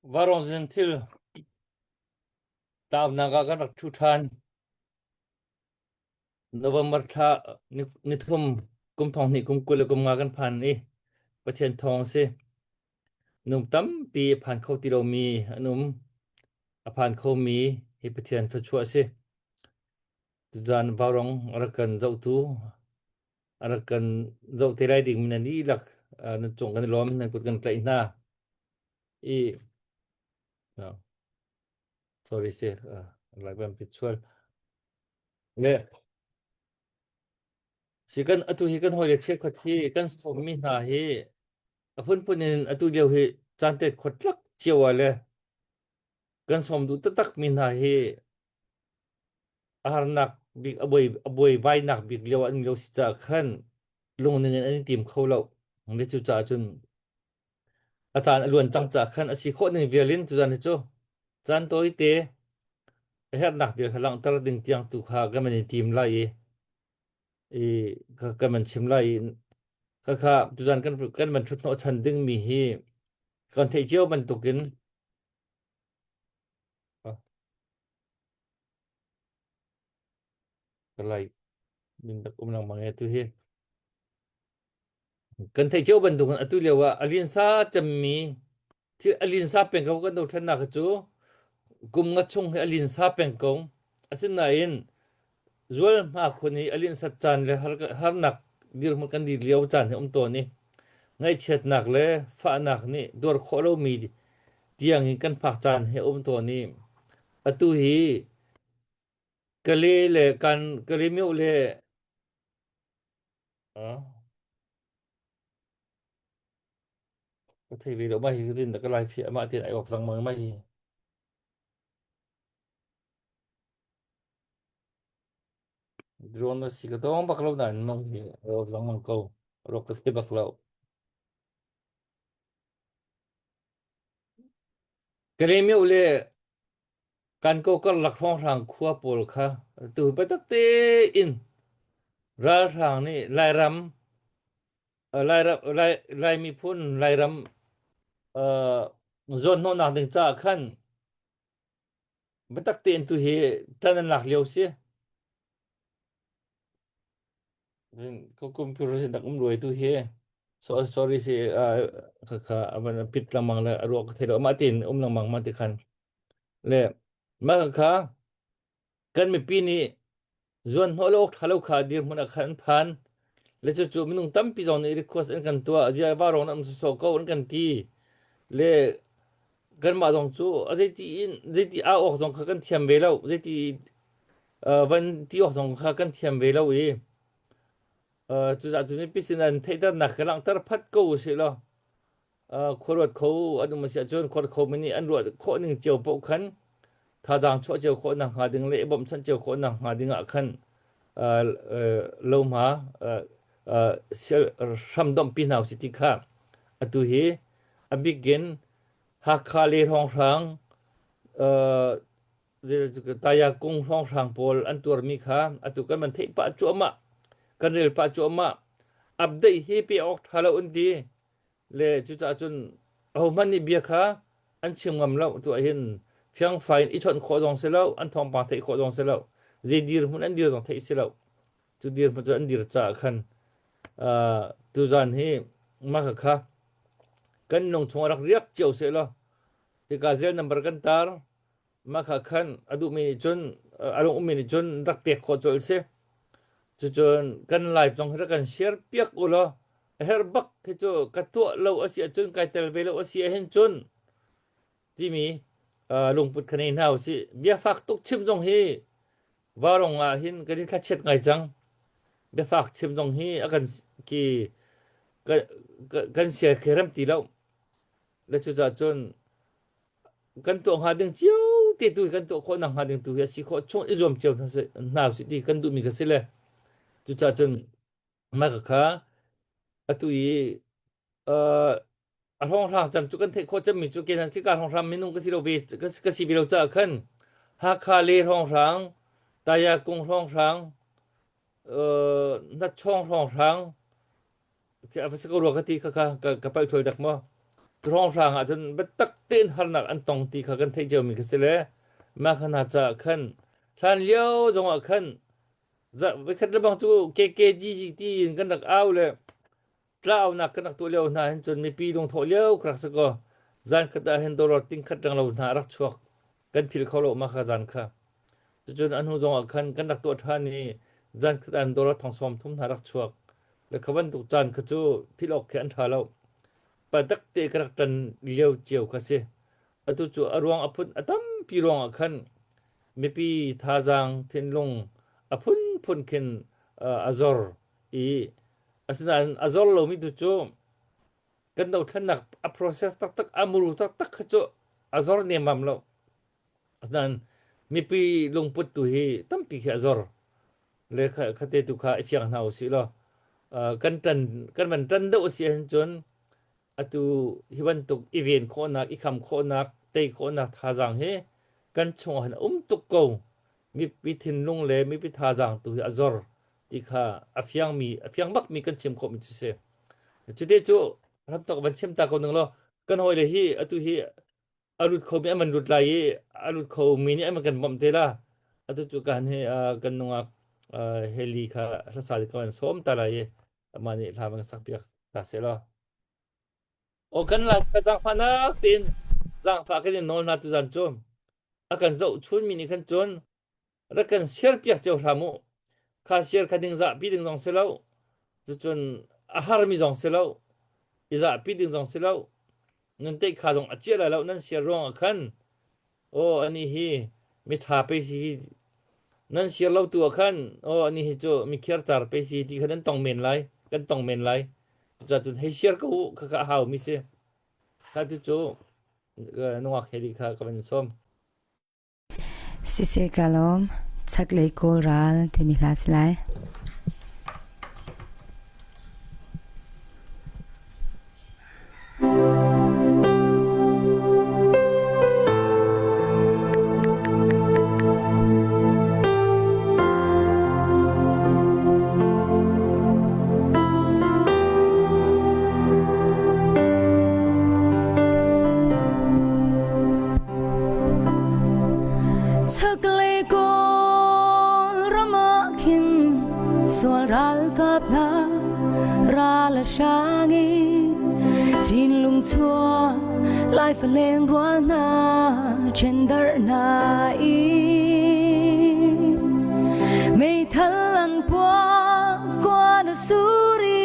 Vaurawng zin thil tlaunak ah kan rak ṭhu ṭhan. November thla nithum kum thong hnih kum 20 le kum nga kan phan i Pathian thawng a si. Nung tampi a phan kho ti lomi an um. A phan khomi hi Pathian thluachuah a si. Tuzaan vaurawng a rak kan zohtu a rak kan zoh te lai dingmi nan dihlak nan cung kan i lawm, nan kut kan tlaih hna. I sorry si lai ban pit chual. Le si kan atu hi kan hawile cheukhat hi kan sawmmi hna hi a phunphun in atu lio hi caan tet khot tlak cio ah le kan sawm duh taktak mi hna hi a harnak bik a buai a buaibainak bik lio an lio si caah khan lungning in an i tim kho lo. Le cu caah cun a caan a luan cang caah khan a si khawh ning vial in tuzan hi cu caan tawite a herhnak vial kha langhter ding tiang tu kha kan van i tim lai i i kan van chim lai i khakha tuzan kan kan van ṭhut hnawh chan dingmi hi kan theih cio bantukin Ka lai min rak um lengmang e tu hi. Kan theih cio bantukin atu lio ah a linsa cemmi thil a linsa peng ko kan dothlennak hi cu kum nga chung hi a linsa peng ko. Asinain zual hma khun i a linsat caan le harnak dirhmun kan dir lio caan hi um tawn i ngaihchiatnak le fahnak nih tuar khawh lomi tiang in kan phak caan hi a um tawn i atu hi Kale le kan Kalemyo le ka thei ve lo mah hi tin ka lai fi amah tin ai off lengmang mah hi drone na si ka tong bak lo nain mang hi ai off lengmang ko rok ka thei bak lo Kalemyo le Kan karlak hrawnghrang khua pawl kha tu biatak tein ralhrang nih Lairam Lairam Lai Lai miphun Lairam uh, zawnhnawhnak ding caah khan biatak tein tu hi ṭan an lak lio si. Ka computer sin rak um luai tu hi. So, sorry si uh, kha avan pit lengmang le a ruak ka thei lo mah tin um lengmang ma ti khan Le mah kha kan mipi nih zuan hnawh lo awk ṭha lo kha dirhmun ah khan an phan. Le cucu minung tampi zong nih request an kan tuah. Ziah vaurawng na um sawsawh ko an kan ti. Le kanmah zong cu a zeiti in zeiti au awk zong kha kan thiam ve lo. Zeiti uh, van ti awk zong kha kan thiam ve lo i uh, cucaah cu mipi sin an theihternak ka langhter phat ko usih law khuaruat kho an um a si ahcun khuaruat khomi nih an ruah khawh ning cio paoh khan thazaang chuah cio khawh nak hnga ding le i bawmhchanh cio khawh nak hnga ding ah khan lohma hram domhpi hna usih ti kha atu hi a bik in Hakha le hrawnghrang taya kung hrawnghrang pawl an tuarmi kha atu kan van theih pah cuahmah kan rel pah cuahmah update hi pe awk ṭha lo an ti Le cucaah cun ahohmanh nih bia kha an chim ngam lo. Tu ah hin fiangfai in i chawnh khawh zong si lo, an thawngpang theih khawh zong si lo, zei dirhmun an dir zong theih si lo. Cu dirhmun cu an dir caah khan uh, tuzan hi mah kha kan lung chung rak riak cio seh law hika zel number kan tar mah kha khan a duhmi nih cun a lung ummi nih cun rak pek khawh colh si. Cucun kan live zong hi rak kan share piak u law a herh bak hi cu ka tuah lo a si ahcun kai tel ve lo a si ahhin cun timi lungput kha nei hna usih. Biafak tuk chim zong hi varong ah hin kan i thlachiat ngai cang. Biafak chim zong hi a kan ki kan sial khi rem ti lo. Le cucaah cun kan tuah hnga ding cio te tu hi kan tuah khawh nak hnga ding tu hi a si khawh chung i zuam cio hna usih ti kan duhmi ka si le cucaah cun mah kha atu i uh, a hrawnghrang cam cu kan theih khawh cemmi cu kenan khika hrawnghrang minung ka si lo ve ka si ve lo caah khan Hakha le hrawnghrang Taya kung hrawnghrang uh, Natchawng hrawnghrang a va si ko rua ka ti kha ka ka palh ṭhual dak maw? Hrawnghrang ah cun biatak tein harnak an tong ti kha kan theih ciomi kha si le mah kha hna caah khan hlan lio zongah khan voikhat le bang cu KKG tiin kan rak au le tlaunak kan rak tuah lio hna hin cun mipi lungthawh lio ka rak si kaw zan khat ah hin dollar ting khat reng lo hna a rak chuak kan phil kho lo mah kha zan kha. Cucun a hnu zongah khan kan rak tuah ṭhan i zan khat ah dollar thong sawm thum hna rak chuak le kha bantuk caan kha cu philh awk khi an ṭha lo. Patak te ka rak ṭan lio cio kha si. Atu cu a ruang a phun a tampi ruangah khan mipi thazaang thinlung a phunphun khin a zor i asinain a zor lomi tu cu kan dothlennak a process taktak a muru taktak kha cu a zor nemmam lo. Asinain mipi lungput tu hi tampi khi a zor. Le khate tu kha i fiang hna usih law kan ṭan kan van ṭan deuh a si ahhin cun atu hi bantuk i ven khawhnak, i kham khawhnak, tei khawhnak thazaang hi kan chungah hin a um tuk ko. Mipi thinlung le mipi thazaang tu hi a zor ti kha a fiangmi a fiang bakmi kan chim khawhmi cu si. Cuti cu ramtok van chim ta ko ning law kan hawile hi atu hi a lut khomi an van lut lai i a lut khomi nih an van kan bawmh te la. Atu cu kan hi kan nungak heli kha hlasa ka van sawm ta lai i amah nih hla van sak piak ta seh law. Aw kan lai ka zaangfahnak tein zaangfah kan in nawl hna tuzan cu a kan zoh chunmi nih khan cun rak kan share piak cio hram u. Kha share kha ding zahpi ding zong si lo. Cucun a harmi zong si lo. I zahpi ding zong si lo. Nan teih kha zong a cia lai lo nan share ruang ah khan aw ani hi mitha pe si hi nan share lo tu ah khan aw ani hi cu mikhiar car pe si ti kha nan tong men lai kan tong men lai. Cucun hei share ko u kha kha a hau mi si. Kha cu cu nungak he kha ka van sawm. Siseh ka lawm. Chaklei Kawl ral timi hla si lai. Chaklei Kawlram ah khin sual ralkap hna ral a hrang i Chinlung chuah Lai faleng rual hna ṭhendarh hna i meithal an puah kuan a sur i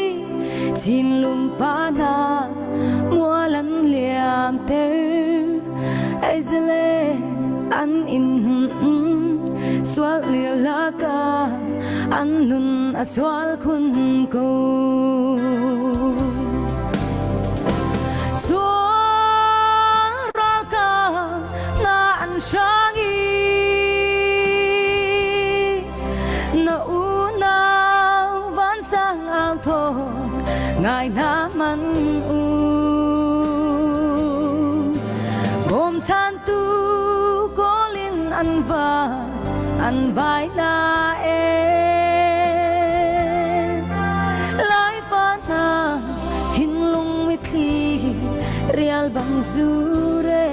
Chinlung fa hna mual an liamter. Aizale an in sual lio laka an nun a sual khun ko. Sual ralka na an hrang i na unau vansang au thaw ngai hna man u. Bawmchantu kawl in an va an vai na e. Laifa hna thinlung mitthli rial bang zure.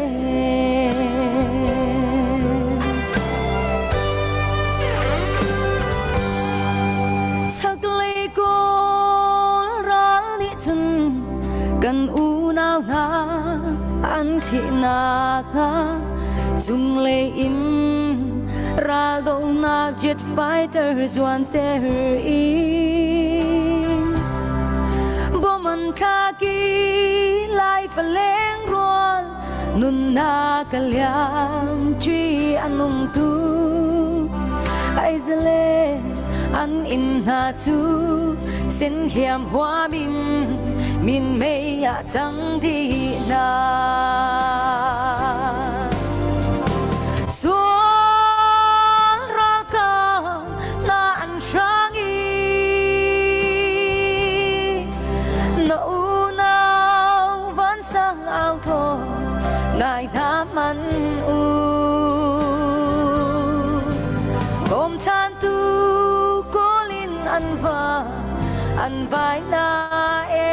Chaklei Kawl ral nih cun kan unau hna an thihnak hnga cunglei in raldohnak jet fighter zuanter in bom an thlak i lai faleng rual nunnak a liam ṭi a nung tu aizale an inn hna cu sin hiam huam in min mei ah cang dih hna. Sual ralkap na an hrang i na unau vansang au thaw ngai hna man u. Bawmchantu kawl in an va an vai na e.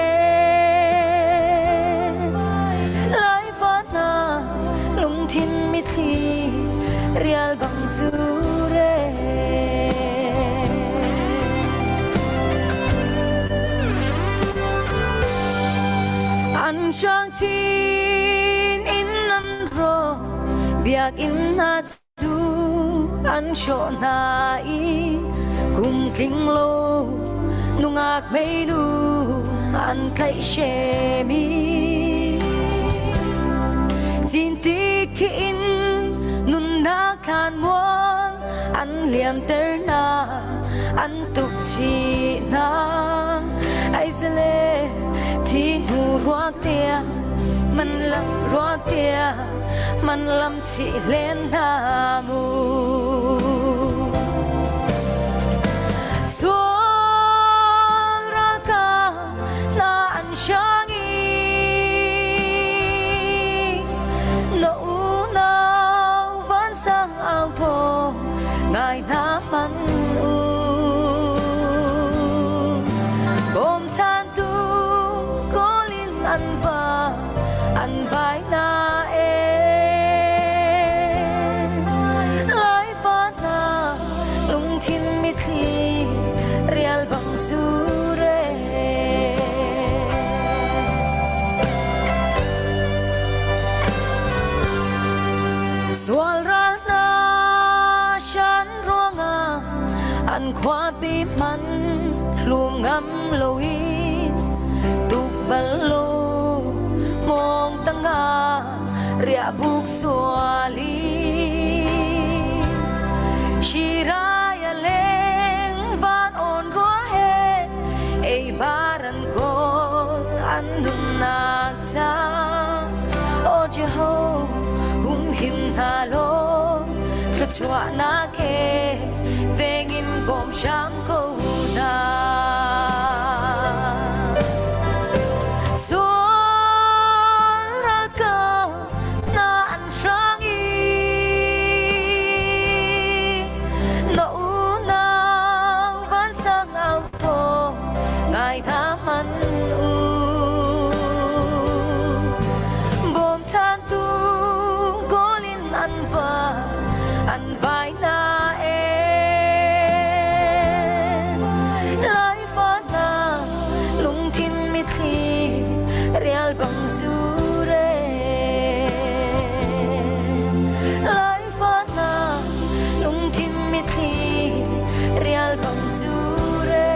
Rial bang zure. An hrang chin in an ro biakinn hna cu an hrawh hna i kum tling lo nungak meinu an tlaihhrem i cintik khi in nunnak thlan mual an liamter hna an tuk chih hna aizale thi hnu ruak tiang man lam ruak tiang man lam chih len hna mu. Sual ralkap hna an hrang i na unau vansang au thawng ngai hna hmanh u. Bawmchantu kawl in an va an vai na e Laifa hna lungthin mitthli rial bang sure. Sual ral hna shan ruangah an khuapi man hlum ngam lo in tuk bal lo mong tanga ria buk suali Shiraya leng van on rua he ei baran kol an nunnak ca O Jeho hum him hna lo thluachuahnak he vengin bawm hram ko hna. Sual ralkap na an hrang i na unau vansang au thawng ngai tha man u. Bawmchantu kawl in an va an vai na e Laifa hna lungthin mitthli rial bang zure Laifa hna lungthin mitthli rial bang zure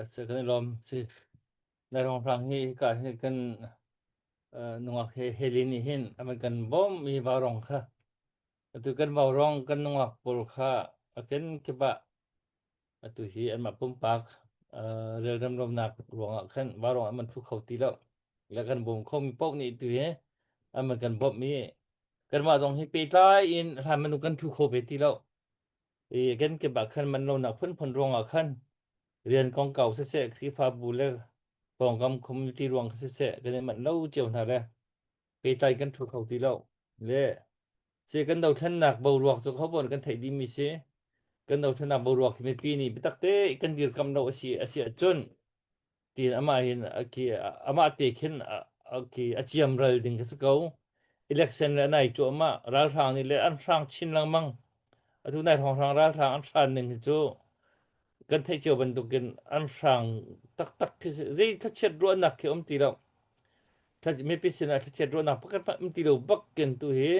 Se kan i lawm si. Lai rong hi hika hi kan nungak he heli nih hin a kan bawm i vaurong kha. Atu kan vaurong kan nungak pawl kha a ken kip ah Atu hi anmah pumpak relrem lonak ruangah khan vauruang an man phu kho ti lo. Le kan bawm khomi paoh nih tu hi an man kan bawmh i kanmah zong hi pehtlai in hlan bantuk kan thu kho ve ti lo. I kan kip ah khan man lonak phunphun ruangah khan rian kongkau siseh Khrihfabu le pawngkam community ruang kha siseh kan i manh lo cio hna le pehtlai kan thu kho ti lo. Le Si kan dothlennak boruak cu kho kan theih dihmi si. Kan dothlennak boruak hi mipi nih biatak te kan dirkamh lo a si a si ahcun tiin amah hin khi amah te khin khi a ciam ral ding kha si ko. Election le nai cuahmah ralhrang nih le an hrang chin lengmang. Atu nai hrawnghrang ralhrang an hran ning hi cu kan theih cio bantukin an hrang taktak khi zei thlachiat ruahnak khi um ti lo. Mipi sinah thlachiat ruahnak pakhat hmanh um ti lo bakin tu hi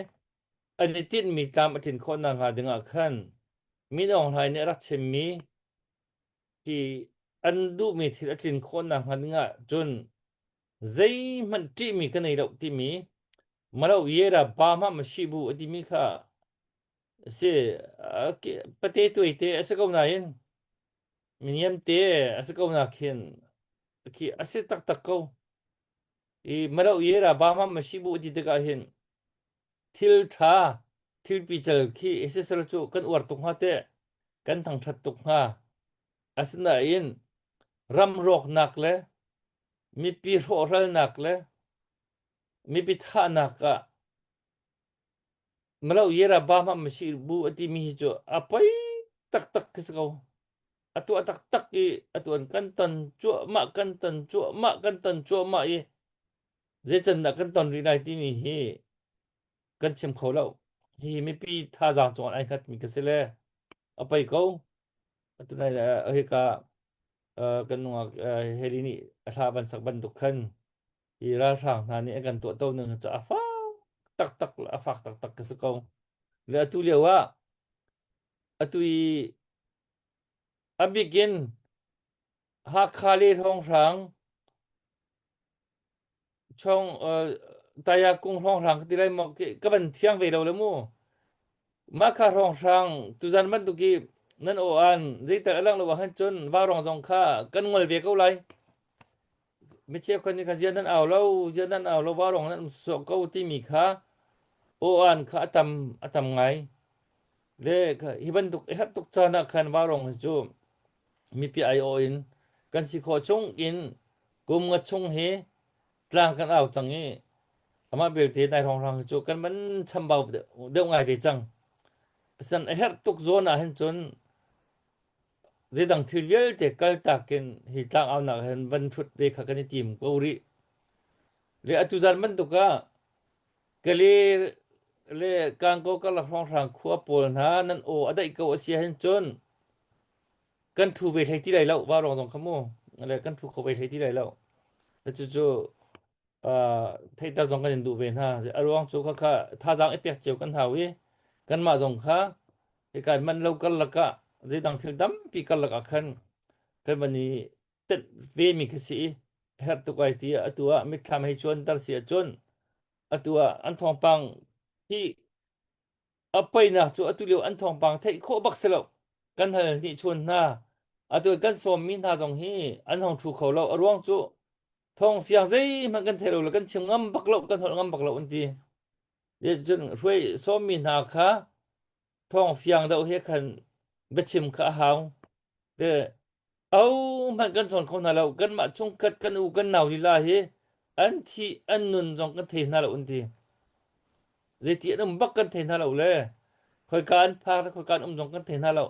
an i tinhmi tlam a tlin khawh nakhnga dingah khan Min Aung Hlaing nih a rak chimmi hi an duhmi thil a tlin khawh nakhnga dingah cun zeihmanh ṭihmi ka nei lo timi malo yera ba ma ma shi bu a timi kha si pate tuai te a si ko nain miniam te a si ko nak khin khi a si taktak ko I malo yera ba ma ma shi bu ti tikah hin thil ṭha thil pical khi sisal cu kan uar tuk hnga teh kan thangṭhat tuk hnga asinain ram rawknak le mipi hrawhralnak le mipi thahnak ah. Malo yera ba ma ma si bu ati mi hi cu a poi taktak khi si ko. A tuah taktak i atuan kan ton cuahmah kan ton cuahmah kan ton cuahmah i zeican dah kan ton rih lai timi hi kan chim kho lo. Hi mipi thazaang cung ai hngat mi ka si le a poi ko. Atu nai hika kan nungak heli nih a hla ban sak bantuk khan hi ralhrang hna nih an kan tuahto ning cu a fak taktak le a fak taktak ka si ko. Le atu lio ah atu i a bikin Hakha le hrawnghrang chong taya kung hrawnghrang ka ti lai maw ka van thiang ve lo le mu. Mah kha hrawnghrang tuzan bantuk i nan aw an zeital a lang lo ah cun vaurawng zong kha kan ngol ve ko lai. Mi cheukhat nih khan ziah nan au lo, ziah nan au lo, vaurawng nan um sawh ko timi kha aw an kha a tam a tam ngai. Le hi bantuk i herh tuk caan ah khan vaurawng hi cu mipi aiawh in kan si khawh chung in kum nga chung hi tlang kan au cang i amah belte nai hrawnghrang hi cu kan van chambau deuh ngai ve cang. Asan a herh tuk zawn ah hin cun zeidang thil vialte kaltak in hi tlang aunak hin van ṭhut ve kha kan i tim ko rih. Le atu zan bantuk ah Kale le Kangkaw karlak hrawnghrang khua pawl hna nan aw a daih ko a si ahhin cun kan ṭhu ve hlei ti lai lo vaurawng zong kha mu le kan ṭhu kho ve hlei ti lai lo. Cucu theihter zong kan in duh ve hna. A ruang cu khakha thazaang i pek cio kan hau i kanmah zong kha hika man lo karlak ah zeidang thil tampi karlak ah khan kan van i tenh vemi khi si i herh tuk ai ti atu ah mitthlam hei cuanter si ahcun atu ah an thawngpang hi A peinak cu atu lio an thawngpang theih khawh bak si lo. Kan hal hnih chuan hna. Atu kan sawmmi hna zong hi an hong ṭhu kho lo. A ruang cu thawng fiang zeihmanh kan thei lo le kan chim ngam bak lo, kan holh ngam bak lo an ti. Cun hruai sawmmi hna kha thawng fiang deuh he khan biachim kha a hau. Le Au hmanh kan chawn kho hna lo. Kanmah chungkhat kan u kan nau lila hi an thih an nun zong kan thei hna lo an ti. Zeiti an um bak kan thei hna lo le khoika an phak le khoika an um zong kan thei hna lo.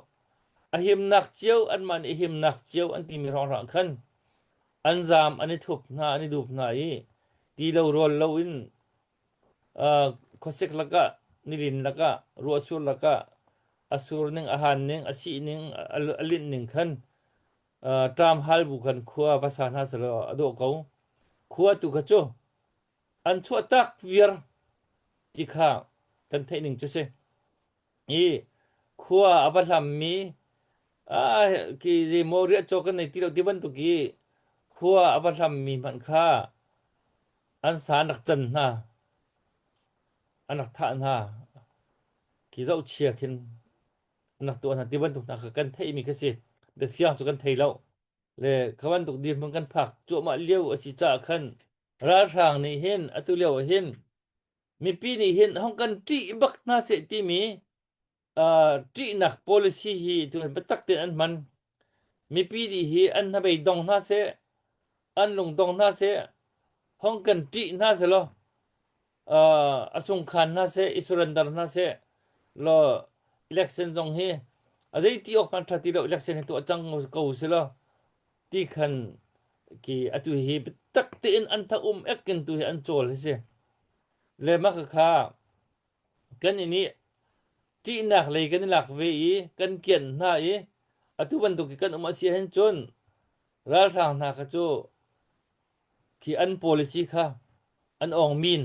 A himnak cio anmah nih a himnak cio an timi hrawnghrang khan an zaam an i thup hna an i dup hna i ti lo rawl lo in khuasik lakah nilin lakah ruahsur lakah a sur ning a han ning a sih ning a linh ning khan ṭam hal bu khan khua va sa hna selaw a dawh ko. Khua tu kha cu an chuah tak viar ti kha kan theih ning cu si. I khua a va hlammi ki zeimaw riahcaw kan nei ti lo ti bantuk i khua a va hlammi hmanh kha an sa an rak can hna an rak thah hna khi zohchia khin an rak tuah hna ti bantuk hna kha kan theihmi kha si biafiang cu kan thei lo le kha bantuk dirhmun kan phak cuahmah lio a si caah khan ralhrang nih hin atu lio ah hin mipi nih hin hong kan ṭih bak hna seh timi ṭihnak policy hi tu hin biatak tein an hman. Mipi nih hi an hnabei dong hna seh, an lung dong hna seh, hong kan ṭih hna seh law, a sungkhan hna seh, i surrender hna seh, law election zong hi a zei ti awk hmanh ṭha ti lo election hi tuah cang ko si law ti khan ki atu hi biatak tein an tha um ek in tu hi an cawl hi si. Le mah kha Kan i nih ṭihnak lei kan i lak ve i kan kianh hna i atu bantuk i kan um a si ahhin cun ralhrang hna kha cu khi an policy kha an awngmin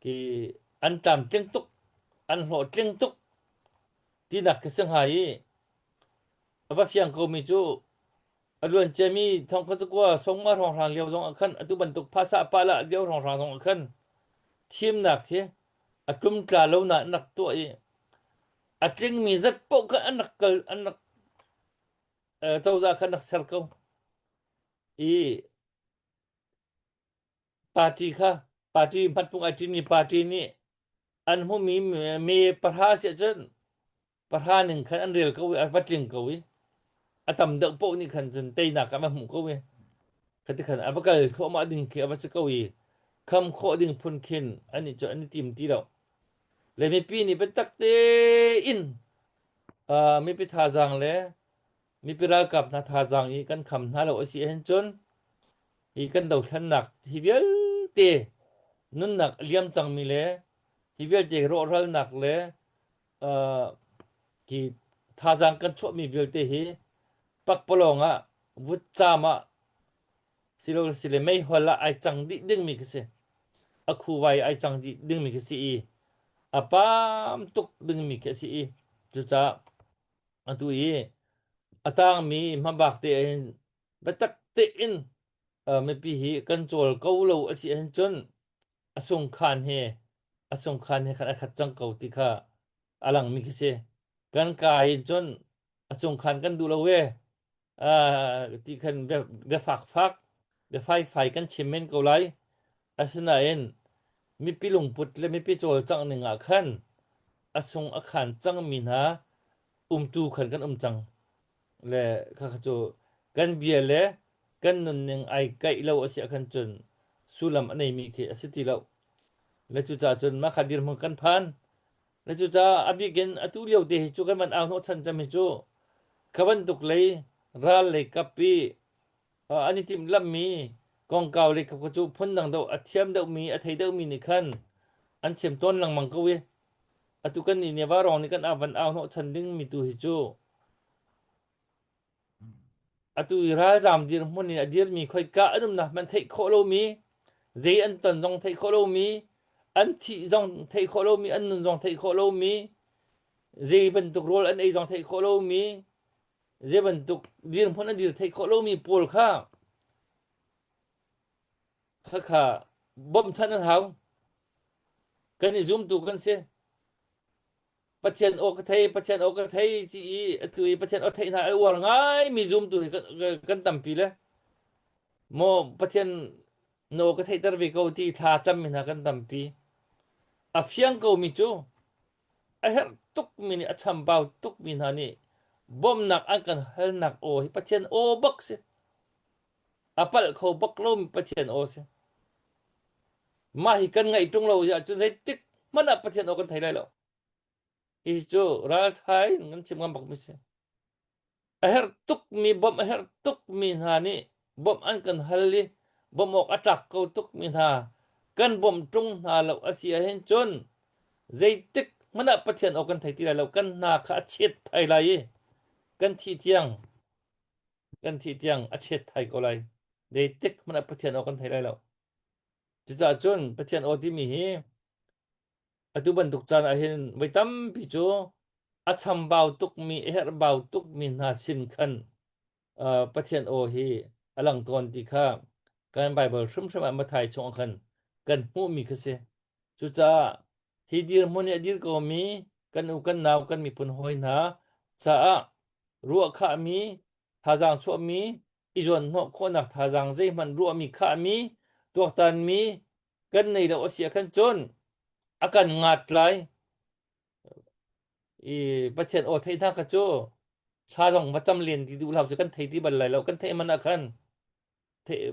khi an tlamtling tuk an hlawhtling tuk tinak khi si hnga i a va fiang komi cu A luanciami thongkhat zakua sawmnga hrawnghrang lio zong ah khan atu bantuk phasa pahlah lio hrawnghrang zong ah khan thimnak hi a tlumtla lo na an rak tuah i a tlingmi zat paoh khan an rak kal an rak cozah khan rak ser ko i party kha party hmatpung ai ṭinmi party nih an hmumi me pahra si ahcun pahra ning khan an rel ko i a va tling ko i a tam deuh paoh nih khan cun teinak a va hmuh ko i khati khan a va kal thluahmah ding khi a va si ko i kham khawh ding phun khin an i cu an i tim ti lo. Le mipi nih biatak tein uh, mipi thazaang le mipi ralkap hna thazaang i kan kham hna lo a si ahhin cun hi kan dothlennak hi vialte nunnak a liam cangmi le hi vialte rawhralnak le uh, hi thazaang kan chuahmi vialte hi pakpalawng ah vutcaam ah silo sile meihol ah ai cang dih dingmi khi si. A khuvai ai cang dih dingmi khi si i a pam tuk dingmi khi a si i cucaah atu i a tangmi hmabak te hin biatak tein mipi hi kan cawl ko lo a si ahhin cun a sungkhan he a sungkhan he khan a khat cang ko ti kha a langmi khi si. Kan ka in cun a cungkhan kan duh lo e ti khan bia fakfak bia faifai kan chim men ko lai. Asinain mipi lungput le mipi cawlcangh ning ah khan a sung a khan cangmi hna umtu khan kan um cang. Le khakha cu kan bia le kan nunning ai kaih lo a si ahkhan cun sullam a neimi khi a si ti lo. Le cucaah cun mah kha dirhmun kan phan. Le cucaah a bik in atu lio te hi cu kan van au hnawhchan cem hi cu kha bantuk lei ral lei kap i an i timhlamhmi kongkau lei kap cu phundang deuh a thiam deuhmi a thei deuhmi nih khan an chim tawn lengmang ko i atu kan nih nih vaurawng nih kan van au hnawhchan dingmi tu hi cu Atu i ralzaam dirhmun in a dirmi khoika an umnak hmanh theih khawh lomi, zei an ton zong theih khawh lomi, an thih zong theih khawh lomi, an nun zong theih khawh lomi, zei bantuk rawl an ei zong theih khawh lomi, zei bantuk dirhmun an dir theih khawh lomi pawl kha khakha bawmhchanh an hau. Kan i zumtu kan si. Pathian aw ka thei, Pathian aw ka thei ti i atu i Pathian aw theih hna a uar ngaimi zumtu hi kan, kan tampi le maw Pathian na aw ka theihter ve ko ti thla cammi hna kan tampi. A fiang komi cu a herh tukmi nih a chambau tukmi hna nih bawmhnak an kan halnak aw hi Pathian aw bak si. A palh kho bak lomi Pathian aw si. Mah hi kan ngaih ṭung lo ahcun zeitik hmanh ah Pathian aw kan thei lai lo. Hi cu ralṭha in kan chim ngam bakmi si. A herh tukmi bawmh a herh tukmi hna nih bawmh an kan hal i bawmh awk a tlak ko tukmi hna kan bawmh ṭung hna lo a si ahhin cun zeitik hmanh ah Pathian aw kan thei ti lai lo. Kan hna kha a chet thai lai i kan thih tiang kan thih tiang a chet thai ko lai. Zeitik hmanh ah Pathian aw kan thei lai lo. Cucaah cun Pathian aw timi hi atu bantuk caan ah hin voi tampi cu a chambau tukmi, a herhbau tukmi hna sin khan uh, Pathian aw hi a lang tawn ti kha kan Bible hrimhrim ah Matthai chungah khan kan hmuhmi kha si. Cucaah hi dirhmun i a dir komi kan u kan nau kan miphun hawi hna caah ruahkhahmi thazaang chuahmi i zuanhnawh khawhnak thazaang zeihmanh ruahmi khahmi tuaktanmi kan nei lo a si ahkhan cun a kan ngat lai i Pathian aw thei hna kha cu thla zong va cam len ti duh hlah cu kan thei ti bal lai lo kan theih man ah khan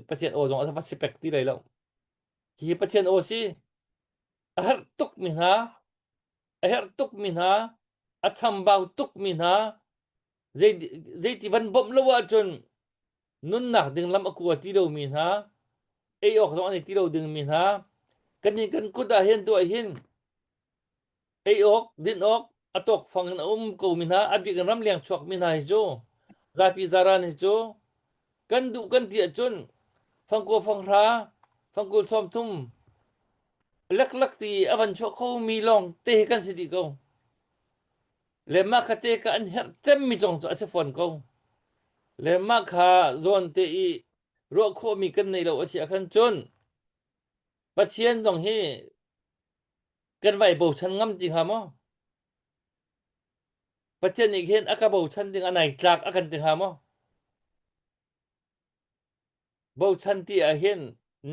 Pathian aw zong a va si pek ti lai lo hi Pathian aw si a herh tuk mi hna a herh tuk mi hna a chambau tuk mi hna Zeiti van bawmh lo ahcun nunnak ding lam a kua ti lomi hna, ei awk zong an ei ti lo dingmi hna, kannih kan kut ah hin tuah hin ei awk, din awk a tawkfang in a um komi hna, a bik in ramleng chuakmi hna hi cu zapi zaran hi cu kan duh kan ti ahcun fangkua fanghra, fangkul 30 leklak ti a van chuah khomi lawng te hi kan si dih ko. Le mah kha te kha an herh cemmi zong cu a si fawn ko. Le mah kha zawn te i ruah khawhmi kan nei lo a si ahkhan cun Pathian zong hi kan vai bochan ngam ti hnga maw? Pathian nih khin a ka bochan ding a nai tlak a kan ti hnga maw? Bochan ti ah hin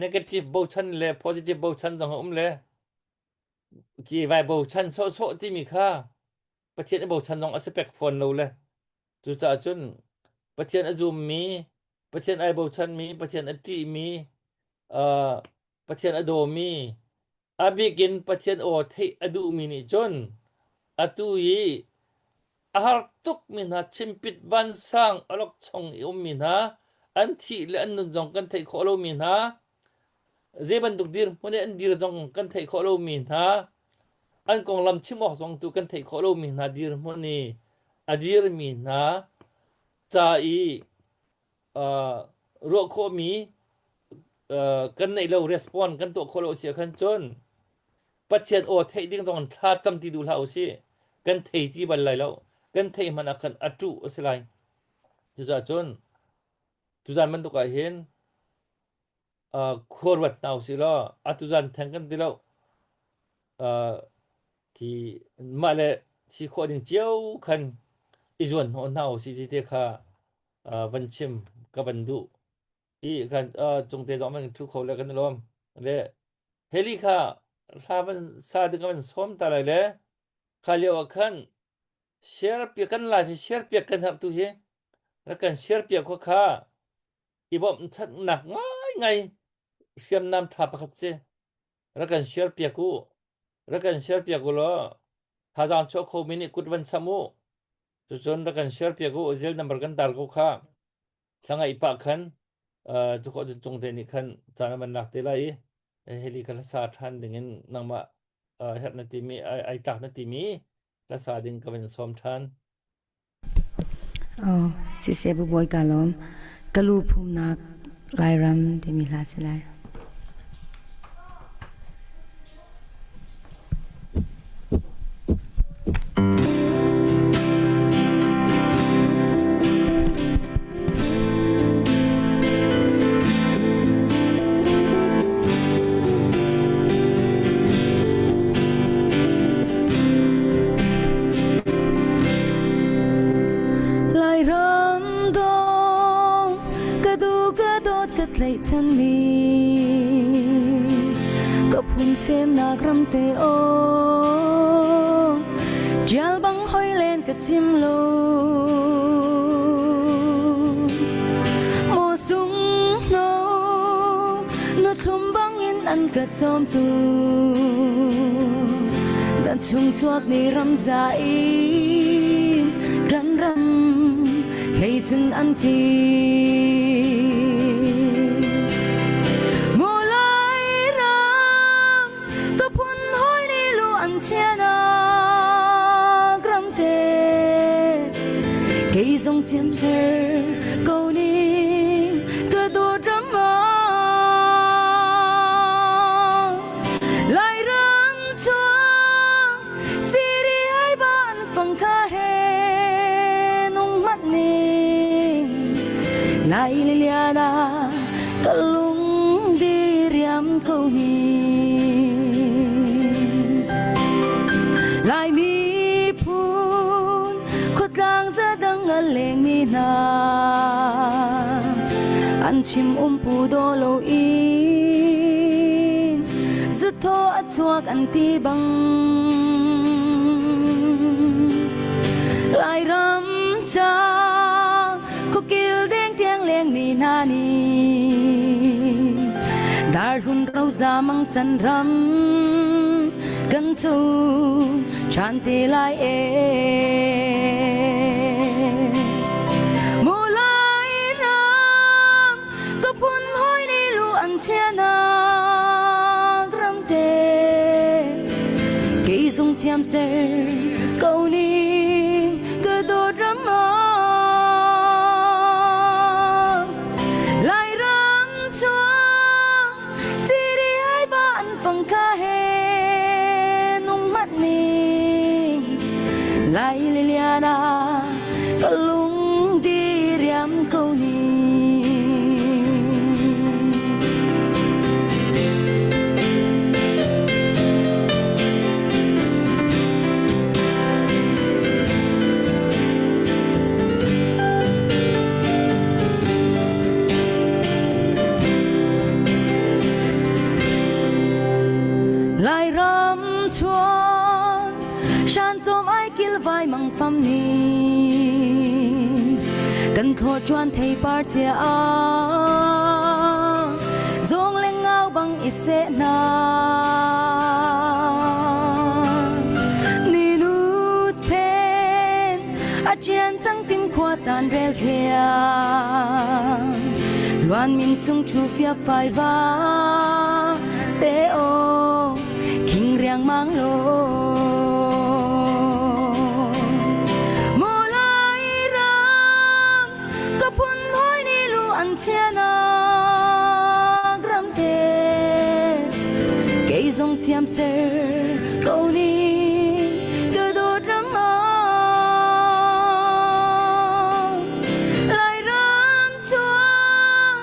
negative bochan le positive bochan zong a um le Ki vai bochan sawhsawh timi kha Pathian i bochan zong a si pek fawn lo le cucaah cun Pathian a zummi, Pathian ai bochanmi, Pathian a ṭihmi, uh, Pathian a dawmi, A bikin Pathian aw theih a duhmi nih cun atu i a har tukmi hna chimpit vansang awlokchong i ummi hna an thih le an nun zong kan theih khawh lomi hna zei bantuk dirhmun i an dir zong kan theih khawh lomi hna an konglam chim awk zong tu kan theih khawh lomi hna dirhmun i a dirmi hna ca i ruah khawhmi kan neih lo respond kan tuah khawh lo si ahkhan cun Pathian aw theih ding zong thla cam ti duh hlah usih. Kan thei ti bal lai lo. Kan theih hmanh ah khan a ṭuh a si lai. Cucaah cun tuzan bantuk ah hin khua ruat hna usih law atu zan theng kan ti lo. Khi mah le si khawh ding cio khan i zuan hnawh hna usih ti te kha van chim ka van duh. I kan cungte zong van ṭhu kho le kan i lawm. Le Heli kha hla van sa ding van sawm ta lai le kha lio ah khan share piak kan live hi share piak kan herh tu hi rak kan share piak kho kha i bawmhchanhnak ngaingai hriamnam tha pakhat si rak kan share piak u rak kan share piak u law thazaang chuah kho mi nih kut van sam u cucun rak kan share piak u zel number kan tar ko kha Thla ngaih pah khan cukhawh cun cungte nih khan caan a van lak te lai i heli kha hlasa ṭhan dingin nangmah herh na timi ai tlak na timi hlasa ding ka van sawm ṭhan. Oh, siseh bubawi ka lawm. Ka lu phumnak Lairam timi hla si lai. Lairam dawh ka duh ka dawt ka tlaihchanmi ka phun semnak ram te aw ṭial bang hoi len ka cim lo maw sung no nu thlum bangin an ka cawmtu dan chung chuak ni ram za in kan ram hlei cun an ti Maw Lairam ka phun hawi nih lu an chianak ramte kei zong ciamser ko ning ka dawt ram ah Lairam chuak Ciri ai ban fang kha he nung mat ning Lai Liliana ka lung diriam ko hi Lai miphun khuatlang zadang a lengmi hna an chim umpu daw lo in zuthaw a chuak an ti bang Lairam ca khuakil deng tiang lengmi hna nih darhlun roza mang chan ram kan cu ṭhan te lai e Mu Lairam ka phun hawi nih lu an chianak ramte kei zung thiam ser ko ning ka dawt ram ah Lairam chuang ciri ai ba an fang kha he nung mat ning Lai Liliana ka lung diriam ko ni. Lairam chuan shan chom ai kilvai mang fam ni kan thlawh ṭuan theipar cia ah zawng le ngau bang i seh hna. ṭian cang tin khua caan rel thiam Luan min chung thu fiak fai va te o khing riang mang lo Mu lai ram ka phun hoi ni lu an chianak ram te kei zong chiam ser ko ni ka dawt ram Lai ram chuang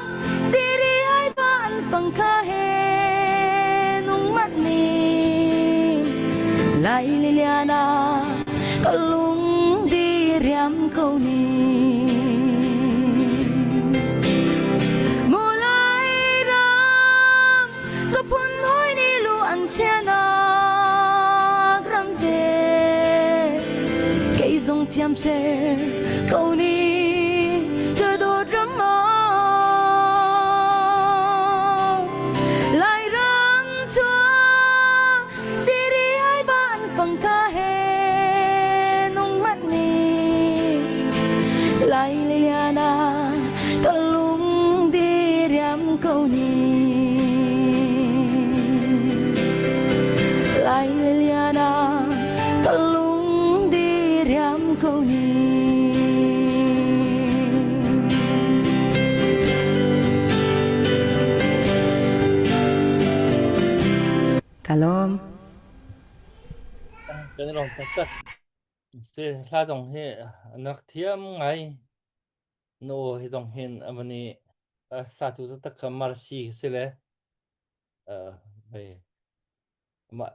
chiri ai ban fang kha he nung mat ni Lai Liliana ka lung di riam ko ni Mulai ram ka phun hoi ni lu an chianak ram te kei zong thiam ser ko ni ka dawt ram Lai ram chuang siri ai ban fang ka he nung mat ni Lai Liliana ka lung di riam ko ni Lai Liliana ka lung di riam ko ni Ka lawm. Kan i lawm taktak. Si hla zong hi an rak thiam ngai. Na aw hi zong hin a van i satu taktak kha Marcy si le hei amah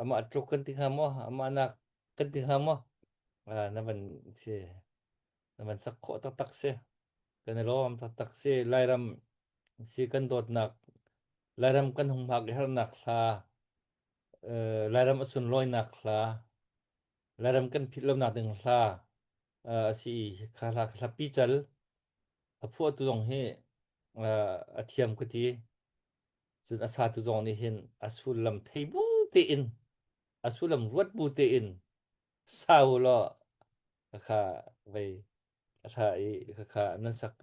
amah tluk kan ti hnga maw amah nak kan ti hnga maw na van si na van sak khawh taktak si. Kan i lawm taktak si. Lairam si kan dawtnak Lairam kan hung hmak i harnak hla Lairam a sunlawinak hla Lairam kan philh lonak ding hla a si i kha hla hla pical a phuahtu zong hi a thiam ka ti. Cun a satu zong nih hin a sullam thei bu tein a sullam ruat bu tein sau law kha vei a ṭha i khakha nan sak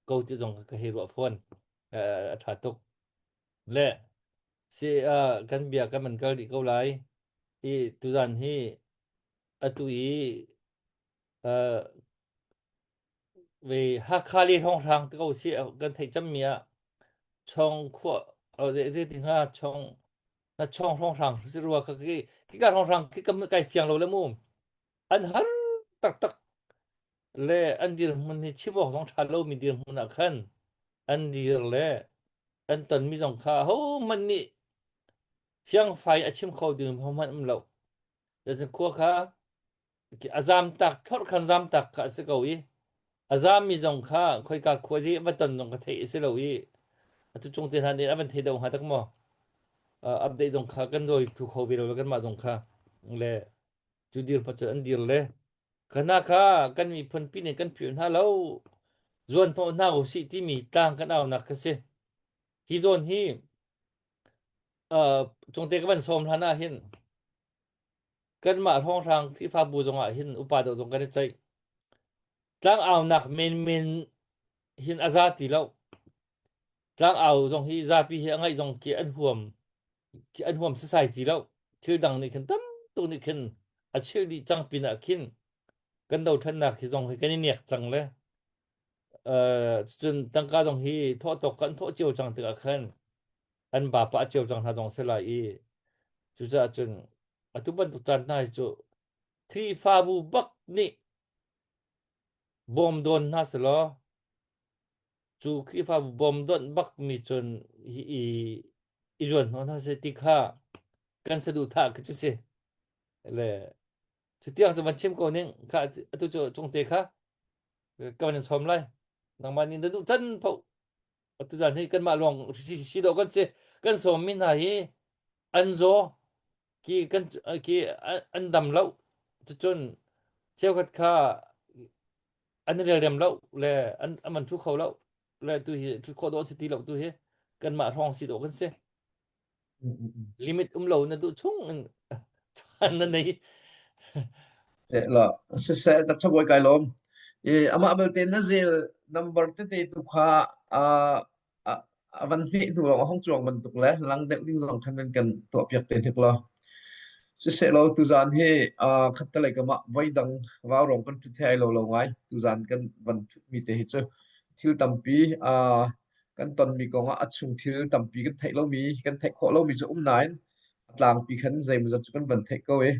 ko ti zong ka hei ruah fawn. A ṭha tuk. Le si kan bia kan man kal dih ko lai. I tuzan hi atu i ve Hakha le hrawnghrang te ko si kan theih cemmi ah chong khua zei ti hnga chong na chong hrawnghrang si rua ka ki ka hrawnghrang ki kam kai fiang lo le mu an har taktak le an dirhmun hi chim awk zong ṭha lomi dirhmun ah khan an dir le an tonmi zong kha ahohmanh nih fiangfai a chim kho ding hohmanh um lo. Zeitin khua kha a zamtak thlorh khan zamtak kha a si ko i a zammi zong kha khoika khua zi va ton zong ka theih a si lo i atu cung te hna nih a van thei deuh hnga tak maw update zong kha kan zawi thu kho ve lo le kanmah zong kha le cu dir pa cu an dir le kana kha kan miphun pi nih kan philh hna lo zuan hnawh hna usih timi tlang kan aunak kha si hi zawn hi cungte ka van sawm hlan ah hin kanmah hrawnghrang Khrihfabu zongah hin upa deuh zong kan i ceih tlang aunak menmen hin a za ti lo tlang au zong hi zapi hi a ngaih zong khi an huam khi an huam sasai ti lo thil dang nih khin tam tuk nih khin a chil dih cang pin ah khin kan dothlennak hi zong hi kan i nek cang le cun tangka zong hi thawh tawk kan thawh cio cang tikah khan an vapa cio cang hna zong si lai i cucaah cun atu bantuk caan hna hi cu Khrihfabu bak nih bawm dawn hna selaw cu Khrihfabu bawm donh bak mi cun hi i i zuan hnawh hna seh ti kha kan saduhthah khi cu si le cu tiang cu van chim ko ning kha atu cu cungte kha ka van in sawm lai nangmah nih na duh can paoh atu zan hi kanmah lawng si si dawh kan si kan sawmmi hna hi an zaw ki kan ki an dam lo cucun cheukhat kha an relrem lo le an an thu kho lo le tu hi thu khawh dawh si ti lo tu hi kanmah hrawng si dawh kan si limit um lo na duh chung in chan na nei. La siseh Dr. Bawi kai lawm. I amah belte na zel number tete tu kha a a van hmeh hnu lawng a hong cuang bantuk le lang deuh ding zong khan nan kan tuah piak te hnik law. Siseh law tuzan hi khattelei kam ah voi dang vaurong kan thut he ai lo lo ngai. Tuzan kan van thut mi te hi cu thil tampi kan tonmi kong ah a chung thil tampi kan theih lomi kan theih khawh lomi cu um nain a tlangpi khan zeimawzat cu kan van theih ko i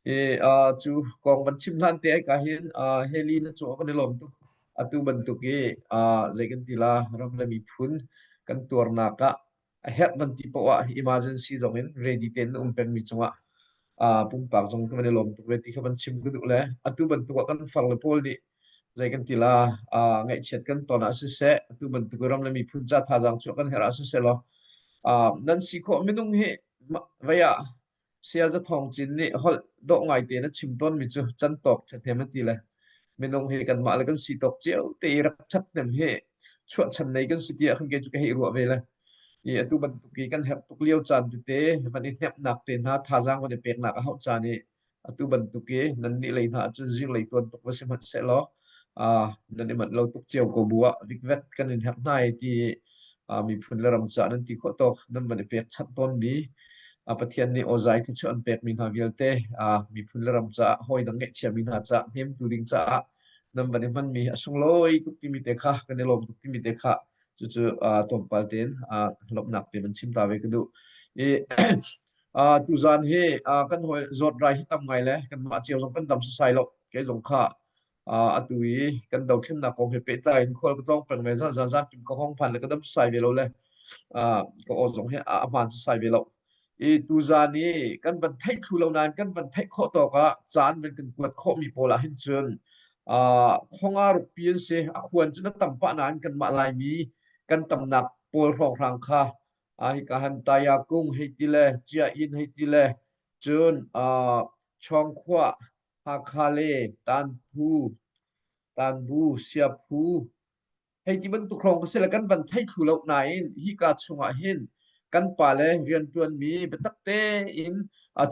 I cu kong van chim hlan te ai ka hin heli na cu kan i lawm tuk. Atu bantuk i zei kan ti la ram le miphun kan tuarnak ah a herh van ti poah ah emergency zong in ready tein na um pengmi cungah pumpak zong kan i lawm tuk ve ti kha van chim ka duh le atu bantuk ah kan far le pawl nih zei kan ti la ngaihchiat kan ton ah siseh atu bantuk ram le miphun ca thazaang chuah kan herh ah siseh law nan si khawh minung hi vei ah Saya Za Thawng Cin nih holh dawh ngaite in a chim tawnmi cu cantawk ṭhahnem a ti le minung hi kanmah le kan si tawk cio te i rak ṭhathnem hi chuahchan nei kan si tiah khan kei cu ka hei ruah ve le i atu bantuk i kan herh tuk lio caan tete van i hnemhnak te hna thazaang van i peknak a hauh caan i atu bantuk i nannih lei hna ahcun zinglei tuan tuk va si hmanh sehlaw nan i manh lo tuk cio ko bu ah vikvet kan in herh hna i ti miphun le ram caah nan ti khawh tawk nan van i pekchanh tawnmi Pathian nih awzai thluachuah an pekmi hna vialte miphun le ram caah hawi dang ngeihchiami hna caah hnemtu ding caah nan van i hmanmi a sunglawi tuk timi te kha kan i lawm tuk timi te kha cucu tlawmpal tein lawmhnak te van chim ta ve ka duh. I tuzaan hi kan hawi zawt rai hi tam ngai le kanmah cio zong kan dam sasai lo kei zong kha atu i kan dothlennak kong he pehtlai in khual ka tlawng peng ve zan zan zan kim ka hong phan le ka dam sasai ve lo le ka aw zong hi a hmaan sasai ve lo. I tuzaan i kan van theih thlu lo nain kan van theih khawh tawk ah caan van kan kuat khawhmi pawl ah hin cun khonga rukpi an si. A khuan cu na tam pah nain kanmah Laimi kan tamnak pawl hrawnghrang kha hika han Taya kung hei ti le Cia inn hei ti le cun Chawngkhuah, Hakha le Tanphu, Tanbu, Siaphu hei ti bantuk hrawng ka si le kan van thei thlu lo nain hika chungah hin kan pale rianṭuanmi biatak tein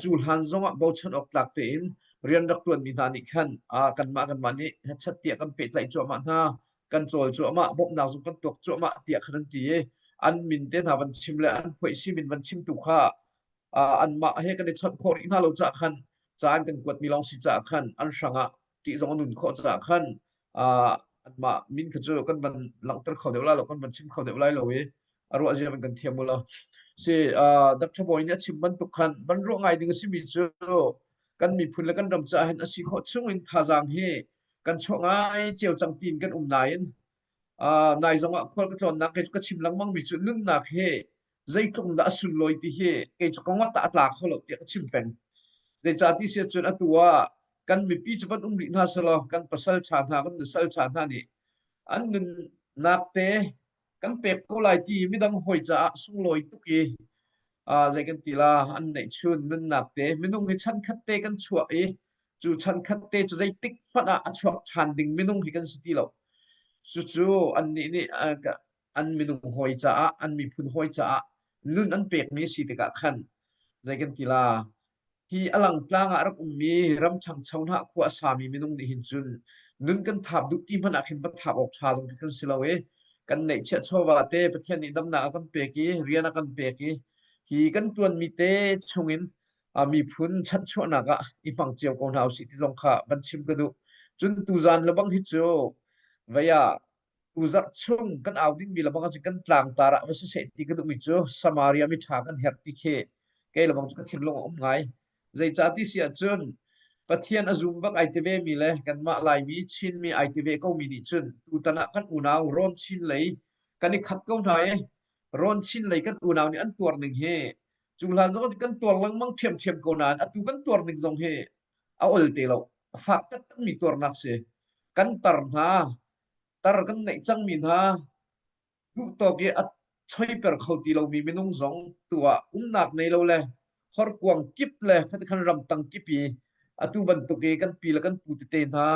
cu hlan zongah bochan awk tlak tein rian rak ṭuanmi hna nih khan kanmah nih hetchat tiah kan pehtlaih cuahmah hna kan cawl cuahmah bawmhnak zong kan tuak cuahmah tiah khan an ti i an min te hna van chim le an phuaisi min van chim tu kha anmah he kan i chawnh khawh rih hna lo caah khan caan kan kuatmi lawng si caah khan an hrangah ṭih zong a nun khawh caah khan anmah min kha cu kan van langhter kho deuh lai lo kan van chim kho deuh lai lo i a ruah zia van kan thiam u law si Dr. Bawi nih a chim bantuk khan van ruah ngai ding a simi cu kan miphun le kan ram caah hin a si khawh chung in thazaang hi kan chuah ngai cio cang tiin kan um nain nai zong ah khual ka tlawnnak kei cu ka chim lengmang mi cu nunnak hi zeitluk dah a sunlawi ti hi kei cu ka ngot ah a tla kho lo tiah ka chim peng. Zeicah ti si ahcun atu ah kan mipi cu van um rih hna selaw kan pasal ṭha hna kan nusal ṭha hna nih an nunnak te kan pek ko lai ti midang hawi caah sunglawi tuk i zei kan ti la an neihchun nunnak te minung hi chan khat te kan chuah i cu chan khat te cu zeitik hmanh ah a chuak ṭhan ding minung hi kan si ti lo. Cucu annih nih an minung hawi caah an miphun hawi caah nun an pekmi si tikah khan zei kan ti la hi a langtlang ah rak ummi ram ṭhangcho hna khua a sami minung nih hin cun nun kan thap duh ti hmanh ah khin va thap awk ṭha zong kan si lo i kan neihchiah chawva te Pathian nih damnak a kan pek i rian a kan pek i hi kan ṭuanmi te chungin miphun chanhchuahnak ah i hmang cio ko hna usih ti zong kha van chim ka duh. Cun tuzaan lebang hi cu vei ah Tuzarh chung kan au dingmi lebang ahcun kan tlangtar ah va siseh ti ka duhmi cu Samaria miṭha kan herh ti khi kei lebang cu ka thinlung a um ngai. Zeicah ti si ahcun Pathian a zum bak ai ti vemi le kanmah Laimi Chinmi ai ti ve komi nih cun tutan ah kan unau Rawn Chin lei kan i khat ko hna i Rawn Chin lei kan unau nih an tuar ning hi cu hlan zong kan tuar lengmang ṭhiamṭhiam ko nain atu kan tuar ning zong hi a ol te lo. A fak taktakmi tuarnak si. Kan tar hna tar kan neih cangmi hna duhtawk i a choiper kho ti lomi minung zong tu ah umnak nei lo le horkuang kip le khatikhan ramtang kip i atu bantuk i kan pi le kan pu tete hna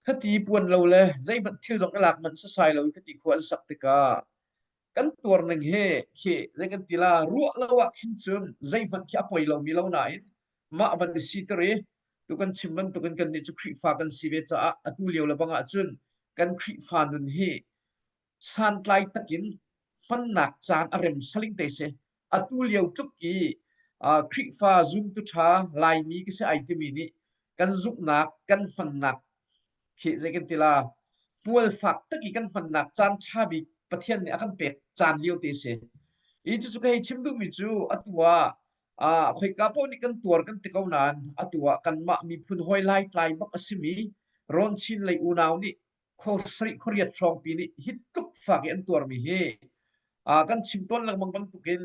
khati puan lo le zeihmanh thil zong i lak manh sasai lo i khati khua an sak tikah kan tuar ning hi khi zei kan ti la ruah lo ah khin cun zeihmanh khi a poi lomi lo nain mah van i siter i. Tu kan chim bantukin kannih cu Khrihfa kan si ve caah atu lio le bang ahcun kan Khrihfa nun hi santlai takin hmannak caan a rem saling te si. Atu lio tluk i Khrihfa zumtu ṭha Laimi ka si ai timi nih kan zumhnak kan hmannak khi zei kan ti la hmual fak tak i kan hmannak caan ṭha bik Pathian nih a kan pek caan lio te si. I cucu ka hei chim duhmi cu atu ah khoika paoh nih kan tuar kan ti ko nain atu ah kanmah miphun hawi laitlai bak a simi Rawn Chin lei unau nih khuasarih khuariat hrawngpi nih hi tluk fak i an tuarmi hi kan chim tawn lengmang bantukin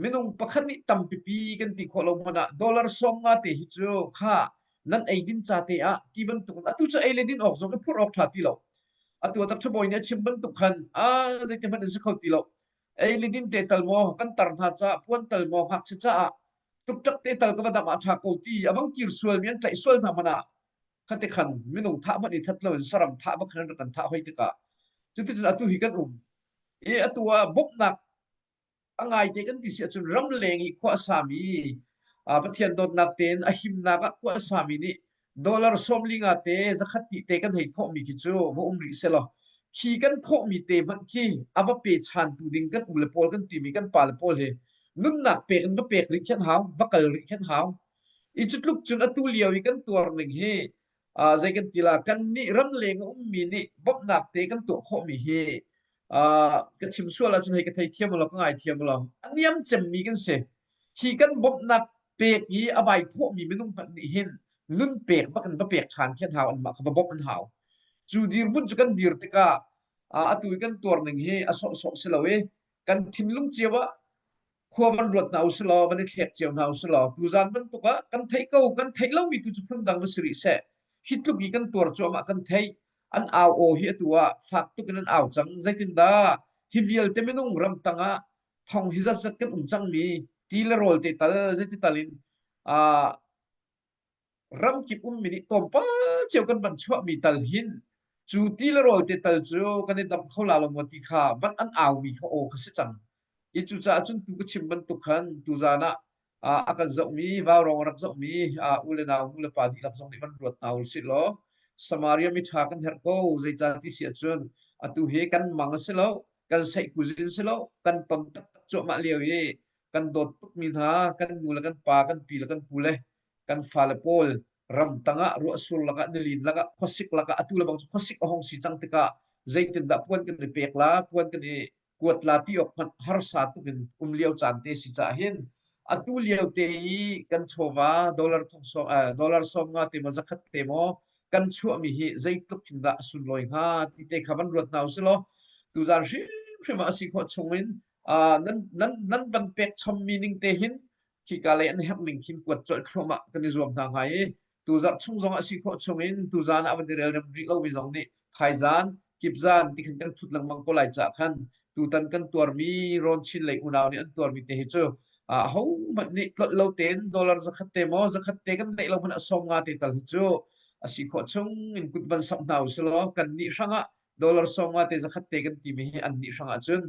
minung pakhat nih tampipi kan ti khawh lo hmanh ah dollar 50 te hi cu kha nan ei din ca te ah ti bantuk atu cu ei le din awk zong i phurh awk ṭha ti lo. Atu ah Dr. Bawi nih a chim bantuk khan a zeiti hmanh in si kho ti lo. Ei le din te tal maw kan tar hna caah puan tal maw ngakchia caah tuktak te tal ka va dam ah ṭha ko ti a vang kir sualmi an tlaih sual hna hmanh ah khate khan minung thah hmanh i that loin saram thah bak khan an rak kan thah hoi tikah cuticun atu hi kan um i atu ah bawmhnak a ngaite kan ti si ahcun ramleng i khua a sami Pathian dawtnak tein a himnak ah khua a sami nih dollar 45 te zakhat ti te kan hei thawhmi khi cu va um rih selaw khi kan thawhmi te hmanh khi a va pe chantu ding kan u le pawl kan timi kan pa le pawl hi nunnak pek in va pek rih khin hau va kal rih khin hau I cu tluk cun atu lio i kan tuar ning hi zei kan ti la kan nih ramleng a ummi nih bawmhnak te kan tuah khawhmi hi ka chim sual ahcun hei ka theithiam law ka ngaithiam law a niam cemmi kan si. Hi kan bawmhnak pek i a vai thawhmi minung hmanh nih hin nun pek bak in va pek ṭhan khi an hau anmah kha va bawmh an hau. Cu dirhmun cu kan dir tikah atu i kan tuar ning hi a sawhsawh si lo i kan thinlung cio ah khua van ruat hna usih law van i thlek cio hna usih law tuzan bantuk ah kan theih ko kan theih lomi tu cu phundang va si rih seh. Hi tluk i kan tuar cuahmah kan theih an au aw hi atu ah fak tuk in an au cang. Zeitindah hi vialte minung ramtang ah thong hi zatzat kan um cangmi ti le rawl te tal zeiti tal in ramkip ummi nih tlawmpal cio kan van chuahmi tal hin cu ti le rawl te tal cu kan i dam kho la lo maw ti kha van an aumi kha aw kha si cang. I cucaah cun tu ka chim bantuk khan tuzan ah a kan zohmi vaurawng a rak zohmi u le nau nu le pa dihlak zong nih van ruat hna u sih law Samaria mi ṭha kan herh ko. Zeicah ti si ahcun atu hi kan mang a si lo kan seihkuzin si lo kan ton taktak cuahmah lio i kan dawt tukmi hna kan nu le kan pa kan pi le kan pu le kan fale pawl ramtang ah ruahsur lakah nilin lakah khuasik lakah atu le bang cu khuasik a hong si cang tikah zeitindah puan kan i pek la puan kan i kuat la ti awk hmanh harsa tuk in um lio caan te si caah hin atu lio te i kan chawva dollar thong sawm dollar 50 te maw zakhat te maw kan chuahmi hi zeitluk hin dah a sunlawi hnga ti te kha van ruat hna usih law tuzan hrimhrim ah a si khawh chung in nan nan nan van pek chommi ning te hin khika lei an herh ning khin kuat colh thluahmah kan i zuam hna hnga i tuzarh chung zong a si khawh chung in tuzan ah van i relrem rih lomi zong nih thaizan kipzan ti khan kan thut lengmang ko lai caah khan tutan kan tuarmi rawn chin lei unau nih an tuarmi te hi cu ho hmanh nih tlolh lo tein dollar zakhat te maw zakhat te kan neih lo hmanh a 50 te tal hi cu a si khawh chung in kut van samh hna usih law kan nih hrangah dollar 50 te zakhat te kan timi hi an nih hrangah cun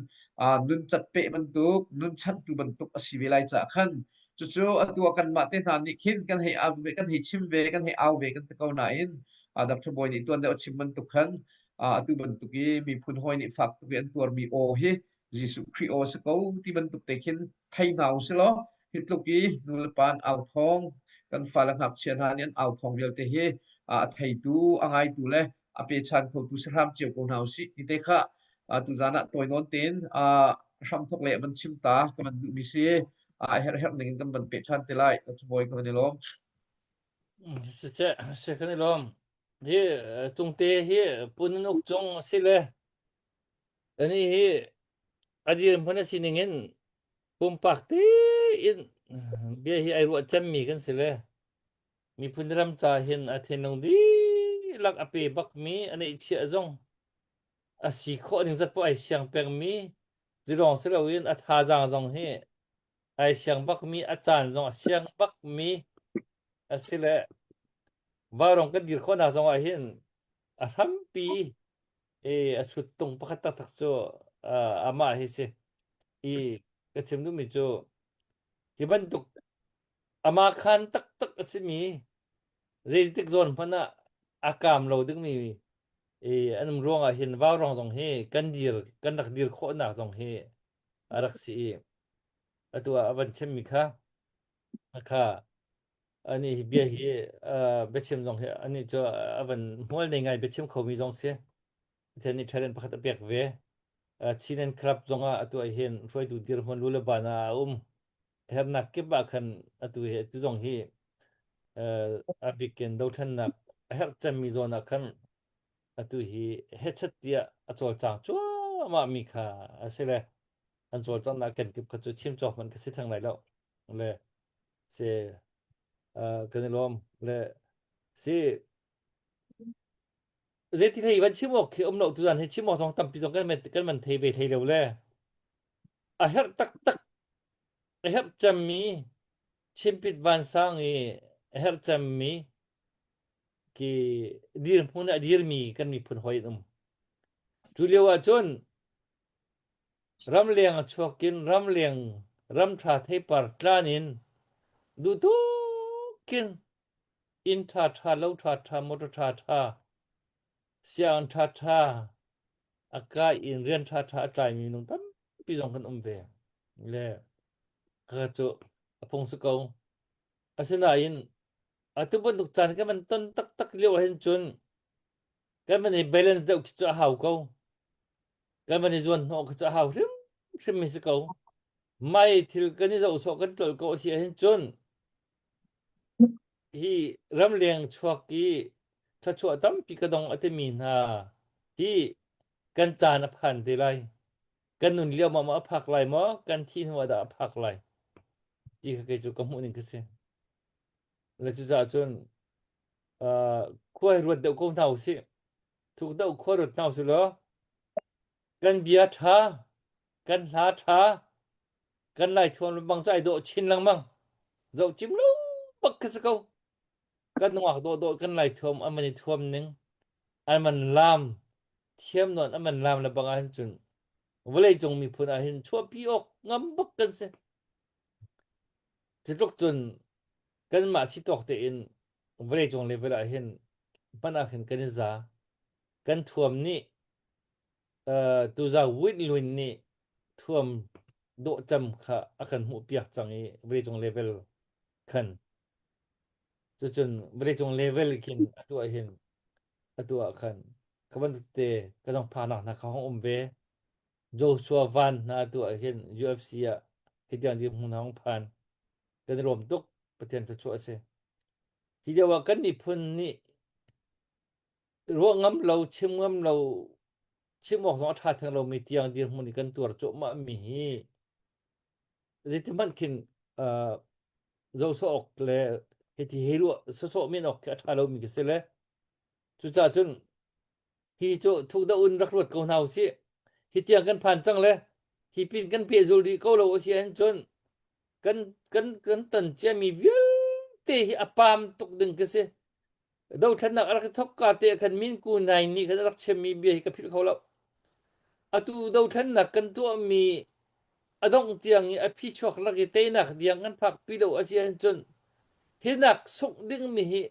nun cat peh bantuk nun chanhtu bantuk a si ve lai caah khan cucu atu ah kanmah te hna nih khin kan hei au ve kan hei chim ve kan hei au ve kan ti ko nain Dr. Bawi nih tuan deuh a chim bantuk khan atu bantuk i miphun hawi nih fak tuk i an tuarmi aw hi Jesuh Khrih aw si ko ti bantuk te khin thei hna usih law hi tluk i nu le pa an au thawng kan fale ngakchia hna nih an au thawng vialte hi a theitu a ngaitu le a pechan khotu si hram cio ko hna usih ti te kha tuzan ah tawi nawn tein hramthok le van chim ta ka van duhmi si a herh herh ning in kan van peh ṭhan te lai. Bawi ka van i lawm. Siseh, si kan i lawm. Hi cungte hi pun uk cung a si le ani hi a dirhmun a sining in pumpak tein bia hi ai ruah cemmi kan si le miphun ram ca hin a thinlung dihlak a pe bakmi a neihchiah zong a si khawh ning zat poh ai siang pengmi zilawng si loin a thazaang zong hi ai siang bakmi a caan zong a siang bakmi a si le vaurawng kan dir khawhnak zong ah hin a hrampi i a suttung pakhat taktak cu amah hi si i ka chim duhmi cu hi bantuk ama khan taktak a simi. Zeitik zawn hmanh ah a kaam lo dingmi i an um ruangah hin vaurawng zong hi kan dir kan rak dir khawhnak zong hi a rak si i atu ah a van chimmi kha kha ani hi bia hi biachim zong hi ani cu a van hmual nei ngai biachim khomi zong si. Pathian nih talent pakhat a pek ve. Chin Club zongah atu ah hin hruaitu dirhmun lu le ban ah a um. Hernak kip ah khan atu hi atu zong hi a bikin dothlennak a herh cemmi zawn ah khan atu hi hechet tiah a cawlcang cuahmah mi kha a si le an cawlcanghnak kenkip kha cu chim cawk hmanh ka si theng lai lo le si kan i lawm le si Zeiti thei van chim awk khi um lo tuzan hi chim awk zong tampi zong kan kan man thei ve thei lo le a herh taktak a herh cemmi chimpit vansang i a herh cemmi ki dirhmun a dirmi kan miphun hoi an um cu lio ah cun ramleng a chuak in ramleng ramṭha theipar tlan in duhtukin Inn ṭhaṭha, lo ṭhaṭha, motor ṭhaṭha, sianginn ṭhaṭha a kai in rian ṭhaṭha a tlaimi minung tampi zong kan um ve. Le ka cu a phung si ko. Asinain atu bantuk caan kan van ton taktak lio ahhin cun kan van i balance deuh khi cu a hau ko. Kan van i zuan hnawh khi cu a hau hrimhrim mi si ko. Mai thil kan i zoh sawh kan tlolh ko a si ahhin cun Hi ramleng chuak i thluachuah tampi ka dong a timi hna hi kan caan a phan te lai. Kan nun lio maw a phak lai maw, kan thih hnu ah dah a phak lai ti kha kei cu ka hmuh ning ka si. Le cucaah cun uh, khua hi ruat deuh ko hna usih. Thuk deuh khua ruat hna usih law kan bia ṭha, kan hla ṭha, Kan Laithuam bang cu ai dawh chin lengmang. Zoh cim lo bak khi si ko. Kan nungak dawhdawh kan Laithuam an van i thuam ning, an van laam, thiam nawn an van laam le bang ahhin cun vawleicung miphun ahhin chuahpi awk ngam bak kan si. Cutluk cun kanmah si tawk tein vawleicung level ahhin hman ahkhin kan i za. Kan thuam nih Uh, tuza Win Lwin nih thuam dawhcam kha a kan hmuhpiak cang i vawleicung level khan. Cucun vawleicung level khin atu ah hin atu ah khan ka bantuk te ka zong phanak hna kha hong um ve. Joshua Van hna atu ah hin UFC ah hitiang dirhmun hong phan. Kan i lawm tuk Pathian thluachuah a si. Hi lio ah kan miphun nih ruah ngam lo chim ngam lo chim awk zong a ṭha theng lomi tiang dirhmun i kan tuar cuahmah mi hi zeiti hmanh khin uh, zohsawh awk le hiti hei ruah sawsawh men awk khi a ṭha lomi ka si le cucaah cun hi cu thuk deuh in rak ruat ko hna usih hi tiang kan phan cang le hi pin kan pehzul rih ko lo a si ahcun cun kan kan kan ton ciami vialte hi a pam tuk ding ka si Dothlennak a rak i thawk ka te ah khan Min Ku Naing nih khan a rak chimmi bia hi ka philh kho lo. Atu dothlennak kan tuahmi a dongh tiang i a phichuak lak i teinak diang kan phak pi lo a si ahcun hinak sungh dingmi hi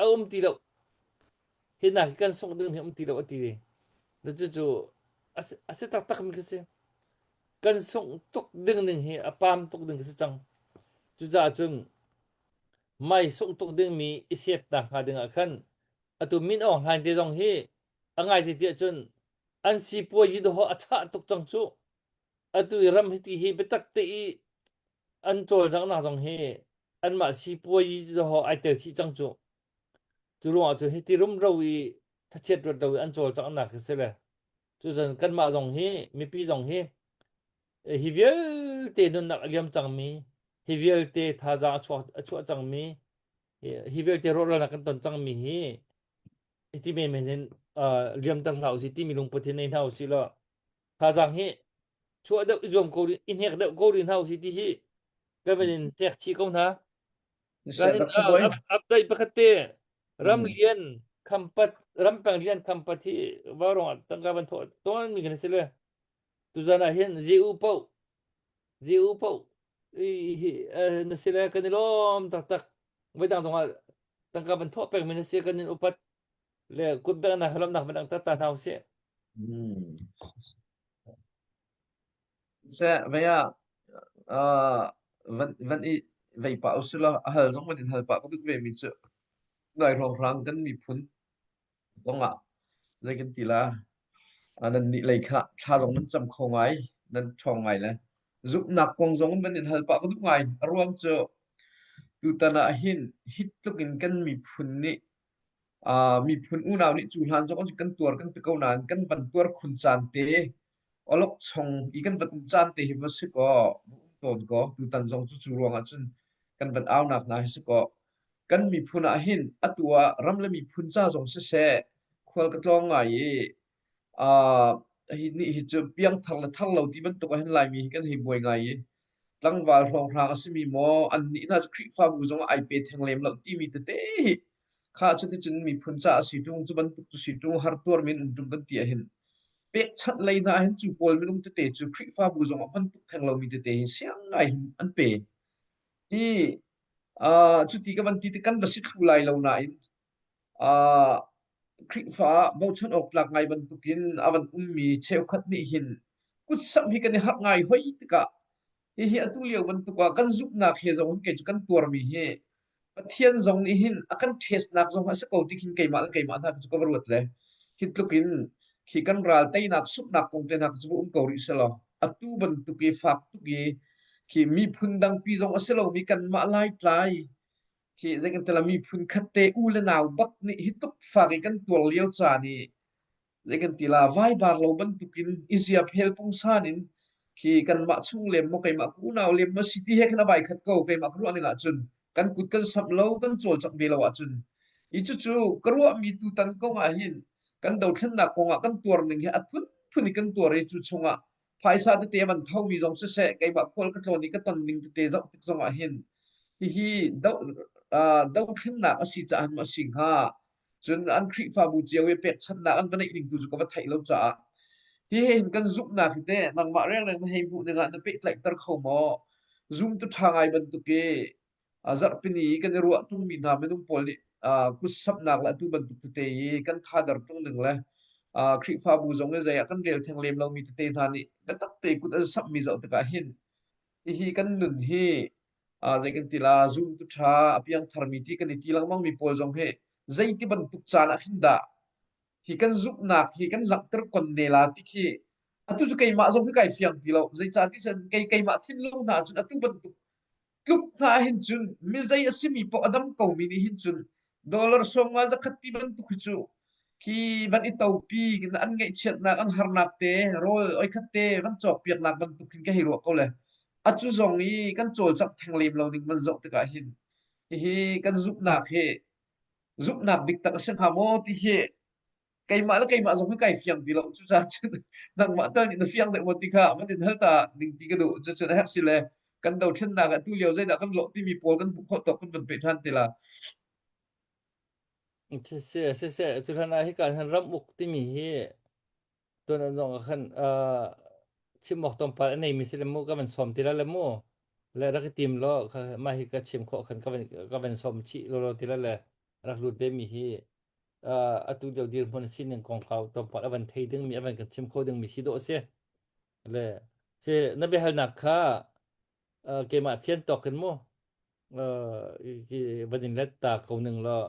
a um ti lo. Hinak hi kan sungh ding hi um ti lo a ti. Cucu a si taktak mi khi si. Kan sungh tuk ding ning hi a pam tuk ding khi si cang. Cucaah cun Mei sungh tuk dingmi i setnak hnga dingah khan atu Min Aung Hlaing te zong hi a ngai ti tiah cun an sipuazi dawh a chah tuk cang cu. Atu i ram hiti hi biatak te i an cawlcanghnak zong hi anmah sipuazi dawh ai tel chih cang cu. Cu ruangah cun hiti rumro i thachiat ruat lo i an cawlcanghnak hi si le cucun kanmah zong hi mipi zong hi Hi vialte nunnak a liam cangmi, hi vialte thazaang a chuak a chuah cangmi, hi vialte rawhralnak kan ton cangmi hi hiti menmen in uh, liamter hlah usih timi lungput hi nei hna usih law thazaang hi chuah deuh i zuam ko rih i hnek deuh ko rih hna usih ti hi kan van in hnek chih ko hna. Update pakhat te ram lian khampat rampeng lian khampat hi vaurawng ah tangka van thawh tawn mi kan si le Tuzan ah hin Jehu paoh Jehu paoh hi na si le kan i lawm taktak. Voidang zongah Tangka van thawh peng mi na si kan in upat le kut bengnak lawmnak van ang ta ta hna usih. Hmm. Seh vei ah uh, van van i vei pah usih law a hal zong van in hal pah ka duh ve mi cu nai hrawnghrang kan miphun kong ah zei kan ti la nan nih lei kha thla zong nan cam kho ngai nan ṭhawng ngai le zumhnak kong zong van in hal pah ka duh ngai a ruang cu tutan ah hin hi tluk in kan miphun nih miphun unau nih cu hlan zong kan tuar kan ti ko nain kan van tuar khun caan te awlokchong i kan van um caan te hi va si kaw va um tawn kaw tutan zong cu cu ruangah cun kan van aunak hna hi si kaw kan miphun ah hin atu ah ram le miphun ca zong siseh khual ka tlawng ngai i uh, hi ni hi cu piangthar le thar lo ti bantuk ah hin Laimi hi kan hei buai ngai i tlangval hrawnghrang a simi maw an nih hna cu Khrihfabu zong ah ai pe theng lem lo timi tete hi kha cuticun miphun ca a si ṭung cu bantuk cu si ṭung har tuar min um ṭung kan ti ahhin pekchanh lei hna hin cu pawl minung tete cu Khrihfabu zong ah hman tuk theng lomi tete hi siang ngai hin an pe i uh, cuti ka van ti ti kan va si thlu lai lo nain uh, Khrihfa ah bochan awk tlak ngai bantukin a van ummi cheukhat nih hin kutsamh hi kan i harh ngai hoi tikah hihi atu lio bantuk ah kan zumhnak he zong kei cu kan tuarmi hi Pathian zong nih hin a kan ṭhesnak zong a si ko ti khin keimah le keimah hna cu ka va ruat le hi tluk in khi kan ral teinak suknak kong te hna cu va um ko rih selaw atu bantuk i fak tuk i khi miphun dangpi zong a si lomi kanmah Laitlai khi zei kan ti la miphun khat te u le nau bak nih hi tuk fak i kan tuar lio caan i zei kan ti la vaibar lo bantukin i ziaphel pungsan in khi kanmah chung lem maw keimah ka unau lem maw si ti he khan a vai khat ko keimah ka ruah ning ahcun kan kut kan samh lo kan cawlcangh ve lo ahcun i cucu ka ruahmi tutan kong ah hin kan dothlennak kong ah kan tuar ning hi a phunphun i kan tuar i cu chungah phaisa tete man thomi zong siseh keimah khual ka tlawn i ka ton ning tete zoh tik zong ah hin hihi do uh, dothlennak a si caah maw a si hnga Cun an Khrihfabu cio i pekchanhnak an va neih ning tu cu ka va theih lo caah hi he hin kan zumhnak hi teh nangmah rengreng na hei hmuh ning ah na pehtlaihter kho maw? Zumtu ṭha ngai bantuk i zarhpini i kan i ruah ṭungmi hna minung pawl nih kutsamhnak le atu bantuk tete i kan thader ṭung ning le Khrihfabu zong i zei ah kan rel theng lem lomi tete hna nih biatak te kut an samhmi zoh tikah hin hihi kan nun hi zei kan ti la zumtu ṭha a piangtharmi ti kan i ti lengmangmi pawl zong hi zeiti bantuk caan ah khin dah hi kan zumhnak hi kan langhter kon ne la ti khi atu cu keimah zong hi kai fiang ti lo zeicah ti cun kei keimah thinlung hna cun atu bantuk tluk hna hin cun mi zei a simi paoh a dam komi nih hin cun dollar sawmnga zakhat ti bantuk hi cu khi van i topi an ngaihchiatnak an harnak te rawl oikhat te van cawk piaknak bantuk hin ka hei ruah ko le Acu zong i kan cawlcangh theng lem lo ning van zoh tikah hin hihi kan zumhnak hi zumhnak dik tak a si hnga maw ti hi keimah le keimah zong hi kai fiang ti lo cucaah cun nangmah tal nih na fiang deuh maw ti kha van in hal ta ding ti ka duh cucun a herh si le kan dothlennak ah tu lio zeidah kan lawh timi pawl kan hmuh khawh tawk kan van peh ṭhan te la. Siseh, siseh, cu hlan ah hika hin ram uk timi hi Tuan zong ah khan chim awk tlawmpal a neimi si le mu ka van sawm ti la le mu le rak i tim law kha mah hi ka chim khawh khan ka van ka van sawm chih lawlaw ti la le rak lut ve mi hi atu lio dirhmun a sining kongkau tlawmpal a van thei dingmi a van kan chim kho dingmi si dawh a si le si na biahalnak kha keimah fian tawk in mu van in let ta ko ning law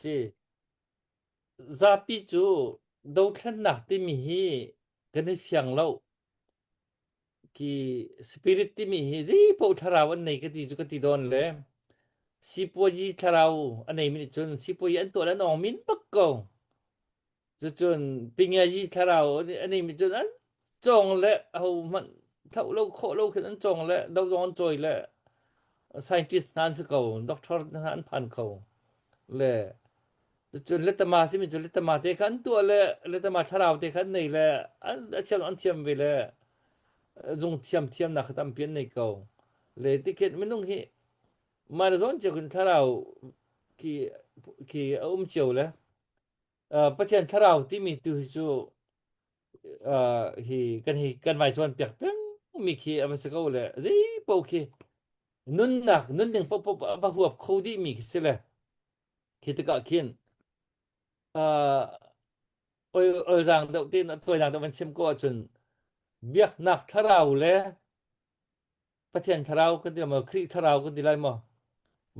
si Zapi cu dothlennak timi hi kan i fiang lo. Khi spirit timi hi zeipaoh thlarau an nei ka ti cu ka ti dawn le sipuazi thlarau a neimi nih cun sipuazi an tuah le an awng min bak ko. Cucun pingiazi thlarau a neimi cun an cawng le ho hmanh thlauh lo khawh lo khin an cawng le do zong an cawi le scientist hna an si ko, doctor hna an phan kho. Le Cun letama simi cu letama te kha an tuah le letama thlarau te kha an nei le an a thiam an thiam ve le zung thiam thiamnak kha tampi an nei ko. Le tikhin minung hi mah le zawn cio khin thlarau khi khi a um cio le Pathian thlarau timi tu hi cu hi kan hi kan vai chuan piak peng mi khi a va si ko le zei paoh khi nunnak nunning paohpaoh a va huap kho dih mi khi si le. Khi tikah khin uh, ol olzaang deuh tein tawinak deuh van chim ko ahcun biaknak thlarau le Pathian thlarau kan ti maw Khrih thlarau kan ti lai maw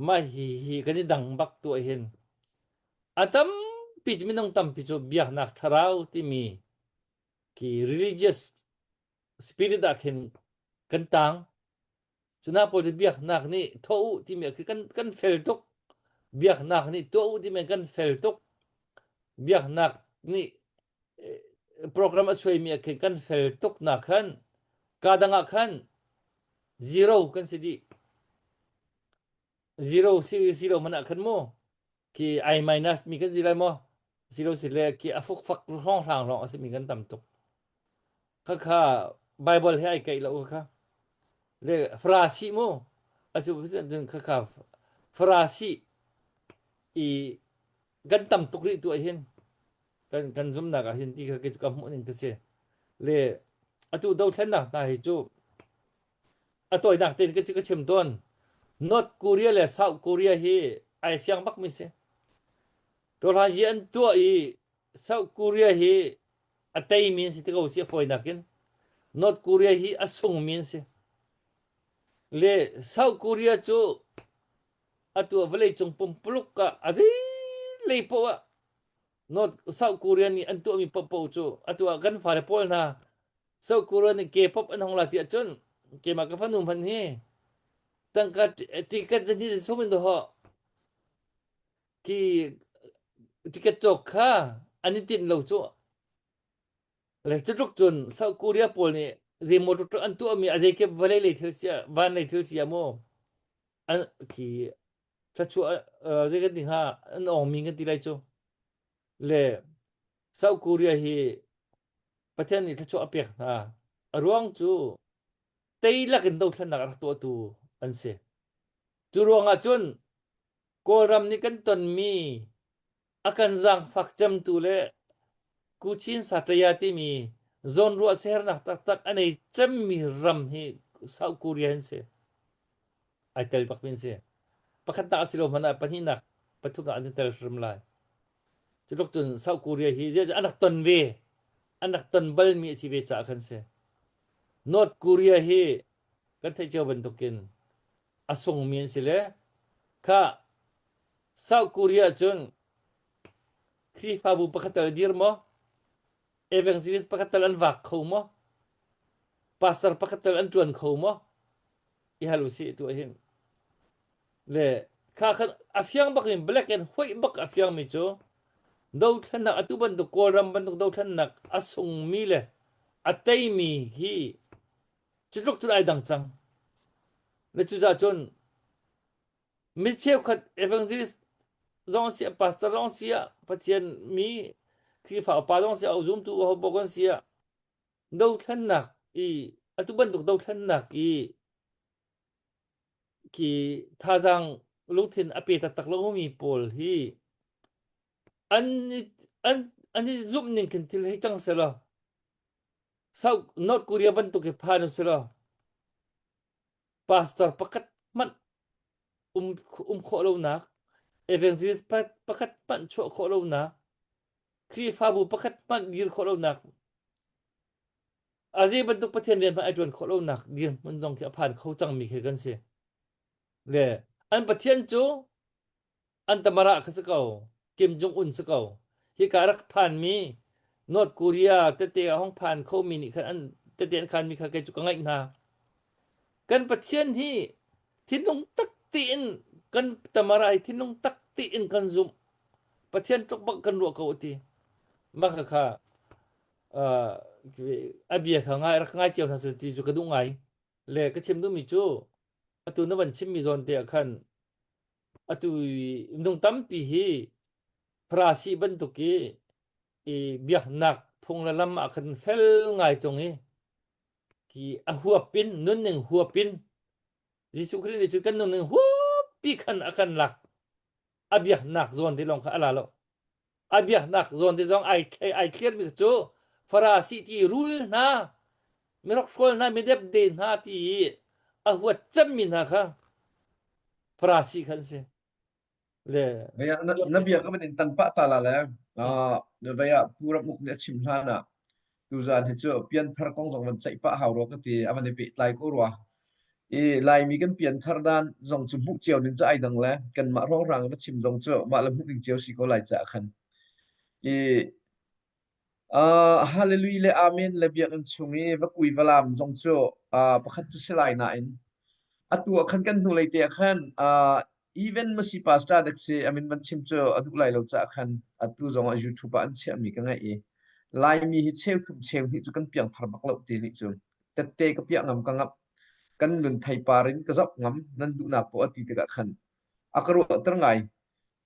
mah hi hi kan i dang bak tuah hin a tampi minung tampi cu biaknak thlarau timi khi religious spirit ah khin kan tang Cuna pawl cu biaknak nih thawh u timi khi kan kan fel tuk. Biaknak nih tuah u timi kan fel tuk. Biaknak nih eh, program a suaimi ah khin kan fel tuk nak khan ka dang ah khan zero kan si dih. Zero si zero man ah khan mu khi I minus mi kan si lai maw? Zero si le khi a fukfak hrawng hrang lawng a simi kan tam tuk. Khakha Bible he ai keih lo khakha. Le Farasi mu atu cun khakha Farasi i kan tam tuk rih tu ahhin kan kan zumnak ah hin ti kha kei cu ka hmuh ning ka si. Le atu dothlennak hna hi cu a tawinak tein ka ka chim tawn. North Korea le South Korea hi ai fiang bak mi si. Tawhlan hi an tuah i South Korea hi a teimi an si ti ko si a fawinak in North Korea hi a sungmi an si. Le South Korea cu atu vawleicung pumpuluk ah a zeilei poah ah North South Korea nih an tuahmi paohpaoh cu atu ah kan fale pawl hna South Korea nih K-pop an hong la ti ahcun keimah ka fanu hmanh hi tangka ticket zan hi chung in dawh Khi ticket cawk kha an i tinh lo cu. Le cutluk cun South Korea pawl nih zeimaw tluk an tuahmi a zeikip vawlei lei thil sia van lei thil sia maw an khi thluachuah uh, zei kan ti hnga an awngmi kan ti lai cu. Le South Korea hi Pathian nih thluachuah a pek hna. A ruang cu teilak in dothlennak a rak tuahtu an si. Cu ruangah cun Kawlram nih kan tonmi a kan zaangfak cemtu le Kuchin Sataya timi zawnruah sernak taktak a nei cemmi ram hi South Korea an si. Ai tel bak mi an si. Pakhatnak a si lo hmanh ah pahnihnak, pathumnak an i tel hrim lai. Cutluk cun South Korea hi an rak ton ve. An rak ton balmi a si ve caah khan si. North Korea hi kan theih cio bantukin a sungmi an si le kha South Korea cun Khrihfabu pakhat tal a dir maw? Evangelist pakhat tal an vak kho maw? Pastor pakhat tal an ṭuan kho maw? I hal usih tu hin. Le kha khan a fiang bak in black and white bak a fiangmi cu dothlennak atu bantuk Kawlram bantuk dothlennak a sungmi le a teimi hi Cu tluk cun ai dang cang. Na cucaah cun mi cheukhat evangelist zong si ah pastor zong si ah Pathian mi Khrihfa upa zong si ah zumtu ho paoh kan si ah dothlennak i atu bantuk dothlennak i khi thazaang lungthin a pe taktak lomi pawl hi an an an i zumh ning khin thil hei cang selaw South North Korea bantuk hi phan u silaw pastor pakhat hmanh um um khawh lonak evangelist pakhat hmanh chuah khawh lonak Khrihfabu pakhat hmanh dir khawh lonak a zei bantuk Pathian rian hmanh ai ṭuan khawh lonak dirhmun zong khi a phan kho cangmi khi kan si. Le an Pathian cu an tamara kha si ko Kim Jong Un si ko hika rak phanmi North Korea tete a hong phan khomi nih khan an tete an khanmi kha kei cu ka ngaih hna kan Pathian hi thinlung tak tiin kan tamara hi thinlung tak tiin kan zumh Pathian tluk bak kan ruah ko ti mah kha kha a bia kha ngai rak ngai cio hna su ti cu ka duh ngai le ka chim duhmi cu atu na van chimmi zawn te ah khan Atu i minung tampi hi Farasi bantuk i i biaknak phung le lam ah khan fel ngai tung i ki a huap in nunning huap in Jesuh Khrih nih cun kan nunning huappi khan a kan lak a biaknak zawn te lawng kha a la lo a biaknak zawn te zong ai ai thliarmi cu Farasi ti rul hna mirokhrawl hna midepde hna ti i a huat cemmi hna kha Farasi kha an si. Le Vei ah na, na bia ka van in tan pah ta la le uh, vei ah Pu Ram Uk nih a chim hlan ah tuzaan hi cu pianthar kong zong van ceih pah hau rua ka ti a van i pehtlai ko rua. I Laimi kan pianthar dan zong cu hmuh cio ning cu ai dang le kanmah hrawnghrang va chim zong cu mah le hmuh ning cio si ko lai caah khan. I uh, hallelujah le amen le biakinn chung i va kui va lam zong cu uh, pakhat cu si lai nain atu ah khan kan hnulei te ah khan uh, even masi pastor dek si amin van chim cu a duh lai lo caah khan atu zong ah YouTube ah an chiahmi ka ngaih i Laimi hi cheu thum cheu hnih cu kan piangthar bak lo ti nih cu tette ka piah ngam ka ngap kan nun theipar in ka zop ngam nan duhnak poah a ti tikah khan a ka ruahter ngai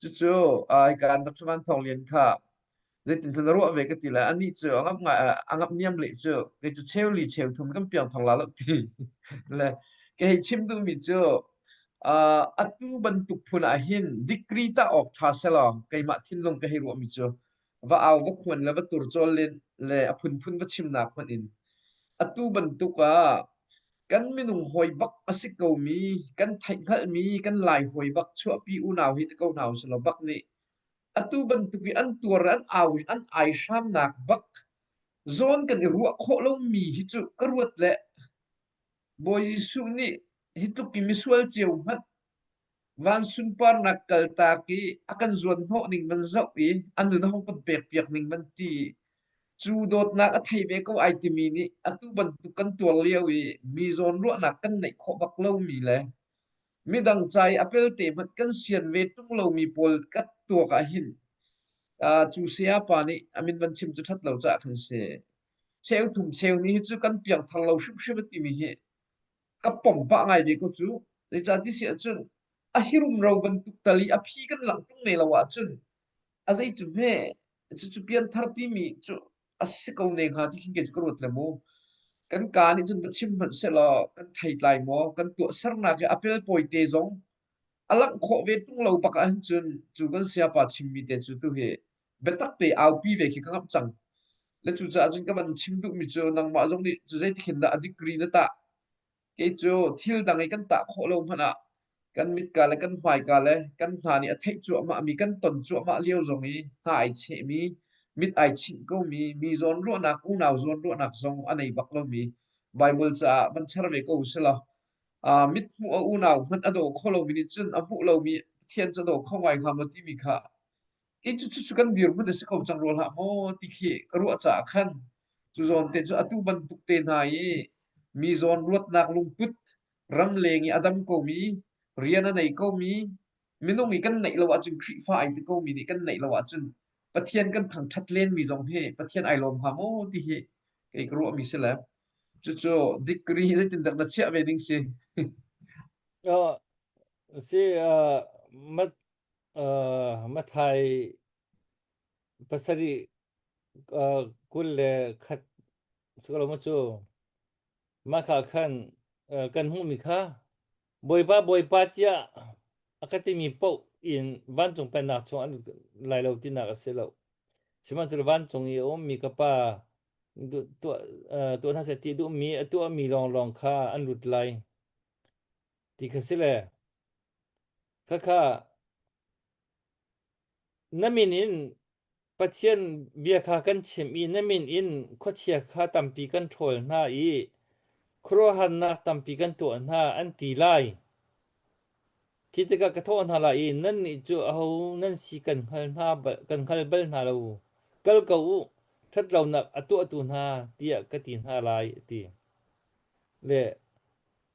cucu ai kan Dr. Van Thawng Lian kha zeitin na ruah ve ka ti le anih cu a ngap ngai a ngap niam leh cu kei cu cheu li cheu thum kan piang thong la lo ti le ke hei chim duhmi cu uh, atu bantuk phun ah hin degree ta awk tha selaw keimah thinlung ka hei ruahmi cu va au va khuan le va tur cawl len le a phunphun va chimnak hmanh in atu bantuk ah kan minung hawi bak a si komi kan theihhngalhmi kan lai hawi bak chuahpi unau hi te ko hna usih law bak nih atu bantuk i an tuar an au i an ai hramnak bak zawn kan i ruah khawh lomi hi cu ka ruat le Bawi Jesuh nih hi tluk i misual cio hmanh van sunparnak kaltak i a kan zuanhnawh ning van zoh i a nun a hung kan pekpiak ning van ti cu dawtnak a thei ve ko ai timi nih atu bantuk kan tuar lio i mi zawnruahnak kan neih khawh bak lomi le midang ca i a pelte hmanh kan sian ve ṭung lomi pawl ka tuak ah hin uh, cu saya pa nih a min van chim cu ṭhat lo caah khan si. Cheu thum cheu ni hi cu kan piangthar lo hrimhrim a timi hi ka pom pah ngai ve ko cu. Zeicah ti si ahcun a hirumro bantuk tal i a phi kan langh ṭung ne lo ahcun a zei cu hme cucu pianthar timi cu a si ko ne hnga ti khin kei cu ka ruat le mu. Kan kaa nih cun va chim hmanh sehlaw kan theitlai maw kan tuahsernak hi a pelpawi te zong a langh khawh ve ṭung lo bak ahhin cun cu kan sayapa chimmi te cu tuhi biatak te aupi ve khi ka ngamh cang. Le cucaah cun ka van chim duhmi cu nangmah zong nih cu zeitik hin dah a degree na tah Kei cu thil dang i kan tah khawh lo hmanh ah kan mitka le kan hmaika le kan hna nih a theih cuahmahmi kan ton cuahmah lio zong i hna ai chehmi, mit ai chinh komi, mi zawnruahnak, unau zawnruahnak zong a nei bak lomi Baibal caah van char ve ko usih uh, mit hmuh a unau hmanh a daw kho lomi nih cun a hmuh lomi Pathian cu a daw kho ngai hnga maw timi kha kei cu cucu kan dirhmun a si ko cang rua hlah maw ti khi ka ruah caah khan cu zawn te cu atu bantuk te hna i mi zawn ruatnak lungput ramleng i a dam komi rian a nei komi minung i kan neih lo ahcun Khrihfa ai ti komi nih kan neih lo ahcun Pathian kan thangṭhat lenmi zong hi Pathian ai lawm hnga maw ti hi kei ka ruahmi si le cucu degree hi zeitindah na chiah ve ding si Uh, si uh, mat Uh, Mathai pasarih uh, 21 sakalo ma cu mah kha khan uh, kan hmuhmi kha Bawipa Bawipa tiah a ka timi paoh in vancung pennak chung an lai lo tinak a si lo. Sihmanhsehlaw vancung i a ummi ka Pa tuah uh, tuah hna seh ti duhmi a tuahmi lawnglawng kha an lut lai ti kha si le Khakha na min in Pathian bia kha kan chim i na min in khuachia kha tampi kan ṭhawl hna i khuaruahharnak tampi kan tuah hna an ti lai. Khi tikah ka thawh hna lai i nannih cu aho nan si kan hngal hna kan hngal bal hna lo. Kal ko u, ṭhatlonak a tuahtu hna, tiah ka ti hna lai, a ti. Le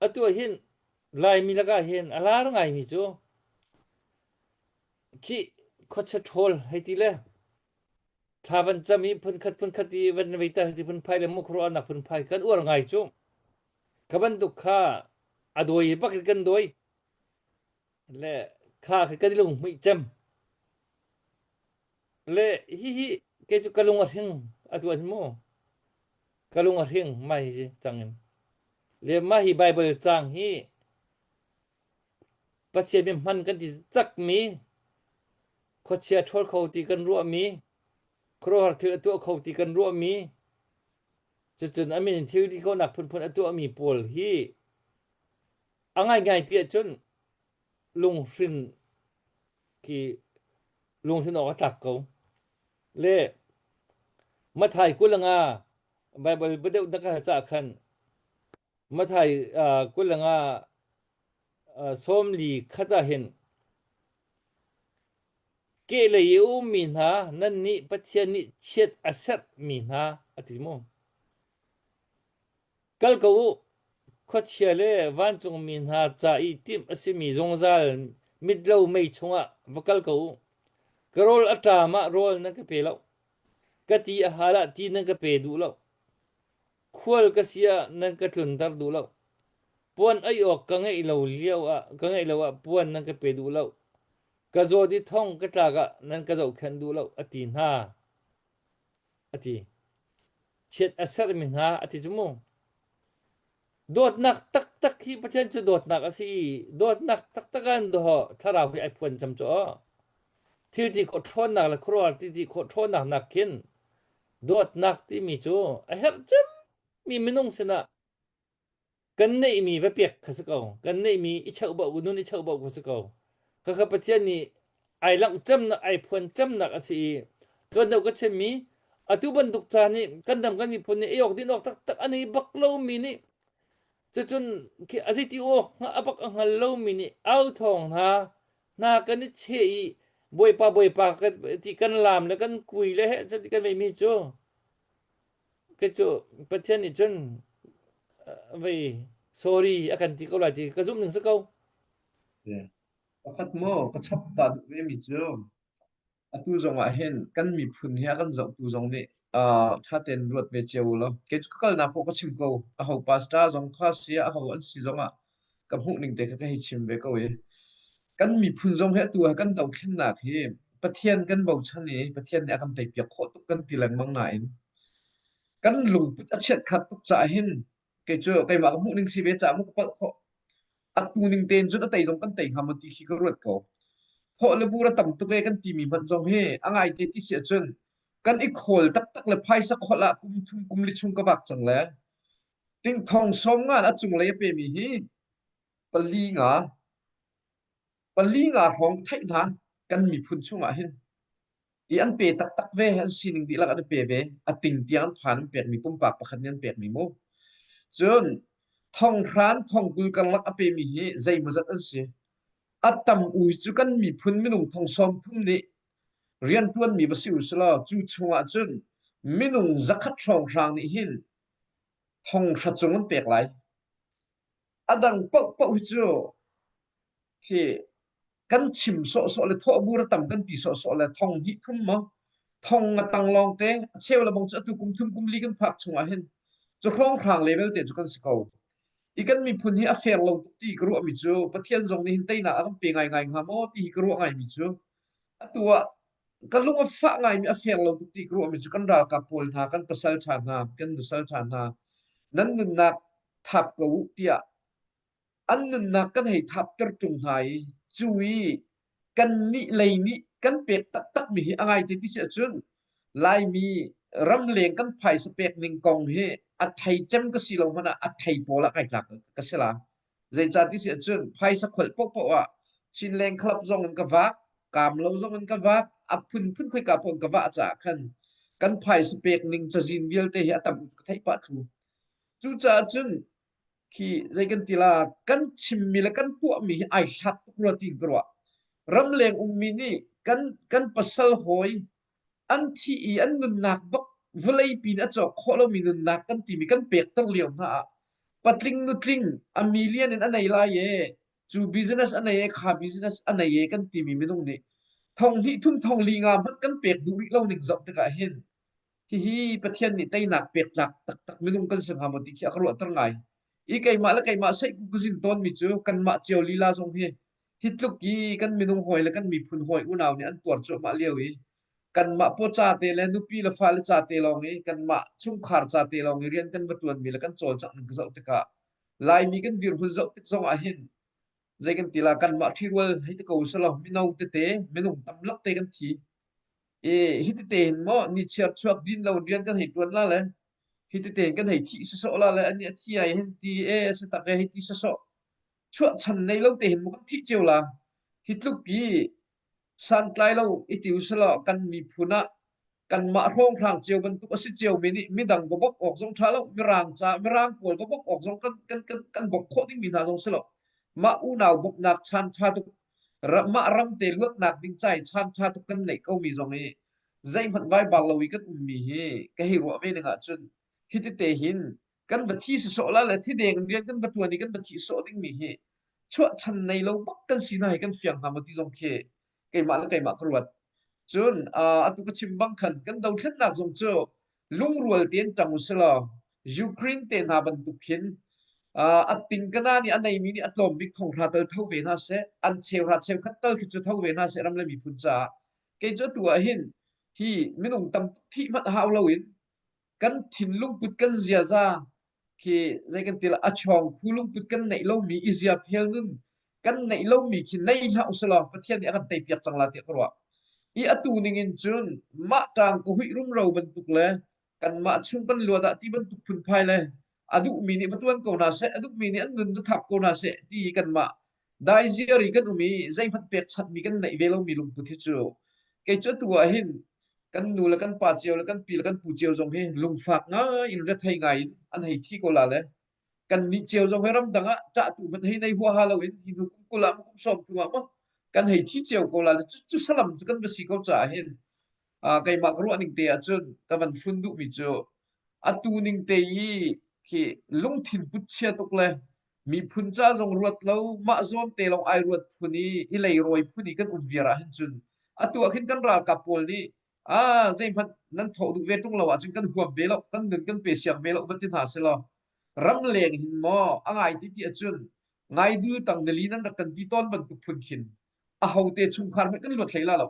atu ah hin Laimi lakah hin a lar ngaimi cu khi khuachia ṭhawl hei ti le thla van cam i phunkhat phunkhat i van vei ter ti phunphai le mukhuruahnak phunphai kan uar ngai cu. Kha bantuk kha a dawi bak in kan dawi le kha khi kan i lunghmuih cem. Le hihi kei cu ka lung a hring atu ah hin mu ka lung a hring mah hi cang in. Le mah hi Baibal caang hi Pathian mi hman kan ti takmi khuachia ṭhawl kho ti kan ruahmi khuaruahhar thil a tuah kho ti kan ruahmi cucun a min in thil ti khawhnak phunphun a tuahmi pawl hi a ngaingai ti ahcun lunghrin. Khi lungthin awk a tlak ko. Le Mathai 25 Bible biadeuh na ka hal caah khan Mathai 25 41 ah hin kehlei i a ummi hna nannih Pathian nih chiat a serhmi hna a ti mu. Kal ko u, khuachia le vancungmi hna ca i timh a simi zungzal mitlo mei chungah va kal ko u. Ka rawl a ṭam ah rawl nan ka pe lo. Ka ti a hal ah ti nan ka pe duh lo. Khual ka si ah nan ka tlunter duh lo. Puan ei awk ka ngeih lo lio ah ka ngeih lo ah puan nan ka pe duh lo. Ka zawt i thong ka tlak ah nan ka zohkhenh duh lo, a ti hna. A ti. Chiat a serhmi hna a ti cu mu. Dawtnak taktak hi Pathian cu dawtnak a si i dawtnak taktak ah dawh thlarau hi ai phuan cam cu aw. Thil ti khawh ṭhawnnak le khuaruahhar ti ti khawh ṭhawnnak nak khin dawtnak timi cu a herh cemmi minung sinah kan neihmi va pek kha si ko. Kan neihmi i cheuhbauh nun i cheuhbauh kha si ko. Khakha Pathian nih ai langh cemnak ai phuan cemnak a si i tuan deuh ka chimmi atu bantuk caan i kan dam kan miphun nih ei awk din awk taktak an ei bak lomi nih cucun khi a zeiti awk a bak a hngal lomi nih au thawng hna hna kan i cheh i bawipa bawipa kan ti kan laam le kan kui le he cuti kan veimi cu ke cu Pathian nih cun vei sorry a kan ti ko lai ti ka zumh ning si ko. Pakhat maw ka chap ta duh ve mi cu atu zong ah hin kan miphun hi a kan zohtu zong nih uh, ṭha tein ruat ve cio u law kei cu ka kalnak poh ka chim ko aho pastor zong kha si ah aho an si zong ah ka hmuh ning te kha ka hei chim ve ko i kan miphun zong hi atu ah kan dothlennak hi Pathian kan bochan i Pathian nih a kan teipiak khawh tuk kan ti lengmang nain kan lungput a chiat khat tuk caah hin kei cu keimah ka hmuh ning si ve caah mu ka palh khawh atu ning tein cun a tei zong kan tei hnga maw ti khi ka ruat ko. Thawh le bur a tam tuk e kan timi hmanh zong hi a ngai te ti si ahcun kan i khawl taktak le phaisa kholh ah kum thum kum li chung ka vak cang le ting thong sawm nga a cunglei a pemi hi pali nga pali nga hrawng theih hna kan miphun chungah hin i an pe taktak ve an sining dihlak an i pe ve a ting tiang an phan an pekmi pumpak pakhat nih an pekmi mu cun thonghran thongkul karlak a pemi hi zeimawzat an si a tam u cu kan miphun minung thong sawm thum nih rianṭuanmi va si u selaw cu chungah cun minung zakhat hrawnghrang nih hin thonghra cung an pek lai a dang paohpaoh hi cu Hi kan chim sawhsawh le thawhbur a tam kan ti sawhsawh le thong hnih thum maw thong a tang lawng te a cheu le bang cu atu kum thum kum li kan phak chung ah hin cu hrawnghrang level te cu kan si ko. I kan miphun hi a fair lo tuk ti ka ruahmi cu Pathian zong nih hin teinak a kan pe ngaingai hnga maw ti hi ka ruah ngaimi cu atu ah ka lung a fah ngaimi a fair lo tuk ti ka ruahmi cu kan ralkap pawl hna kan pasal ṭha hna kan nusal ṭha hna nan nunnak thap ko u tiah an nunnak kan hei thapter ṭung hna i cu i kannih lei nih kan pek taktakmi hi a ngaite ti si ahcun Laimi ramleng kan phaisa pek ning kong hi a thei cem ka si lo hmanh ah a thei pawl ah kai tlak ka si la. Zeicah ti si ahcun phaisa kholh paohpaoh ah Chinleng Club zong in ka vak, Kamlo zong in ka vak, a phunphun khoika paoh in ka vah caah khan kan phaisa pek ning cazin vialte hi a tam ka theih pah thlu. Cucaah cun khi zei kan ti la kan chimmi le kan tuahmi hi ai hlat tuk rua tiin ka ruah. Ramleng ummi nih kan kan pasal hawi an thih i an nunnak bak vawlei pin a cawk khawh lomi nunnak kan timi kan pekter lio hna ah patling nutling a million in a nei lai e cu business a nei e kha business a nei e kan timi minung nih thong hnih thum thong li nga hmanh kan pek duh rih lo ning zoh tikah hin Hihi Pathian nih teinak pek tlak taktak minung kan si hnga maw ti khi a ka ruahter ngai. I keimah le keimah seihku ka zin tawnmi cu kanmah cio lila zong hi hi tluk i kan minung hawi le kan miphun hawi unau nih an tuar cuahmah lio i kanmah paw ca te le nupi le fale ca te lawng i kanmah chungkhar ca te lawng i rian kan va ṭuanmi le kan cawlcangh ning ka zoh tikah Laimi kan dirhmun zoh tik zong ah hin zei kan ti la kanmah ṭhirual hei ti ko usalaw mino tete minung tamlak te kan thi I hi tete hin maw nichiar chuak din lo rian kan hei ṭuan la le hi tete hin kan hei thih sawsawh la le anih a thi ai hin ti e a si tak e hei ti sawsawh chuahchan nei lo te hin maw kan thih cio la hi tluk i. Santlai lo i ti usalaw kan miphun ah kanmah hrawnghrang cio bantuk a si ciomi nih midang va bawmh awk zong ṭha lo, mirang ca mirang pawl va bawmh awk zong kan kan kan kan bawmh khawh dingmi hna zong si lo. Mah unau bawmhnak chan ṭha tuk mah ram te luatnak ding ca i chan ṭha tuk kan neih komi zong hi zeihmanh vaibar lo i kan ummi hi ka hei ruah ve ning ahcun hi tete hin kan va thi sawsawh la le thi deng in rian kan va ṭuan i kan va thih sawh dingmi hi chuahchan nei lo bak kan si hna hi kan fiang hna maw ti zong khi keimah le keimah ka ruat. Cun atu ka chim bang khan kan dothlennak zong cu lungrual tein ṭang usilaw Ukraine te hna bantuk khin a tingkana nih a neimi nih a tlawm bik thonghra tal tho ve hna seh, an cheuhra cheukhat tal khi cu tho ve hna seh ram le miphun caah. Kei cu atu ah hin hi minung tam thih hmanh hau loin kan thinlung put kan ziaza khi zei kan ti la a chawng khu lungput kan neih lomi i zia phel nun kan neih lomi khi nei hlah usalaw Pathian nih a kan tei piak cang la tiah ka ruah. I atu ning in cun mah ṭang ka huih rumro bantuk le kanmah chung kan luat ah ti bantuk phunphai le a duhmi nih va ṭuan ko hna seh, a duhmi nih an nun va thap ko hna seh ti i kanmah daiziar i kan um i zeihmanh pekchanhmi kan neih ve lomi lungput hi cu kei cu atu ah hin kan nu le kan pa cio le kan pi le kan pu cio zong hi lungfak ngai in rethei ngai in an hei thi ko la le kan nih cio zong hi ramdang ah ṭahtu hmanh hei nei huaha loin hi hnu kum 20 ah maw kum 30 ah maw kan hei thi cio ko la le cu, cu salam cu kan va si ko caah hin keimah ka ruah ning te ahcun ka van fun duhmi cu atu ning te i khi lungthin put chia tuk le miphun ca zong ruat lo mah zawn te lawng ai ruat phun i i leirawi phun i kan um viar ah hin cun atu ah khin kan ralkap pawl nih ah zeihmanh nan thawh duh ve ṭung lo ahcun kan huam ve lo kan nun kan pe siang ve lo van ti hna selaw ramleng hin maw a ngai ti ti ahcun ngaidul tang nili nan rak kan ti tawn bantuk phun khin ahote chungkhar hmanh kan luat hlei la lo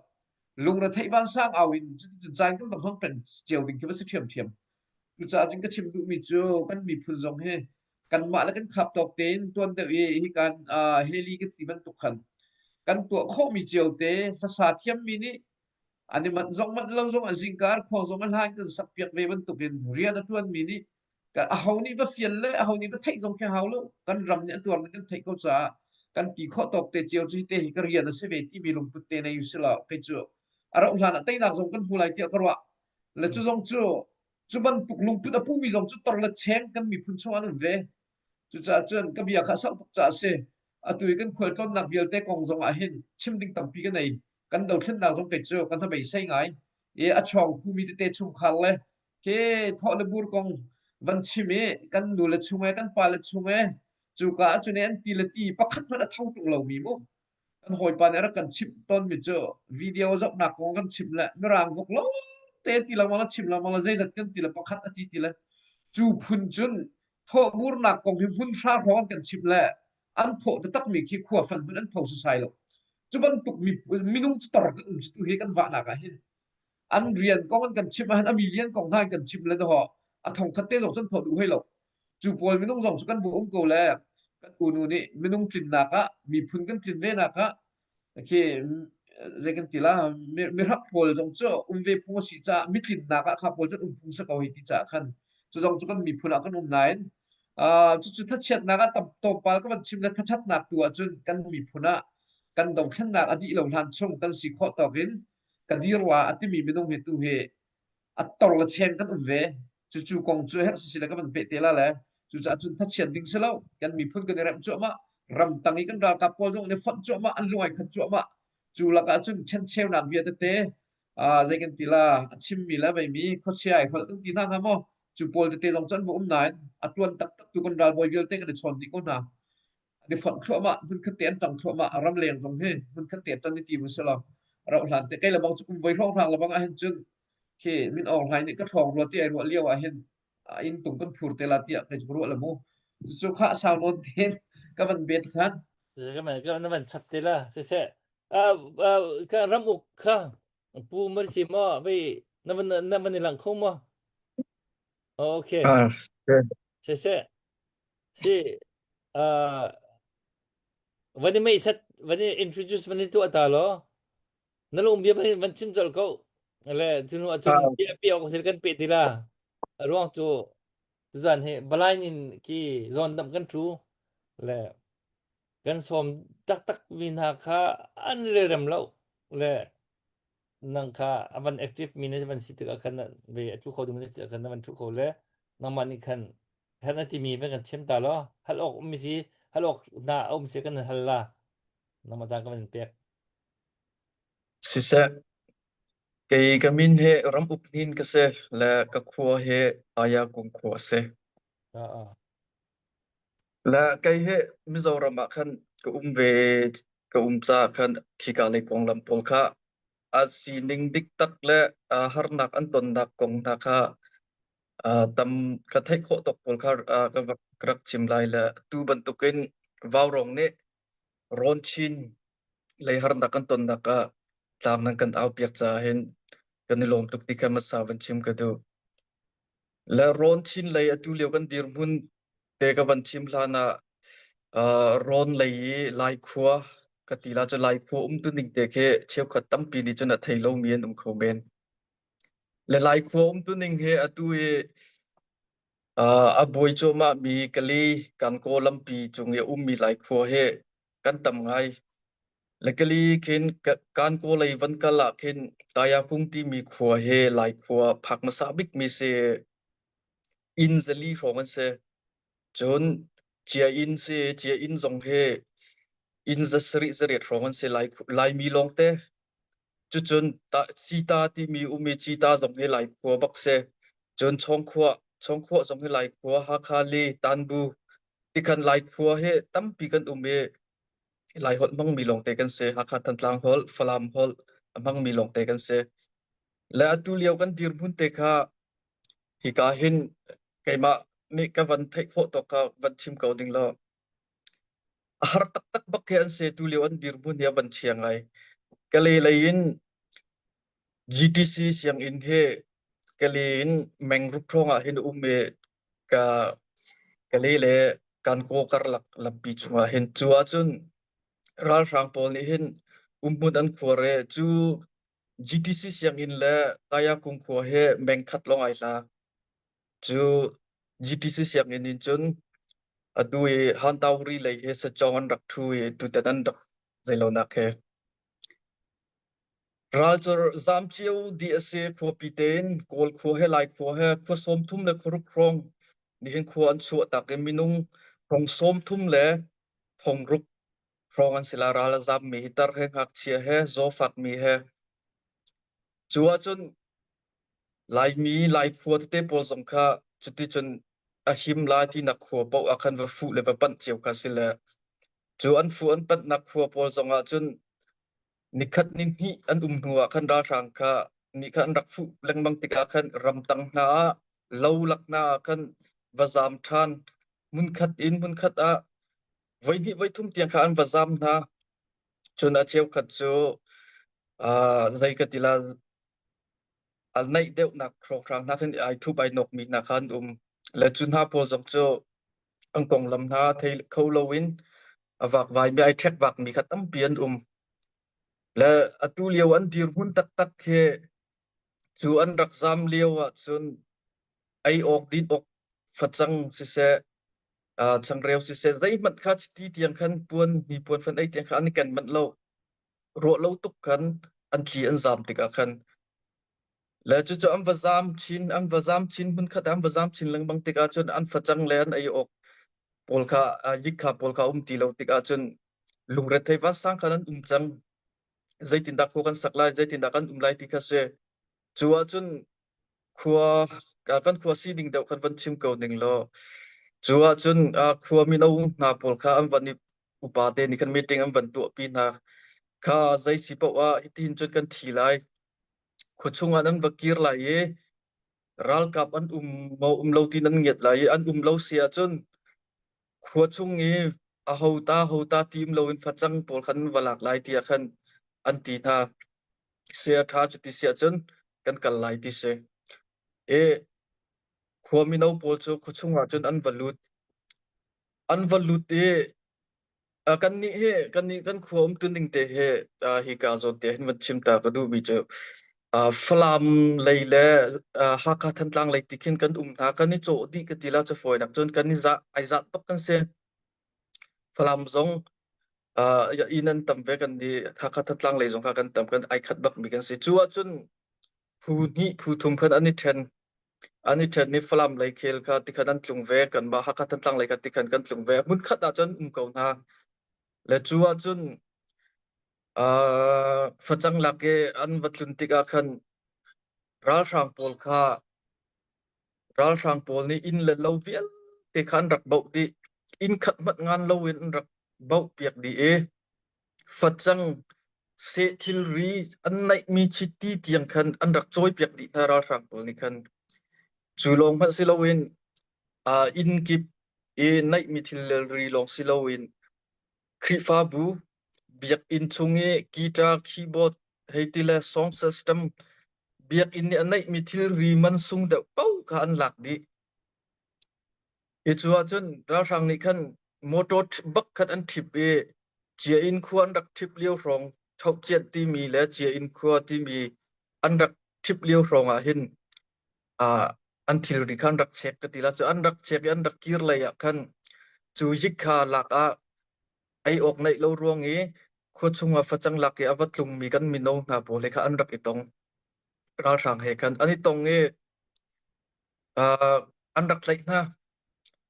lungretheih vansang au in cuticun caan kan va hmang peng cio ding khi va si ṭhiamṭhiam. Cucaah cun ka chim duhmi cu kan miphun zong hi kanmah le kan khap tawk tein tuan deuh i hi kan heli ka ti bantuk khan kan tuah khawhmi cio te hlasa thiammi nih an i manh zong manh lo zong a zingkar khuang zong a hlan kan sak piak ve bantukin rian a ṭuanmi nih aho nih va fial le aho nih va theih zong khi hau lo kan ram nih a tuar ning kan theih ko caah kan ti khawh tawk te cio cu te hi ka rian a si ve timi lungput te nei usih law kei cu a rauh hlan ah teinak zong kan hmu lai tiah ka ruah le cu zong cu cu bantuk lungput a pumi zong cu tor le cheng kan miphun chung an um ve cucaah cun ka bia kha sau tuk caah a si atu i kan khualtlawnnak vialte kong zong ah hin chim ding tampi ka nei kan dothlennak zong kei cu kan hnabei ngai i a chawng khumi tete chungkhar le Khi thawh le bur kong van chim i kan nu le chung e kan pa le chung e cuka ahcun an ti le ti pakhat hmanh a tho ṭung lomi mu kan hawipa nih a rak kan chimh tawnmi cu video zohnak kong kan chimh le mirang vok lo te ti lengmang le chim lengmang le zeizat kan ti le pakhat a ti ti le cu phun cun thawhburnak kong hi hmun hra hrawng an kan chimh le an phawh taktakmi khi khua fan hmanh an pho sasai lo cu bantuk minung cu tor kan um cu tu hi kan vahnak ah hin an rian kong an kan chimh ahhin a million kong hna in kan chimh le ho a thong khat te zong cun thawh duh hoi lo cu pawl minung zong cu kan bu um ko le kan unu nih minung tlinnak ah miphun kan tlin ve nak ah khi zei kan ti la mihrap pawl zong cu um ve phung a si caah mitlinnak ah kha pawl cu um phung sa ko hei ti caah khan cu zong cu kan miphun ah kan um nain cucu thachiatnak ah tam tlawmpal ka van chim le thathatnak tu ahcun kan miphun ah kan dothlennak a dih lo hlan chung kan si khawh tawk in ka dir la a timi minung hi tu hi a tor le cheng kan um ve cucu kong cu herh si le ka van peh te la le cucaah cun thachian ding si lo kan miphun kan i remh cuahmah ramtang i kan ralkap pawl zong an i fonh cuahmah an lung ai khat cuahmah cu lakah cun ṭhencheunak bia tete zei kan ti la a chimmi le veimi khuachia ai holh kan ti hna hnga maw cu pawl tete zong cu an va um nain a ṭuan taktak tu kan ralbawi vialte kan i chawn dih ko hna an i fonh thluahmah hmunkhat te an ṭang thluahmah ramleng zong hi hmunkhat te ṭan i tim usih law rauh hlan te kei lebang cu kum voi hrawnghrang lebang ahhin cun khi Min Aung Hlaing nih ka ṭhawng rua ti ai ruah lio ahhin inn tung kan phur te la tiah kei cu ka ruah le mu cucu khah sau nawn tein ka van bet ṭhan Ka na van chap te la siseh ka ram uk kha pu mar si maw vei na van na van i lang kho maw okay siseh Si uh, van i mei set van i introduce van i tuah ta law na lung bia van van chim colh ko le cunu ahcun bia bia awk sil kan pe ti la a ruang cu tuzan hi balain in ki zawn dam kan thu le kan sawm taktak mi hna kha an relrem lo. Le nang kha a van active mi na van si tikah khan ve a thu kho ding na si khan na van thu kho le nangmah nih khan hal na timi van kan chim ta law hal awk um si hal awk na a um si kan hal la nangmah caan ka van pek. Siseh, kei ka min hi ram uk hnin ka si le ka khua hi Ayakung khua a si. Le kei hi Mizoram ah khan ka um ve ka um caah khan khika lei konglam pawl kha a sining diktak le harnak an tonnak kong hna kha tam ka theih khawh tawk pawl kha ka rak chim lai le tu bantukin Vaurawng nih Rawn Chin lei harnak kan tonnak ah tlang nan kan au piak caah hin kan i lawm tuk ti kha hmasa van chim ka duh. Le rawn chin lei atu lio kan dirhmun te ka van chim hlan ah rawn lei i Laikhua ka ti la cu Laikhua umtu ning te khi cheukhat tampi nih cun a thei lomi an um kho men. Le Laikhua umtu ning hi atu i a buai cuahmah mi Kali Kankaw lampi cung i a ummi Laikhua hi kan tam ngai. Le Kali khin Kankaw lei van kal ah khin Tayakung timi khua hi Laikhua phak hmasa bikmi si. Inn zali hrawng an si. Cun Cia inn si. Cia inn zong hi inn za sarih zariat hrawng an si. Laimi lawngte. Cucun Cita timi um i Cita zong hi Laikhua bak si. Cun Chawngkhuah, Chawngkhuah zong hi Laikhua, Hakha li, Tanbu tikhan Laikhua hi tampi kan um i Laiholh hmangmi lawngte kan si. Hakha Thantlang holh, Falam holh a hmangmi lawngte kan si. Le atu lio kan dirhmun te kha hika hin keimah nih ka van theih khawh tawk kha van chim ko ding law A har taktak bak khi an si. Tulio an dirhmun hi a van chia ngai. Kale lei in GTC sianginn hi Kale in mengrup hrawng ah hin a um i ka Kale le Kankaw karlak lampi chungah hin cu ahcun ralhrang pawl nih hin umhmun an khuar i cu GTC sianginn le Tayakung khua hi meng khat lawng ai hla. Cu GTC sianginn in cun atu i Hantawri lei hi sachawng an rak ṭhu i tutan an rak zeilonak he. Ral cu zaam cio dih a si. Khuapi tein Kawl khua he Lai khua he khua 30 le khua ruk hrawng nihin khua an chuah tak i minung thong 30 le thong ruk hrawng an si la. Ral a zaammi hi tar he ngakchia he zawfakmi he. Cu ahcun Laimi Laikhua tete pawl zong kha cuticun a him lai tinak khua paoh ah khan va fuh le va panh cio kha si le cu an fuh an panhnak khua pawl zong ah cun nikhat ni hnih an um hnu ah khan ralhrang kha nih khan an rak fuh lengmang tikah khan ramtang hna ah lo lak hna ah khan va zaam ṭhan hmunkhat in hmunkhat ah voihnih voithum tiang kha an va zaam hna. Cun a cheukhat cu zei ka ti la a naih deuhnak hrawkhrang hna khin ai thup ai nawkmi hna kha an um. Le cu hna pawl zong cu an konglam hna thei kho loin a vakvaimi ai ṭhek vakmi kha tampi an um. Le atu lio an dirhmun taktak khi cu an rak zaam lio ahcun ei awk din awk facang siseh changreu siseh zeihmanh kha chiti tiang khan puan hnipuan fan ei tiang kha an i ken manh lo. Ruah lo tuk khan an thli an zaam tikah khan le cucu an va zaam chin an va zaam chin hmunkhat ah an va zaam chin lengmang tikah cun an facang le an ei awk pawl kha yik kha pawl kha um ti lo tikah cun lungrethei vansang khan an um cang. Zeitindah khua kan sak lai zeitindah kan um lai ti kha si. Cu ahcun khua kan khua sining deuh khan van chim ko ning law cu ahcun khua mino hna pawl kha an van i upa te nih khan meeting an van tuahpi hna kha zei si paoh ah hitihin cun kan thi lai khua chungah nan va kir lai i ralkap an um maw um lo ti nan ngiat lai i an um lo si ahcun khua chung i a ho ta ho ta ti um loin facang pawl khan va lak lai tiah khan an ti hna sia ṭha cu ti si ahcun kan kal lai ti si i khua mino pawl cu khua chungah cun an va lut An va lut i kannih hi kannih kan khua umtuning te hi hika zawn te hin van chim ta ka duhmi cu Falam lei le Hakha Thantlang lei ti khin kan um hna kan i cawh dih ka ti la cu fawinak cun kan i zah ai zah tuk kan si. Falam zong. Inn an tam ve kan i Hakha Thantlang lei zong kha kan tam kan ai khat bak mi kan si. Cu ahcun phu hnih phu thum khan an i ṭhen. An i ṭhen i Falam lei khel kha tikhan an tlung ve kanmah Hakha Thantlang lei kha tikhan kan tlung ve. Hmun khat ahcun um ko hna. Le cu ahcun facang lak i an va tlun tikah khan ralhrang pawl kha ralhrang pawl nih inn le lo vialte kha an rak baoh dih. Inn khat hmanh ngan loin an rak baoh piak dih i facang seh thilri an neihmi chiti tiang khan an rak cawipiak dih hna ralhrang pawl nih khan. Cu lawng hmanh si loin inn kip i neihmi thilri lawng si loin Khrihfabu biakinn chung i guitar, keyboard hei ti le song system biakinn nih a neihmi thilri mansung deuh paoh kha an lak dih. Hi cu ahcun ralhrang nih khan motor bak khat an ṭhip i Cia-inn khua an rak ṭhip lio hrawng Ṭhohciat timi le Cia-inn khua timi an rak ṭhip lio hrawng ah hin an thilri kha an rak check ka ti la. Cu an rak check i an rak kir lei ah khan cu zik kha lak ah ei awk neih lo ruang i khua chung ah facang lak i a va tlungmi kan mino hna pawl he kha an rak i tong. Ralhrang he khan an i tong i an rak tlaih hna.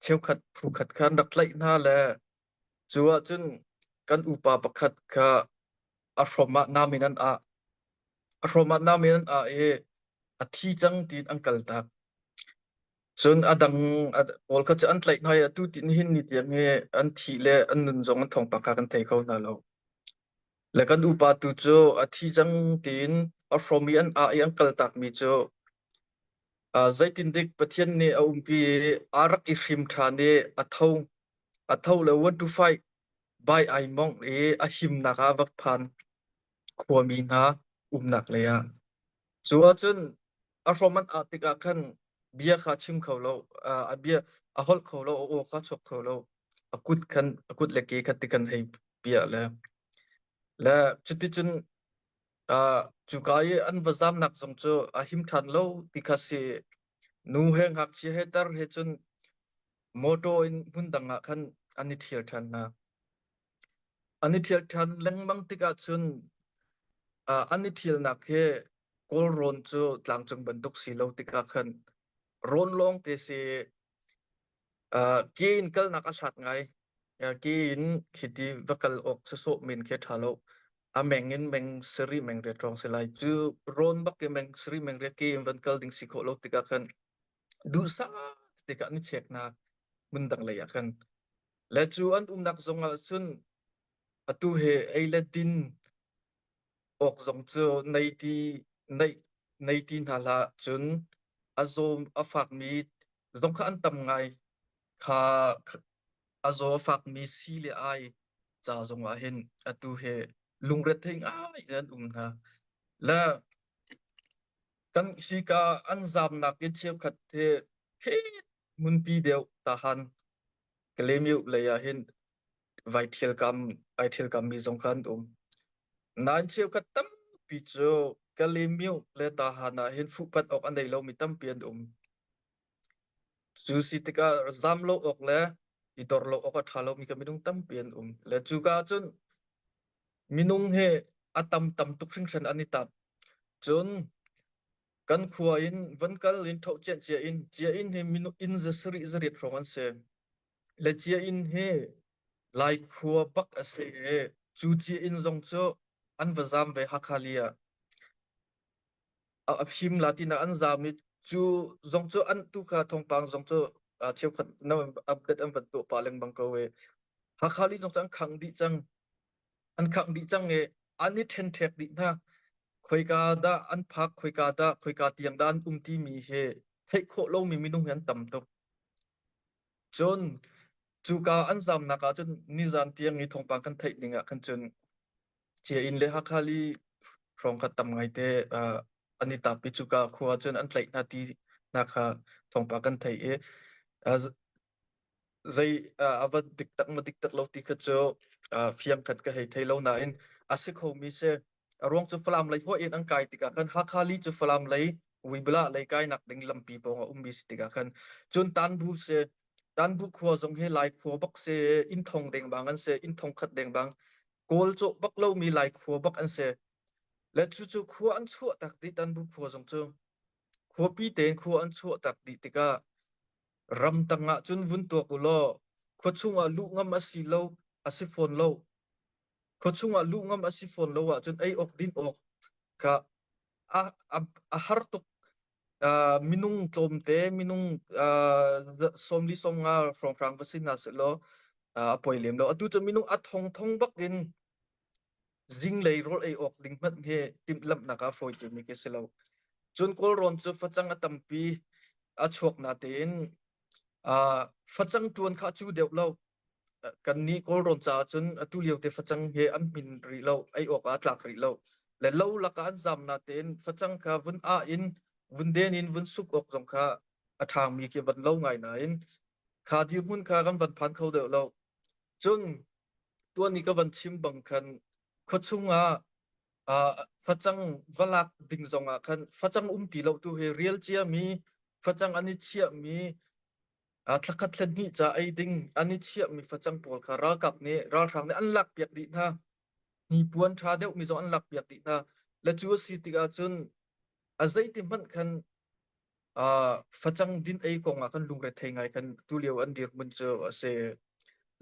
Cheukhat phu khat kha an rak tlaih hna le cu ahcun kan upa pakhat kha a hrom ah nam in an ah. A hrom ah nam in an ah i a thi cang tiin an kaltak. Cun a dang pawl kha cu an tlaih hna i atu ti nihin ni tiang hi an thih le an nun zong an thawngpang kha kan thei kho hna lo. Le kan upa tu cu a thi cang tiin a hrom i an ah i an kaltakmi cu zeitindik Pathian nih a umpi i aa rak i hrim ṭhan i a tho. A tho le one to five bai ai mongh i a himnak ah a va phan khuami hna umnak lei ah. Cu ahcun a hrom an ah tikah khan bia kha chim kho lo, a bia a holh kho lo, a aw kha chuak kho lo. A kut khan a kut le ke kha ti kan hei piah le le cuticun cuka i an va zamnak zong cu a him ṭhan lo ti kha si. Nu he ngakchia he tar he cun motor in hmun dang ah khan an i ṭhial ṭhan hna. An i ṭhial ṭhan lengmang tikah cun an i ṭhialnak hi Kawlrawn cu tlangcung bantuk si lo tikah khan rawn lawng te si. Ke in kalnak a hlat ngai. Ke in khiti va kal awk sawsawh men khi a ṭha lo. A meng in meng sarih meng riat hrawng si lai. Cu rawn bak i meng sarih meng riat ke in van kal ding si khawh lo tikah khan duhsah tikah an i chek hna hmun dang lei ah khan. Le cu an umnak zong ah cun atu hi ei le din awk zong cu nei ti nei nei ti hna hlah cun a zaw a fakmi zong kha an tam ngai kha a zaw a fakmi si le ai ca zong ah hin atu hi lungrethei ngai in an um hna le kan hika an zamnak in cheukhat hi khi hmunpi deuh tahan Kalemiu lei ah hin vai ṭhialkam ai ṭhialkammi zong kha an um. Nain cheukhat tampi cu Kalemiu le Tahan ah hin fuhpanh awk a nei lomi tampi an um. Cu si tikah zam lo awk le i dor lo awk a ṭha lomi ka minung tampi an um. Le cuka cun minung hi a tam tam tuk hringhran an i tap. Cun kan khua in van kal in tho cian cia in cia in hi minung inn za sarih zariat hrawng an si. Le cia inn hi Lai khua bak a si i cu cia inn zong cu an va zaam ve Hakha li ah. A phim la tina an zaam i cu zong cu an tu kha thawngpang zong cu cheukhat na update an van tuah pah lengmang ko i Hakha li zong cu an khang dih cang. An khangh dih cang i an i ṭhenṭhek dih hna. Khoika dah an phak, khoika dah, khoika tiang dah an um timi hi theih khawh lomi minung hi an tam tuk. Cun cuka an zamnak ah cun nizan tiang i thawngpang kan theih ning ah khan cun Cia-inn le Hakha li hrawng kha tam ngaite an i tap i cuka khua cun an tlaih hna ti hna kha thawngpang kan theih i zei a va dik tak ma dik tak lo ti kha cu fiang khat ka hei thei lo nain a si khomi si. A ruang cu Falam lei hawih in an kai tikah khan Hakha li cu Falam lei Vuibala lei kainak ding lampi pawng a ummi si tikah khan cun Tanbu si. Tanbu khua zong hi Lai khua bak si, inn thong dengmang an si, inn thong khat dengmang. Kawl cawh bak lomi Lai khua bak an si. Le cucu khua an chuah tak dih Tanbu khua zong cu. Khuapi tein khua an chuah tak dih tikah ramtang ah cun vun tuak u law khua chungah luh ngam a si lo, a si fawn lo. Khua chungah luh ngam a si fawn lo ahcun ei awk din awk kha a, a, a har tuk. Uh, minung tlawmte, minung uh, sawmli sawmnga hrawnghrang va si hna sehlaw uh, a poi lem lo. Atu cu minung a thongthong bak in zinglei rawl ei awk ding hmanh hi timhlamhnak ah fawi timi khi si lo. Cun Kawlrawn cu facang a tampi a chuak natein uh, facang ṭuan kha a cu deuh lo. Kannih Kawlrawn caah cun atu lio te facang hi an hmin rih lo, ei awk ah a tlak rih lo. Le lo lakah an zam natein facang kha vun ah in vun den in vun suk awk zong kha a ṭhangmi khi van lo ngai nain kha dirhmun kha kan van phan kho deuh lo. Cun tuan i ka van chim bang khan khuachung ah uh, facang va lak ding zong ah khan facang um ti lo tu hi rial ciami facang an i chiahmi uh, thlakhat thlen hnih ca ei ding an i chiahmi facang pawl kha ralkap nih ralhrang nih an lak piak dih hna. Hnipuan ṭha deuhmi zong an lak piak dih hna. Le cu a si tikah cun a zeiti hmanh khan Uh, facang din ei kong ah kan lungrethei ngai kan tulio an dirhmun cu a si.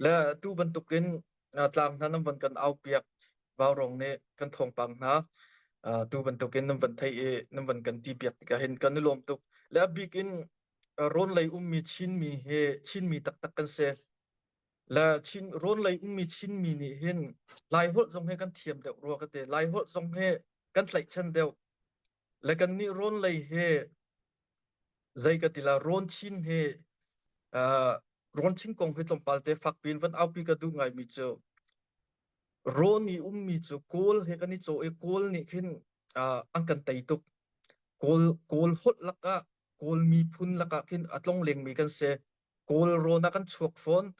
Le tu bantukin uh, tlang hna nan van kan au piak vaurong nih kan thawngpang hna uh, tu bantukin nan van thei i nan van kan ti piak tikah hin kan i lawm tuk. Le a bik in uh, rawn lei ummi Chinmi hi Chinmi taktak kan si. Le Chin rawn lei ummi Chinmi nih hin Laiholh zong hi kan thiam deuh rua ka ti. Laiholh zong hi kan tlaihchan deuh. Le kannih rawn lei hi zei ka ti la rawn chin hi uh, rawn chin kong hi tlawmpal te fak piin van aupi ka duh ngaimi cu rawn i ummi cu Kawl he kan i cawh i Kawl nih khin uh, an kan tei tuk. Kawl Kawl holh lakah Kawl miphun lakah khin a tlong lengmi kan si. Kawl rawn ah kan chuak fawn.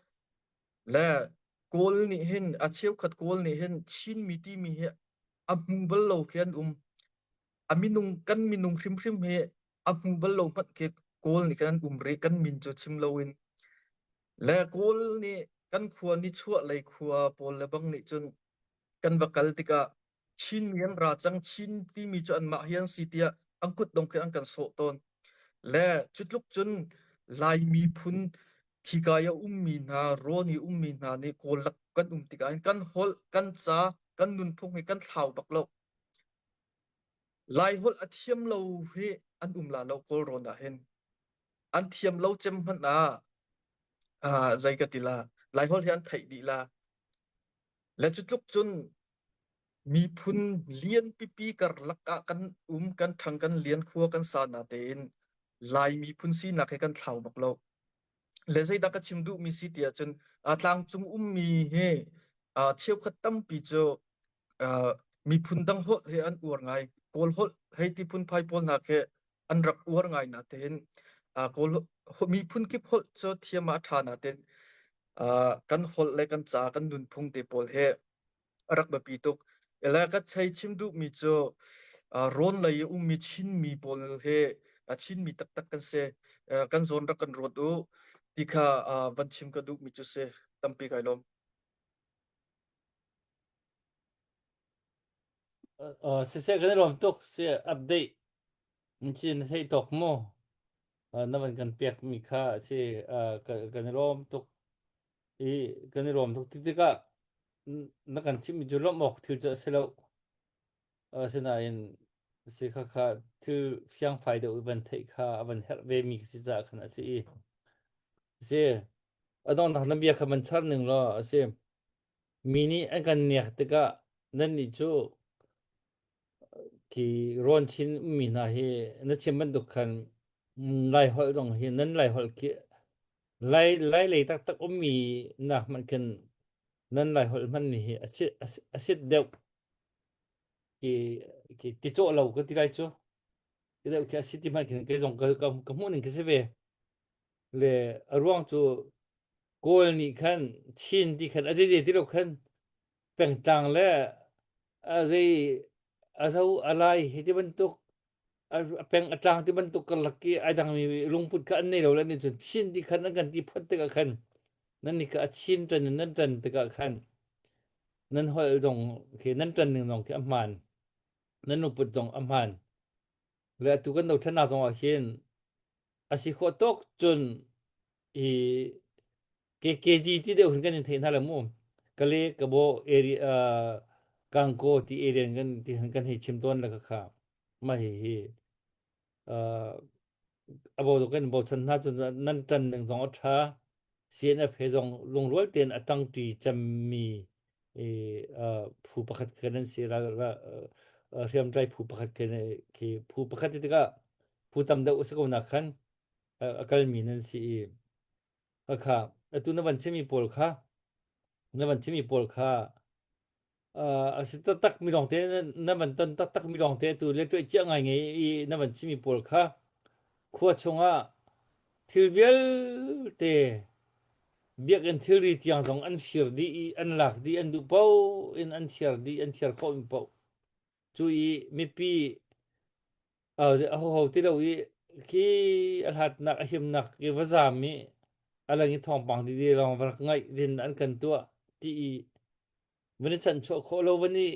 Le Kawl nih hin a cheukhat Kawl nih hin Chinmi timi hi a hmu bal lo khi an um. A minung kan minung hrimhrim hi a hmu bal lo hmanh khi Kawl nih khan an um rih kan min cu chim loin. Le Kawl nih kan khua nichuah lei khua pawl le bang nih cun kan va kal tikah Chinmi an ra cang Chin timi cu anmah hi an si tiah an kutdong khi an kan sawh tawn. Le cutluk cun Lai miphun khika i a ummi hna, rawn i ummi hna nih Kawl lak kan um tikah hin kan holh, kan ca, kan nunphung hi kan thlau bak lo. Lai holh a thiam lo hi an um la lo Kawl rawn ah hin. An thiam lo cem hmanh ah, ah zei ka ti la, Lai holh hi an theih dih la. Le cutluk cun Miphun lian pipi karlak ah kan um, kan ṭhang, kan lian, khua kan sa natein Lai miphun sinak hi kan thlau bak lo. Le zeidah ka chim duhmi si ti ahcun uh, tlangcung ummi hi uh, cheukhat tampi cu uh, miphun dang holh he an uar ngai. Kawl holh hei ti phunphai pawl hna khi an rak uar ngai natein uh, Kawl miphun kip holh cu thiam ah a ṭha natein uh, kan holh le kan ca, kan nunphung te pawl he a rak biapi tuk. Le ka chei chim duhmi cu uh, rawn lei i ummi Chinmi pawl he uh, Chinmi taktak kan si. Uh, kan zawn rak kan ruat u ti kha uh, van chim ka duhmi cu si. Tampi kai lawm. Uh, siseh kan i lawm tuk si update in na theih tawk mu uh, na van kan pek mi kha si uh, kan i lawm tuk i kan i lawm tuk ti tikah na kan chimhmi cu lawmh awk thil cu a si lo. Asinain si khakha thil fiangfai deuh van theih kha a van herh ve mi si caah khan a si i si a donghnak na bia kha van char ning law a si mi nih an kan nek tikah nannih cu khi rawn chin ummi hna hi na chim bantuk khan Lai holh zong hi nan Lai holh khi Lai Lai lei taktak ummi nak hmanh khin nan Lai holh hmanmi hi a sit a sit deuh ki ki ti cawh lo ka ti lai cu ti deuh khi a sit ti hmanh khin kei zong ka ka ka hmuh ning khi si ve le a ruang cu Kawl nih khan Chin ti khan a zei ti lo khan pengtlang le a zei a zo a lai hi ti bantuk. A peng a tlang ti bantuk karlak i ai dangmi lungput kha an nei lo le nih cun Chin ti khan an kan ti phot tikah khan nan nih kha a Chin ṭan in nan ṭan tikah khan nan holh zong khi nan ṭan ning zong khi a hmaan nan lungput zong a hmaan le atu kan dothlennak zong ah hin a si khawh tawk cun i KKG ti deuh hin kan in theih hna le mu Kale Kabo area uh, Kangko ti area kan ti kan hei chim tawn le kha kha mah hi hi uh, abo to kan bochan hna cun nan tan ning zong a tha CNF he zong lungrual tein a tangti cemmi i uh, phu pakhat kan an si ra, ra, uh, hriamtlai phu pakhat kan khi phu pakhat ti tikah phu tam deuh a si ko nak khan a kalmi nan si i kha atu na van chimi pawl kha na van chimi pawl kha a si taktak mi lawng te na van ton taktak mi lawng te tu le tuai chia ngai ngai i na van chimi pawl kha khua chungah thil vialte biakinn thilri tiang zong an fir dih i an lak dih an duh paoh in an thiar dih an thiar khawh mi paoh cu i mipi Ahoho ti lo i khi a hlatnak a himnak i va zaam i a lang i thawngpang dide lawng va rak ngaih din an kan tuah ti i van i chanchuah khawh lo van i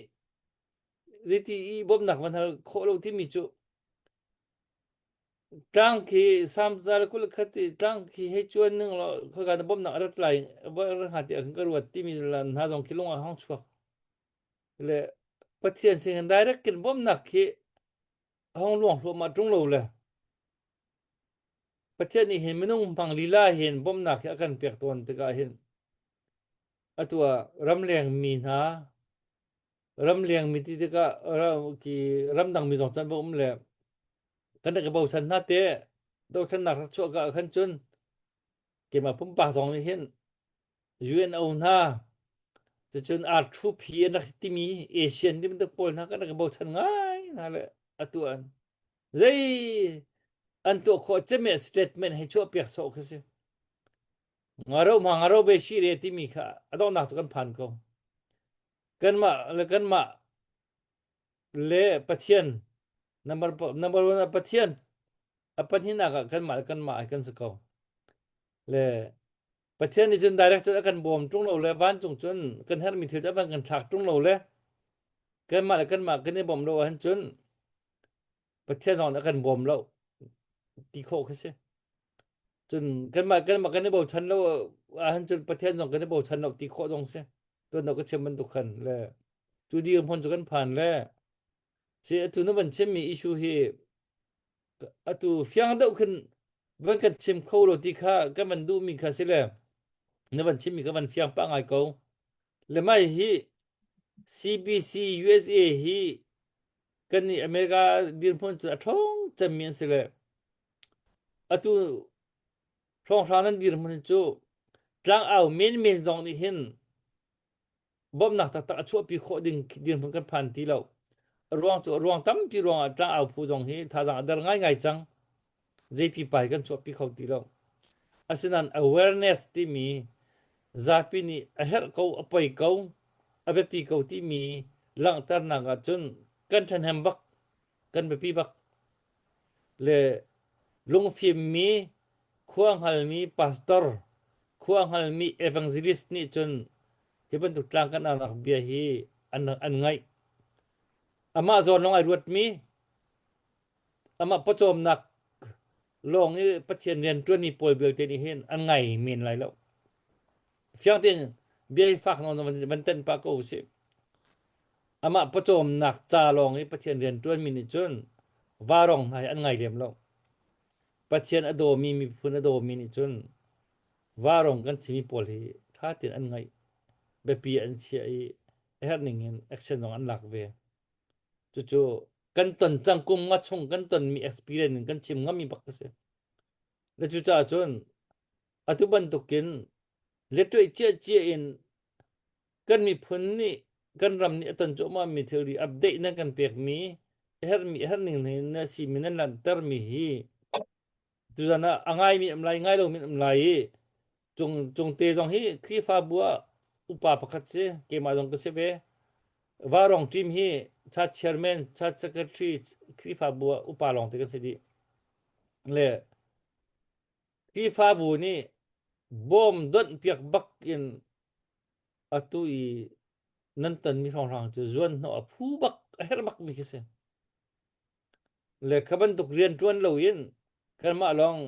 zeiti i bawmhnak van hal khawh lo timi cu tlang khi samza le kul khat i tlang khi hei cuan ning law khoika na bawmhnak a rat lai va rat hnga ti ah khan ka ruat timi hna zong khi lung ah hong chuak le Pathian sin direct kin bawmhnak khi a hong luang hluahmah ṭung lo le Pathian nih hin minung hmang lila hin bawmhnak hi a kan pek tawn tikah hin atu ah ramleng mi hna ramleng mi ti tikah ki ramdang mi zong can va um le kan rak i bochan hna te dothlennak rak chuah ka ah khan cun keimah pumpak zong nih hin UNO hna cucun R2P an rak timi Asian ti bantuk pawl hna kan rak i bochan ngai hna le atu an zei an tuah khawh cemi statement hei chuah piak sawh khi si ngaro ma ngaro be shi re timi kha adonghnak cu kan phan ko kanmah le kanmah le Pathian number number one ah Pathian a pahnihnak ah kanmah le kanmah ai kan si ko le Pathian nih cun direct cun a kan bawm ṭung lo le vancung cun kan herhmi thil cu a van kan thlak ṭung lo le kanmah le kanmah kan i bawmh lo ahhin cun Pathian zong nih a kan bawm lo ti khawh khi si. Cun kanmah kanmah kan i bochan lo ahhin cun Pathian zong kan i bochan lo ti khawh zong si. Tuan ka chim bantuk khan le cu dirhmun cu kan phan le si atu na van chimmi issue hi atu fiang deuh khin van kan chim kho lo ti kha kan van duhmi kha si le na van chimmi ka van fiang pah ngai ko le mai hi CBC USA hi kan nih America dirhmun cu a ṭhawng cemmi an si le atu hrawnghrang nan dirhmun cu tlangau menmen zong nih hin bawmhnak taktak a chuahpi khawh ding dirhmun kan phan ti lo. A ruang cu a ruang tampi ruangah tlangau phu zong hi thazaang a der ngaingai cang. Zei pipa hi kan chuahpi kho ti lo. Asinain awareness timi zapi nih a herh ko, a poi ko, a biapi ko timi langhternak ahcun kan ṭhahnem bak, kan biapi bak. Le lungfimmi, khua hngalmi pastor, khua hngalmi evangelist nih cun hi bantuk tlang kan aunak bia hi an, an ngaih. Amah zawn lawng ai ruatmi, amah pawcawmnak lawng i Pathian rian ṭuanmi pawl belte nih hin an ngai men lai lo. Fiang tein bia hi fak nawn van, van tenh pah ko usih. Amah pawcawmnak ca lawng i Pathian rian ṭuanmi nih cun varong hna hi an ngai lem lo. Pathian a dawmi miphun a dawmi nih cun varong kan chimi pawl hi ṭha tein an ngaih. Biapi an chiah i a herh ning in action zong an lak ve. Cucu kan ton cang kum nga chung kan tonmi experience in kan chim ngami bak a si. Le cucaah cun atu bantukin letuai cia cia in kan miphun nih kan ram nih a ton cuahmahmi thilri update nan kan pekmi a herhmi a herhning na simi nan langhtermi hi tuzan ah a ngaimi um lai ngai lomi um lai i cung cungte zong hi Khrihfabu ah upa pakhat si keimah zong ka si ve varong team hi Church chairman, church secretary, Khrihfabu ah upa lawng te kan si dih. Le Khrihfabu nih bawm donh piak bak in atu i nan tonmi hrawnghrang cu zuan hnawh a phu bak a herh bak mi khi si. Le kha bantuk rian ṭuan loin kanmah lawng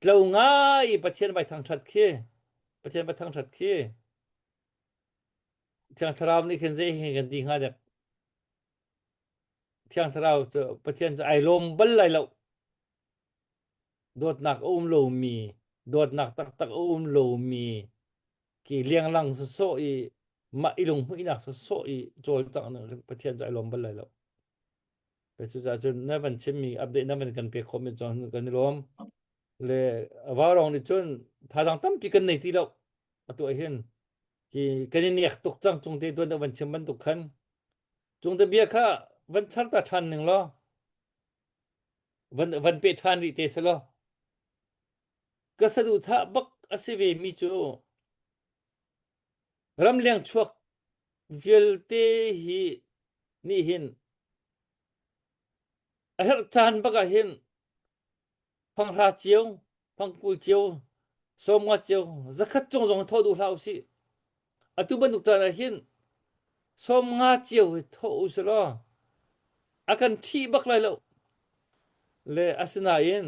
tlo ngai i Pathian vai thangṭhat khi Pathian va thangṭhat khi Thiang Thlarau nih khin zei he kan ti hnga dek. Thiang Thlarau cu Pathian cu ai lawm bal lai lo. Dawtnak a um lomi, dawtnak taktak a um lomi ki lianglang sawsawh i mah i lunghmuihnak sawsawh i cawlcangh Pathian cu ai lawm bal lai lo. Cucaah cun na van chimmi update na van kan pek khawhmi cun kan i lawm. Le vaurong nih cun thazaang tampi kan nei ti lo. Atu ah hin hi kan i nek tuk cang cung te tuan deuh van chim bantuk khan. Cung te bia kha van char ta ṭhan ning law van van pe ṭhan rih te selaw ka saduhthah bak a si ve mi cu ramleng chuak vialte hi nih hin a herh caan bak ah hin fanghra cio fangkul cio sawmnga cio zakhat cung zong thawh duh hlah usih atu bantuk caan ah hin sawmnga cio hi thawh usih law a kan ṭhih bak lai lo le asinain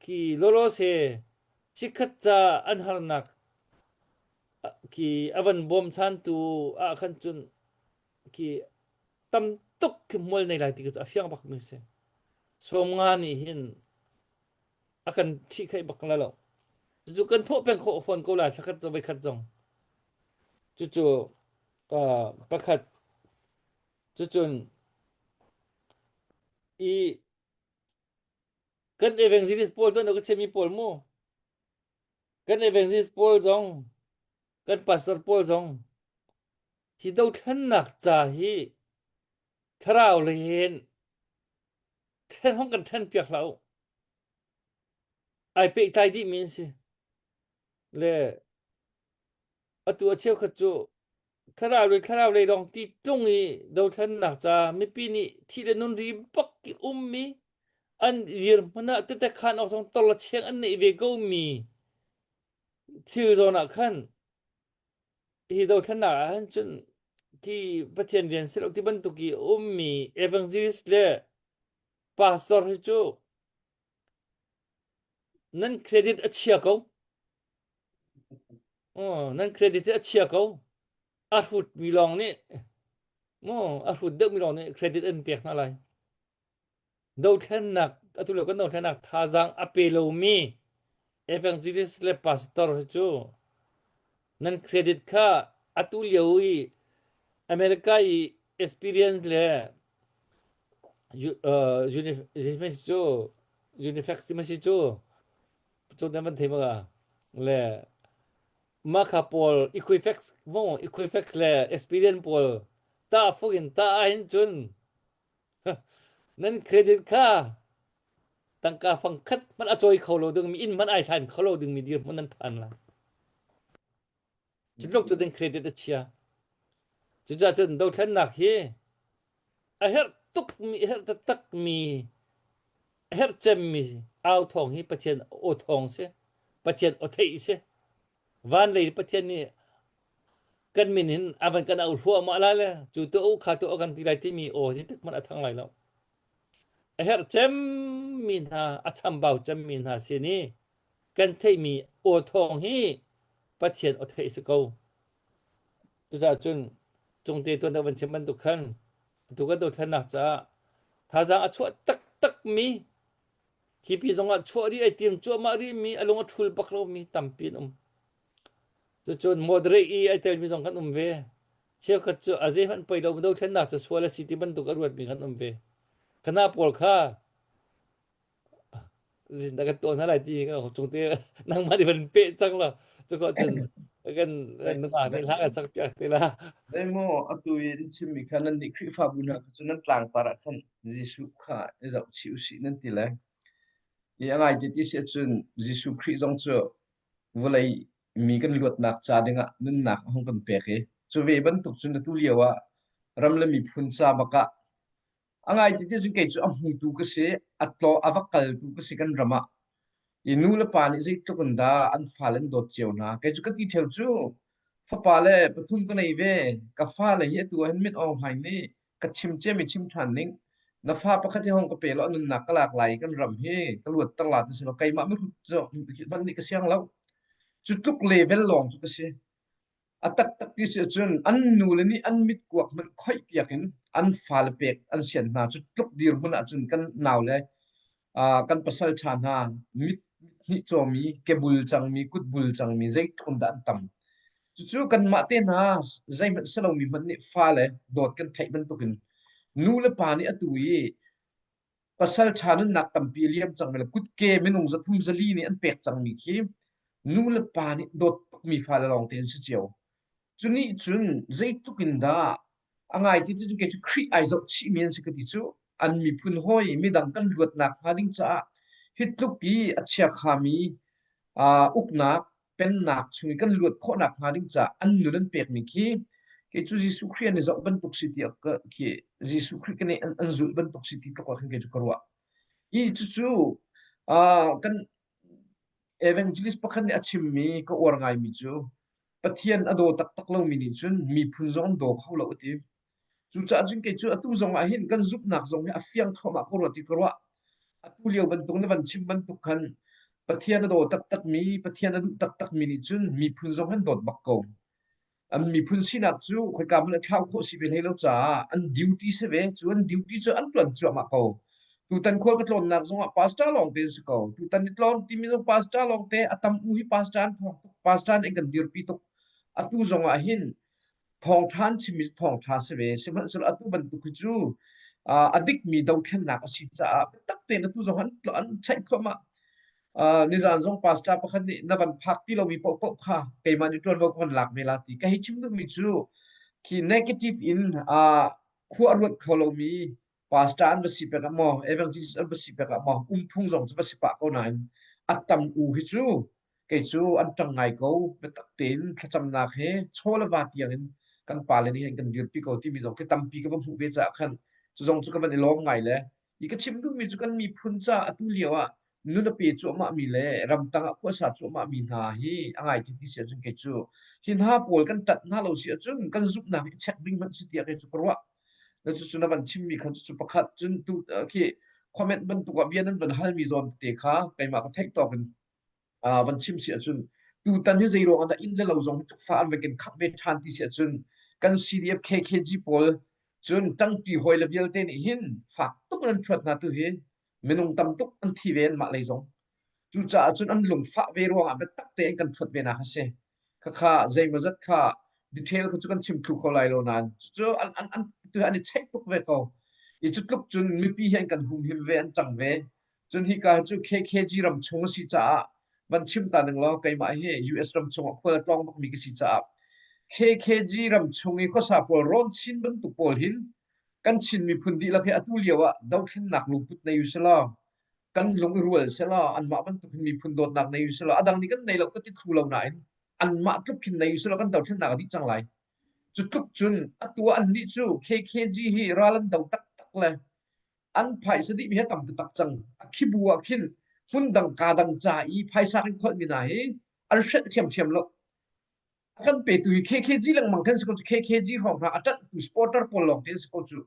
khi lawlawse chikkhat ca an harnak khi a van bawmchantu ah khan cun khi tam tuk khi hmual nei lai ti cu a fiang bak mi si. 50 nih hin a kan ṭhihkhaih bak la lo. Cucu kan thawh peng khawh fawn ko lai thlakhat cu voikhat zong. Cucu pakhat cucun i kan evangelist pawl tuan ka chimmi pawl mu kan evangelist pawl zong kan pastor pawl zong hi dothlennak ca hi thlarau lei hin then hong kan then piak hlah u ai pehtlai dih mi an si le atu a cheukhat cu Thlarau le thlarau lei lawng ti tlung i dothlennak ca mipi nih thi le nun ri bak i ummi an dirhmun ah tete khan awk zong tol cheng an neih ve ko mi thil zawn ah khan hi dothlennak ah han cun khi Pathian rian si lo ti bantuk i ummi evangelist le pastor hi cu nan credit a chia ko. Oh, nan credit hi a chia ko. A hrutmi lawng nih maw a hrut deuhmi lawng nih credit an pek hna lai. Dothlennak atu lio kan dothlennak thazaang a pe lomi evangelist le pastor hi cu nan credit kha atu lio i America i experience le uh, cu Unifax ti ma si cu cu nan van thei ma le mah kha pawl Equifax mo Equifax le Experian pawl ta fuk in ta ah hin cun nan credit kha tangka fang khat hmanh a cawi kho lo ding mi inn hmanh ai hlan kho lo ding mi dirhmun nan phan la cu tluk cu ding credit a chia cucaah cun dothlennak hi a herh tuk mi a herh taktak mi a herh cemmi au thawng hi Pathian aw thawng si Pathian aw theih si van lei Pathian nih kan min hin a van kan au hluahmah lai le cu tu u kha tu kan ti lai timi aw hi tik hmanh a thang lai lo a herh cemmi hna a chambau cemmi hna sin i kan theihmi aw thawng hi Pathian aw theih si ko Cucaah cun cungte tuan van chim bantuk khan atu kan dothlennak caah thazaang a chuah taktakmi hipi zongah chuah rih ai tim cuahmah rihmi a lung a thul bak lomi tampi an um. Cucun moderate i ai telmi zong kan um ve. Cheukhat cu a zeihmanh poi lo dothlennak cu sual a si ti bantuk a ruatmi kan um ve. Kana pawl kha Zindah kan tuah hna lai ti cung te nangmah nih van peh cang la cuko cun kan nungak nih hla kan sak piak te la. Zeimaw atu i na chimmi kha nan nih Khrihfabu hna kha cu nan tlangpar ah khan Jesuh kha i zohchih usih nan ti le i a ngai ti ti si ahcun Jesuh Khrih zong cu vawlei mi kan luatnak ca dingah nunnak a hung kan pek i. Cu ve bantuk cun atu lio ah ram le miphun ca bak ah a ngai ti cun kei cu a hmutu ka si, a tlaw a va kaltu ka si kan ram ah. I nu le pa nih zeitluk in dah an fale an dawt cio hna. Kei cu ka ti ṭheo cu fapa le pathum ka nei ve. Ka fale hi atu ah hin mit Aung Hlaing nih ka chim ciami chim ṭhan ning. Na fa pakhat hi hong ka pe law a nunnak ka lak lai i kan ram hi ka luatter la ti si law keimah mihrut cu hmanh nih ka siang lo. Cu tluk level lawng cu ka si. A taktak ti si ahcun an nule nih an mitkuak hmanh khoihpiak in an fale pek an sian hna. Cu tluk dirhmun ahcun kan naule kan pasal ṭha hna mit hnih cawmi, kebul cangmi, kutbul cangmi zeitluk in dah an tam. Cucu kanmah te hna zeihmanh si lomi hmanh nih fale dawt kan theih bantukin nu le pa nih atu i pasal ṭha nunnak tampi a liam cangmi le kutke minung zathum zali nih an pek cangmi khi nu le pa nih dawt tukmi fale lawngte an si cio. Cu nih cun zeitluk in dah a ngai ti cu kei cu Khrih ai zoh chihmi an si ka ti cu an miphun hawi midang kan luatnak hnga ding caah hi tluk i a chiakhami uknak pennak chung i kan luat khawhnak hnga ding caah an nun an pekmi khi kei cu Jesuh Khrih an i zoh bantuk si ti khi Jesuh Khrih kan an, an zulh bantuk si ti tluk ah khin kei cu ka ruah. I cucu kan evangelist pakhat nih a chimmi ka uar ngaimi cu Pathian a daw taktak lomi nih cun miphun zong an daw kho lo a ti. Cucaah cun kei cu atu zong ah hin kan zumhnak zong hi a fiang thluahmah ko rua ti ka ruah. Atu lio bantuk na van chim bantuk khan Pathian a daw taktakmi, Pathian a duh taktakmi nih cun miphun zong an dawt bak ko. An miphun sinak cu khoika hmanh a thlau khawh si ve hlei lo caah an duty si ve. Cu an duty cu an ṭuan cuahmah ko. Tutan khual ka tlawnnak zongah pastor lawng te an si ko. Tutan i tlawn timi zong pastor lawng te a tam u hi pastor an thawng tuk. Pastor nih an kan dirpi tuk. Atu zongah hin thawngṭha an chimmi cu thawngṭha si ve. Sihmanhsehlaw atu bantuk hi cu a dikmi dothlennak a si caah biatak tein atu zong an an cheih thluahmah. Nizan zong pastor pakhat nih na van phak ti lomi paohpaoh kha keimah nih ṭuanvo ka van lak ve la ti. Ka hei chim duhmi cu khi negative in khua a ruat kho lomi pastor an va si pek ah maw evangelist an va si pek ah maw umphung zong cu va si pah ko nain a tam u hi cu kei cu an ṭang ngai ko biatak tein thlacamnak he chaw le va tiang in kan pale nih hin kan dirpi ko timi zong khi tampi ka va hmuh ve caah khan cu zong cu ka van i lawm ngai le i ka chim duhmi cu kan miphun ca atu lio ah nun a pe cuahmah mi le ramtang ah khuasa cuahmah mi hna hi a ngai ti ti si ahcun kei cu hi hna pawl kan ṭanh hna lo si ahcun kan zumhnak hi check ding hmanh si tiah kei cu ka ruah. Na cucu na van chimmi kha cucu pakhat cun tu khi comment bantuk ah bia nan van halmi zawn tete kha keimah ka theih tawk in van chim si ahcun tutan hi zei ruang ah dah inn le lo zong hi tukfa an van kan khangh ve ṭhan ti si ahcun kan CDF KKG pawl cun ṭangṭi hawi le vialte nih hin fak tuk in an ṭhuat hna tu hi minung tam tuk an thi ve anmah lei zong cucaah cun an lungfah ve ruangah biatak tein kan ṭhuat ve nak a si khakha zeimawzat kha detail kha cu kan chim thlu kho lai lo nain cucu an an an tu an i cheih tuk ve ko i cu tluk cun mipi hi an kan humhim ve an ṭang ve cun hika cu KKG ram chung a si caah van chim ta ning law keimah hi US ram chung ah khual a tlawng bakmi ka si caah KKG ram chung i khuasa pawl rawn chin bantuk pawl hin kan Chin miphun dihlak hi atu lio ah dothlennak lungput nei u selaw kan lung i rual selaw anmah bantuk hin miphun dawtnak nei u selaw a dang nih kan nei lo ka ti thlu lo nain anmah tluk khin nei u selaw kan dothlennak a dih cang lai cu tluk cun atu ah annih cu KKG hi ral an do taktak le an phaisa dih mi hi a tam taktak cang a khibu ah khin hmun dang ka dang ca i phaisa kan kholh mi hna hi an hrelh thiamthiam lo A kan petu hi KKG lengmang khan si ko cu KKG hrawng hna a ṭanhtu supporter pawl lawng te an si ko cu.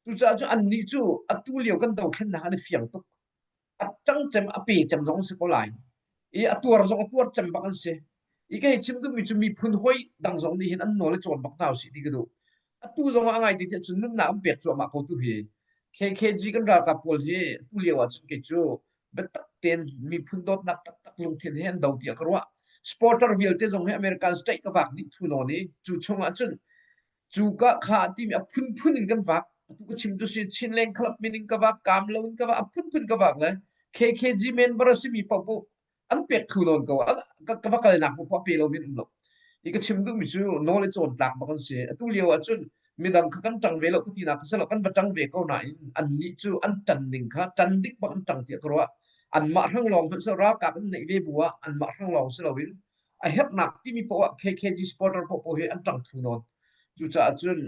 Cucaah cu annih cu atu lio kan dothlennak an i fiang tuk. A ṭang cem a pe cem zong an si ko lai. I a tuar zong a tuar cem bak an si. I ka hei chim duhmi cu miphun hawi dang zong nih hin an nawl i cawn bak hna usih ti ka duh. Atu zong ah a ngai ti tiah cun nunnak an pek cuahmah ko tu hi. KKG kan ralkap pawl hi atu lio ah cun kei cu biatak tein miphun dawtnak taktak lungthin he an do tiah ka ruah. Supporter vialte zong hi American state ka vak dih thu nawn i cu chung ah cun cu ka kha timi a phunphun in kan vak. Atu ka chim tu si Chinland Club min in ka vak, kam lo in ka vak, a phunphun ka vak le KKG member a simi paohpaoh an pek thlu nawn ko. Ka va kalnak paoh pe lo min um lo. I ka chim duhmi cu nawl i cawn tlak bak an si. Atu lio ah cun midang kha kan ṭang ve lo ka tinak kha si lo kan va ṭang ve ko nain annih cu an ṭan ning kha ṭan dik bak an ṭang tiah ka ruah. Anmah hrang lawng hmanh si ralkap an neih ve bu ah anmah hrang lawng si loin a herhnak timi poah ah KKG supporter poah hi an ṭang thlu nawn. Cucaah cun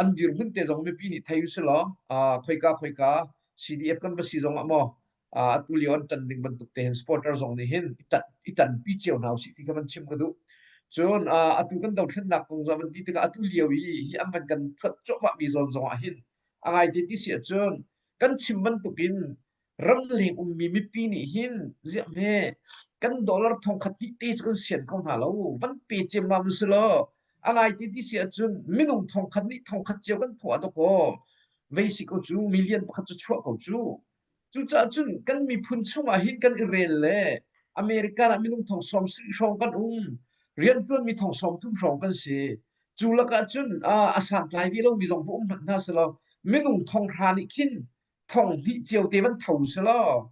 an dirhmun te zong mipi nih thei usih law khoika khoika CDF kan va si zong ah maw atu lio an ṭan ding bantuk te hin supporter zong nih hin i ṭanpi cio hna usih ti kha van chim ka duh. Cun atu kan dothlennak kong zong van ti tikah atu lio i hi an van kan thuat cuahmah mi zawn zong ah hin a ngai te ti si ahcun kan chim bantukin ramleng ummi mipi nih hin ziah hme kan dollar thongkhat hnih te cu kan sian ko hna lo van pe ciammam si law a ngai te ti si ahcun minung thongkhat nih thongkhat cio kan thawh ah dawkaw vei si ko cu million pakhat cu chuah ko cu. Cucaah cun kan miphun chungah hin kan i rel le American ah minung thong sawm sarih hrawng kan um. Rianṭuanmi thong sawm thum hrawng kan si. Cu lakah cun a santlai ve lomi zong va um hmanh hna selaw minung thong hra nih khin thong hnih cio te van tho selaw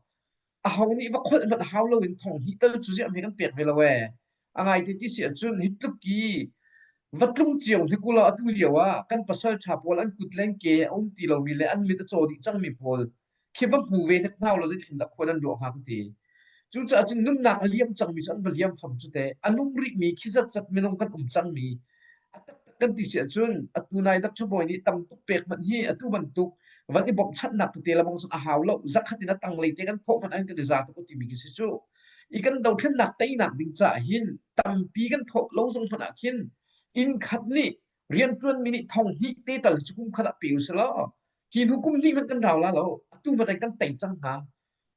aho nih va kholh hmanh hau loin thong hnih tal cu ziah hme kan pek ve lo ee. A ngai te ti si ahcun hi tluk i va tlung cio hnik ulaw atu lio ah kan pasal ṭha pawl an kut le an ke a um ti lomi le an mit a caw dih cangmi pawl khi va hmu ve hnik hna ulaw zeitin dah khua nan ruah hnga ka ti. Cucaah cun nunnak a liam cangmi cu an va liam fam cu teh. A nung rihmi khi zatzat minung kan um cangmi a taktak kan ti si ahcun atu nai Dr. Bawi nih tam tuk pek hmanh hi atu bantuk van i bawmhchanhnak tete lamang cun a hau lo. Zakhat in a tanglei te kan thawh hmanh an kan i za tuk a timi khi si cu. I kan dothlennak teinak ding caah hin tampi kan thawh lo zong hmanh ah khin inn khat nih rianṭuanmi nih thong hnih te tal cu kum khat ah pe usih law hi hnu kum hnih hmanh kan rau la lo atu hmanh kan tei cang hnga.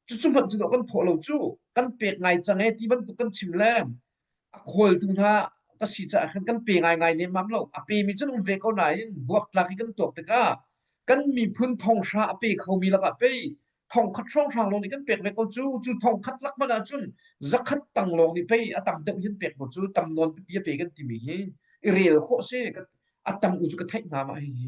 Cucu hmanh cu kan thawh lo cu kan pek ngai cang e ti bantuk kan chim le a khawltu hna ka si caah khan kan pe ngaingai nemmam lo. A pemi cu an um ve ko nain buaktlak i kan tuak tikah kan miphun thonghra a pe khomi lakah pei thongkhat hrawnghrang lawng nih kan pek ve ko cu. Cu thongkhat lak hmanh ahcun zakhat tang lawng nih pei a tam deuh hin pek ko cu tam nawn pipi a pe kan timi hi i rel khawh si. A tam u cu ka theih hna mah hihi.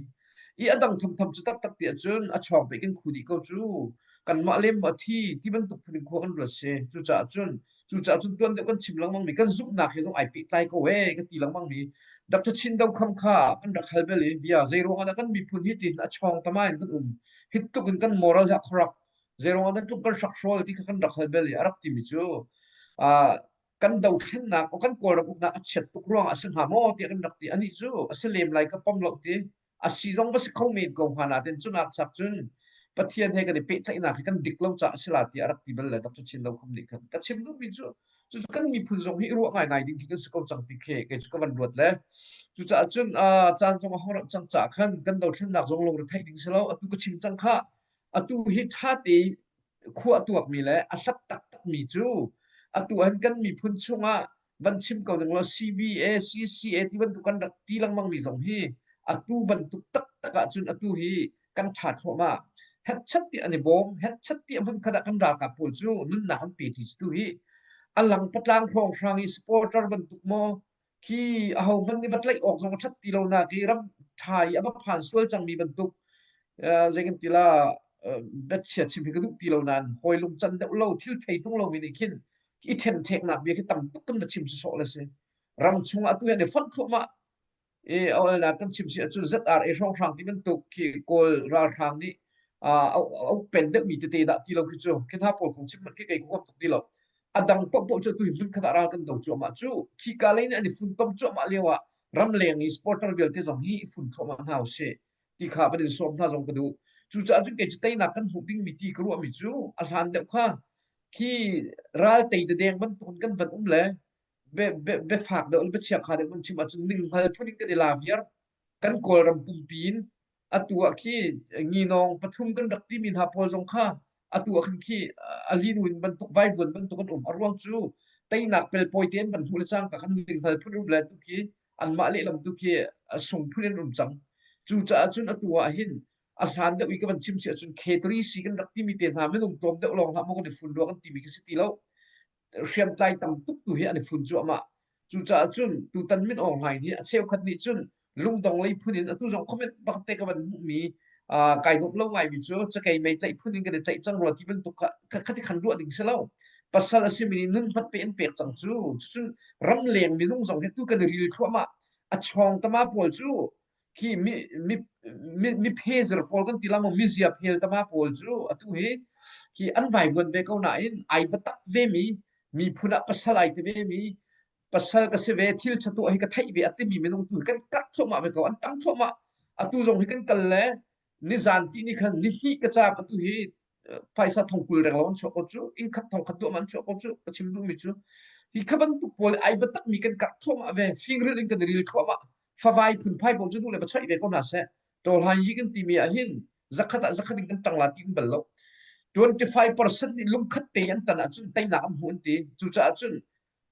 I a dang thamtham cu taktak ti ahcun a chawng pe kan khu dih ko cu. Kanmah lem maw a thi ti bantuk phun in khua kan ruat si. Cucaah cun tuan deuh kan chim lengmang mi kan zumhnak he zong ai pehtlai ko ee ka ti lengmang mi Dr. Chin Do Kham kha kan rak hal bel i bia zei ruangah dah kan miphun hi tin a chawng tama in kan um hi tluk in kan moral hi a corrupt zei ruangah dah tluk kan hrakhrawl ti kha kan rak hal bel i a rak timi cu kan dothlennak kan Kawlram uknak a chiat tuk ruangah a si hnga maw tiah kan rak ti. Anih cu a si lem lai ka pom lo ti. A si zong va si kho men ko hnga nain cunak chak cun Pathian he kan i pehtlaihnak hi kan dik lo caah a si la tiah a rak ti bal le Dr. Chin Lo Khum nih khan ka chim duhmi cu cucu kan miphun zong hi i ruah ngaingai ding khi kan si ko cang ti khi kei cu ka van ruat le cucaah cun caan zong a hong rauh cang caah khan kan dothlennak zong lungre theih ding si lo atu ka chim cang kha atu hi ṭha te khua tuakmi le a hlat taktakmi cu atu ahhin kan miphun chungah van chim ko ning law CBA, CCA ti bantuk kan rak ti lengmangmi zong hi atu bantuk taktak ahcun atu hi kan ṭha thluahmah. Hetchat ti an i bawm, hetchat ti a hmun khat ah kan ralkap pawl cu nunnak an pe ti tu hi a lang patlang hrawnghrang i supporter bantuk maw khi ahohmanh nih va tlaih awk zong a ṭhat ti lo nak i ram ṭha i a va phan sual cangmi bantuk zei kan ti la biachia chim hi ka duh ti lo nain hawi lungcan deuh lo thil thei tung lomi nih khin i ṭhenṭheknak bia khi tam tuk kan va chim sawsawh le si ram chungah atu hi an i fonh thluahmah i a kan chim si ahcun ZRA hrawnghrang ti bantuk khi Kawl ralhrang nih a uk pen deuhmi tete dah ti lo khi cu khi hna pawl kong chim hmanh khi kei ka huam tuk ti lo. A dang paohpaoh cu atu hi hmun khat ah ral kan do cuahmah cu khika lei nih an i funtom cuahmah lio ah ramleng i supporter vialte zong hi i fun thluahmah hna usih ti kha van in sawm hna zong ka duh. Cucaah cun kei cu teinak kan hmuh dingmi ti ka ruahmi cu a hlan deuh kha khi ral tei dadeng bantukin kan van um le biafak deuh le biachiakha deuh kan chim ahcun ninghngal phun in kan i la viar. Kan Kawlram pumpi in atu ah khi nginawng pathum kan rak timi hna pawl zong kha atu ah khan khi a lin bantuk vaivuan bantuk an um. A ruang cu teinak pelpawi te an van hmuh le cangka khan ninghngal phun um le tu khi anmah lehlam tu khi a sung phun in um cang. Cucaah cun atu ah hin a hlan deuh i ka van chim si ahcun K3C kan rak timi te hna minung tlawm deuh lawng hlah maw kan i fun rua kan timi khi si ti lo. Hriamtlai tam tuk tu hi an i fun cuahmah. Cucaah cun tutan Min Aung Hlaing hi a cheukhat nih cun lungdong lei phun in atu zong comment bak te ka van hmuhmi kai nuamh lo ngaimi cu cakei mei tlaih phun in kan i tlaih cang rua ti bantuk kha khati khan ruah ding si lo. Pasal a simi nih nun hmat pe an pek cang cu. Cucun ramleng minung zong hi tu kan i ril thluahmah. A chawng tama pawl cu khi mi mi mi mi phezar pawl kan ti la maw mizia phel tama pawl cu atu hi hi an vaivuan ve ko nain ai biatak ve mi miphun ah pasal ai ti ve mi. Pasal ka si ve, thil ṭha tuah hi ka theih ve a timi minung tu hi kan karh thluahmah ve ko, an tang thluahmah. Atu zong hi kan kal le nizan ti ni khan ni hnih ka caam atu hi phaisa thongkul reng lo an chuah ko cu inn khat thong khat duah an chuah ko cu ka chim duhmi cu hi kha bantuk pawl ai biatak mi kan karh thluahmah ve fingril in kan ril thluahmah favai phunphai pawl cu duh le va choih ve ko hna seh tawlhan yi kan timi ah hin zakhat ah zakhat in kan tang la ti in bal lo 25% nih lungkhat te an tan ahcun teinak an hmu an ti cucaah cun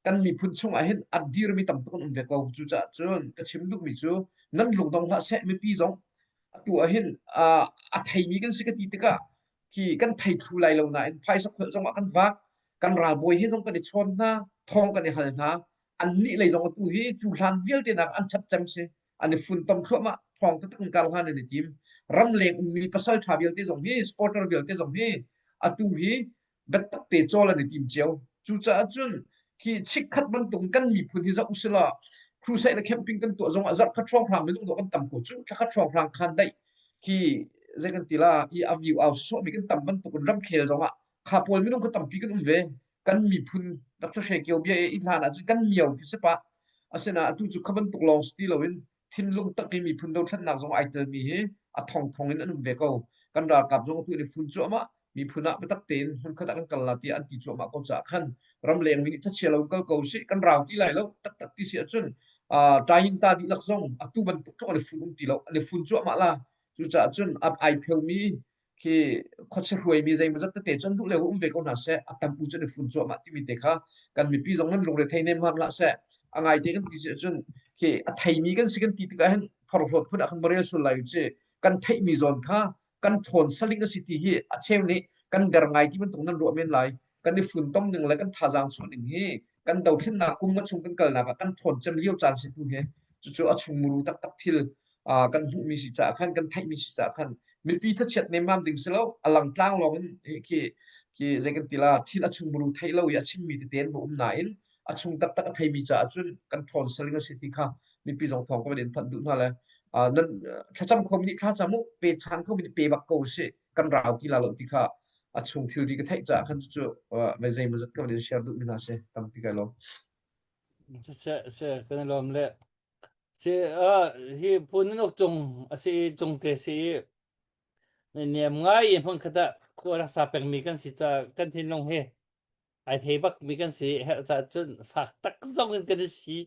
kan miphun chung ah hin a dirmi tam tuk an um ve ko cucaah cun ka chim duhmi cu nan lungdong hlah seh mipi zong atu ah hin a theimi kan si ka ti tikah khi kan thei thlu lai lo nain phaisa kholh zong ah kan vak kan ralbawi he zong kan i chawn hna thawng kan i hal hna annih lei zong atu hi cu hlan vialte nak an ṭhat cem si an i funtom thluahmah thawng taktak in kar hlan an i tim ramleng ummi pasal ṭha vialte zong hi supporter vialte zong hi atu hi biatak te cawl an i tim cio. Cucaah cun khi chikkhat bantuk kan miphun hi zoh usila crusade le camping kan tuah zong ah zarhkhat hrawnghrang minung dawh kan tam ko cu thlakhat hrawnghrang khan daih khi zei kan ti la i a view au sawh mi kan tam bantuk in ramkhel zong ah kha pawl minung kha tampi kan um ve kan miphun Dr. Hre Kio bia i hlan ah cun kan mio khi si pah asina atu cu kha bantuk lawng si ti loin thinlung tak i miphun dothlennak zong ai telmi hi a thongthong in an um ve ko. Kan ralkap zong atu an i fun cuahmah. Miphun ah biatak tein hmunkhat ah kan kal la tiah an ti cuahmah ko caah khan ramleng mi nih thachia lo kal ko sih kan rau ti lai lo taktak ti si ahcun uh, ta dihlak zong atu bantuk tluk an i fun um ti lo an i fun cuahmah la cucaah cun ai pheumi khi khuachia hruaimi zeimawzat tete cu an duh le um ve ko hna seh a tam u cu an i fun cuahmah timi te kha kan mipi zong nan lungre thei nem hmam hlah seh a ngai te kan ti si ahcun khi a theimi kan si kan ti tikah hin phorhlawt phun ah khan marel sul lai u ci kan theihmi zawn kha kan ṭhawn saling a si ti hi a cheu nih kan der ngai ti bantuk nan ruah men lai kan i funtom ning le kan thazaang chuah ning hi kan dothlennak kum nga chung kan kalnak ah kan ṭhawn cem lio caan si tu hi cucu a chungmuru taktak thil kan hmuhmi si caah khan kan theihmi si caah khan mipi thachiat nemmam ding si lo a langtlang lawng in khi khi zei kan ti la thil a chungmuru theih lo i a chimmi tete an va um nain a chung taktak a theimi caah cun kan ṭhawn saling a si ti kha mipi zong thawng ka van in thanh duh hna le nan thlacam khomi nih thlacam u pe chan khomi nih pe bak ko si kan rau ti la lo ti kha a chung thilri ka theih caah khan cu ve zeimawzat ka van in share duh mi hna si tampi kai lawm. Se se kan lawm le si hi phun nok cung a si cung te si i niam ngai i hmun khat ah khua rak sa pengmi kan si ca kan thinlung hi ai thei bak mi kan si herh ca cun fak tak zong in kan i si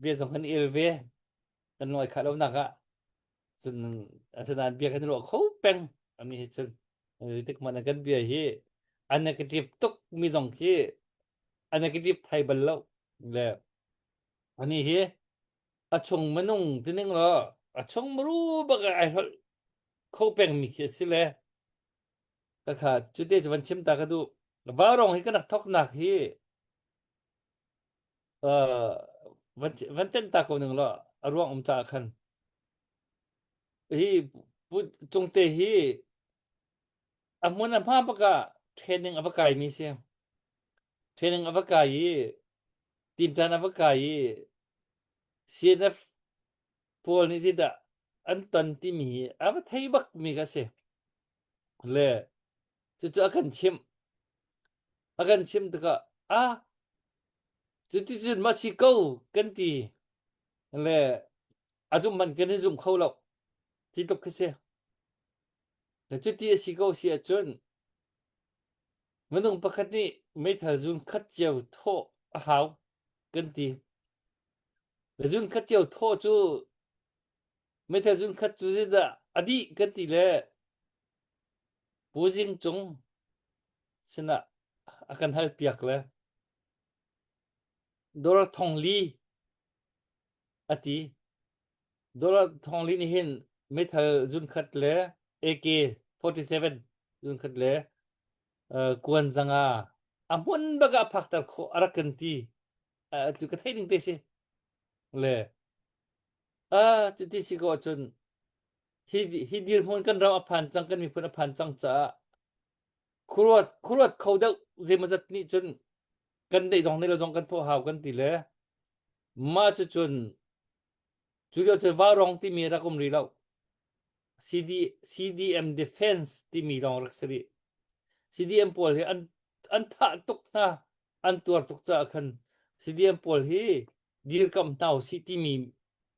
bia zong kan il ve kan noi khah lo nak ah cun asinain bia kan ruah kho peng ami hi cun tik man kan bia hi a negative tuk mi zong khi a negative thai bal lo le ani hi a chung minung tining lo a chung muru bak ai holh kho peng mi khi si le ka kha cute cu van chim ta ka duh vaurong hi ka rak thoknak hi uh, van van ten ta ko ning lo a ruang um ca khan hi pu cungte hi a hmun a hma baka training a va kai mi si training a va kai i tintan a va kai i CNF pawl nih zeidah an ton timi hi a va thei bak mi ka si le cucu a kan chimh a kan chimh tikah ah cuticun ma si ko kan ti le a zumh man kan i zum kho lo ti tluk khi si le cuti a si ko si ahcun minung pakhat nih meithal zun khat cio thawh a hau kan ti le zun khat cio thawh cu meithal zun khat cu zeidah a dih kan ti le Pu Zing Cung sinah a kan hal piak le Dora Thong Li a ti. Dora Thong Li nih hin meithal zun khat le AK-47 zun khat le uh, kuan zanga a hmun bak ah phakter khawh a rak kan ti. Uh, cu ka theih ding te si. Le ah cuti si ko ahcun hi hi dirhmun kan ram a phan cang kan miphun a phan cang caah khuaruat khuaruat kho deuh zeimawzat nih cun kan neih zong neih lo zong kan thawh hau kan ti le mah cu cun cu lio cun vaurong timi rak um rih lo CD, CDM defense timi lawng rak si rih CDM pawl hi an an thah tuk hna an tuar tuk caah khan. CDM pawl hi dirkamh hna usih timi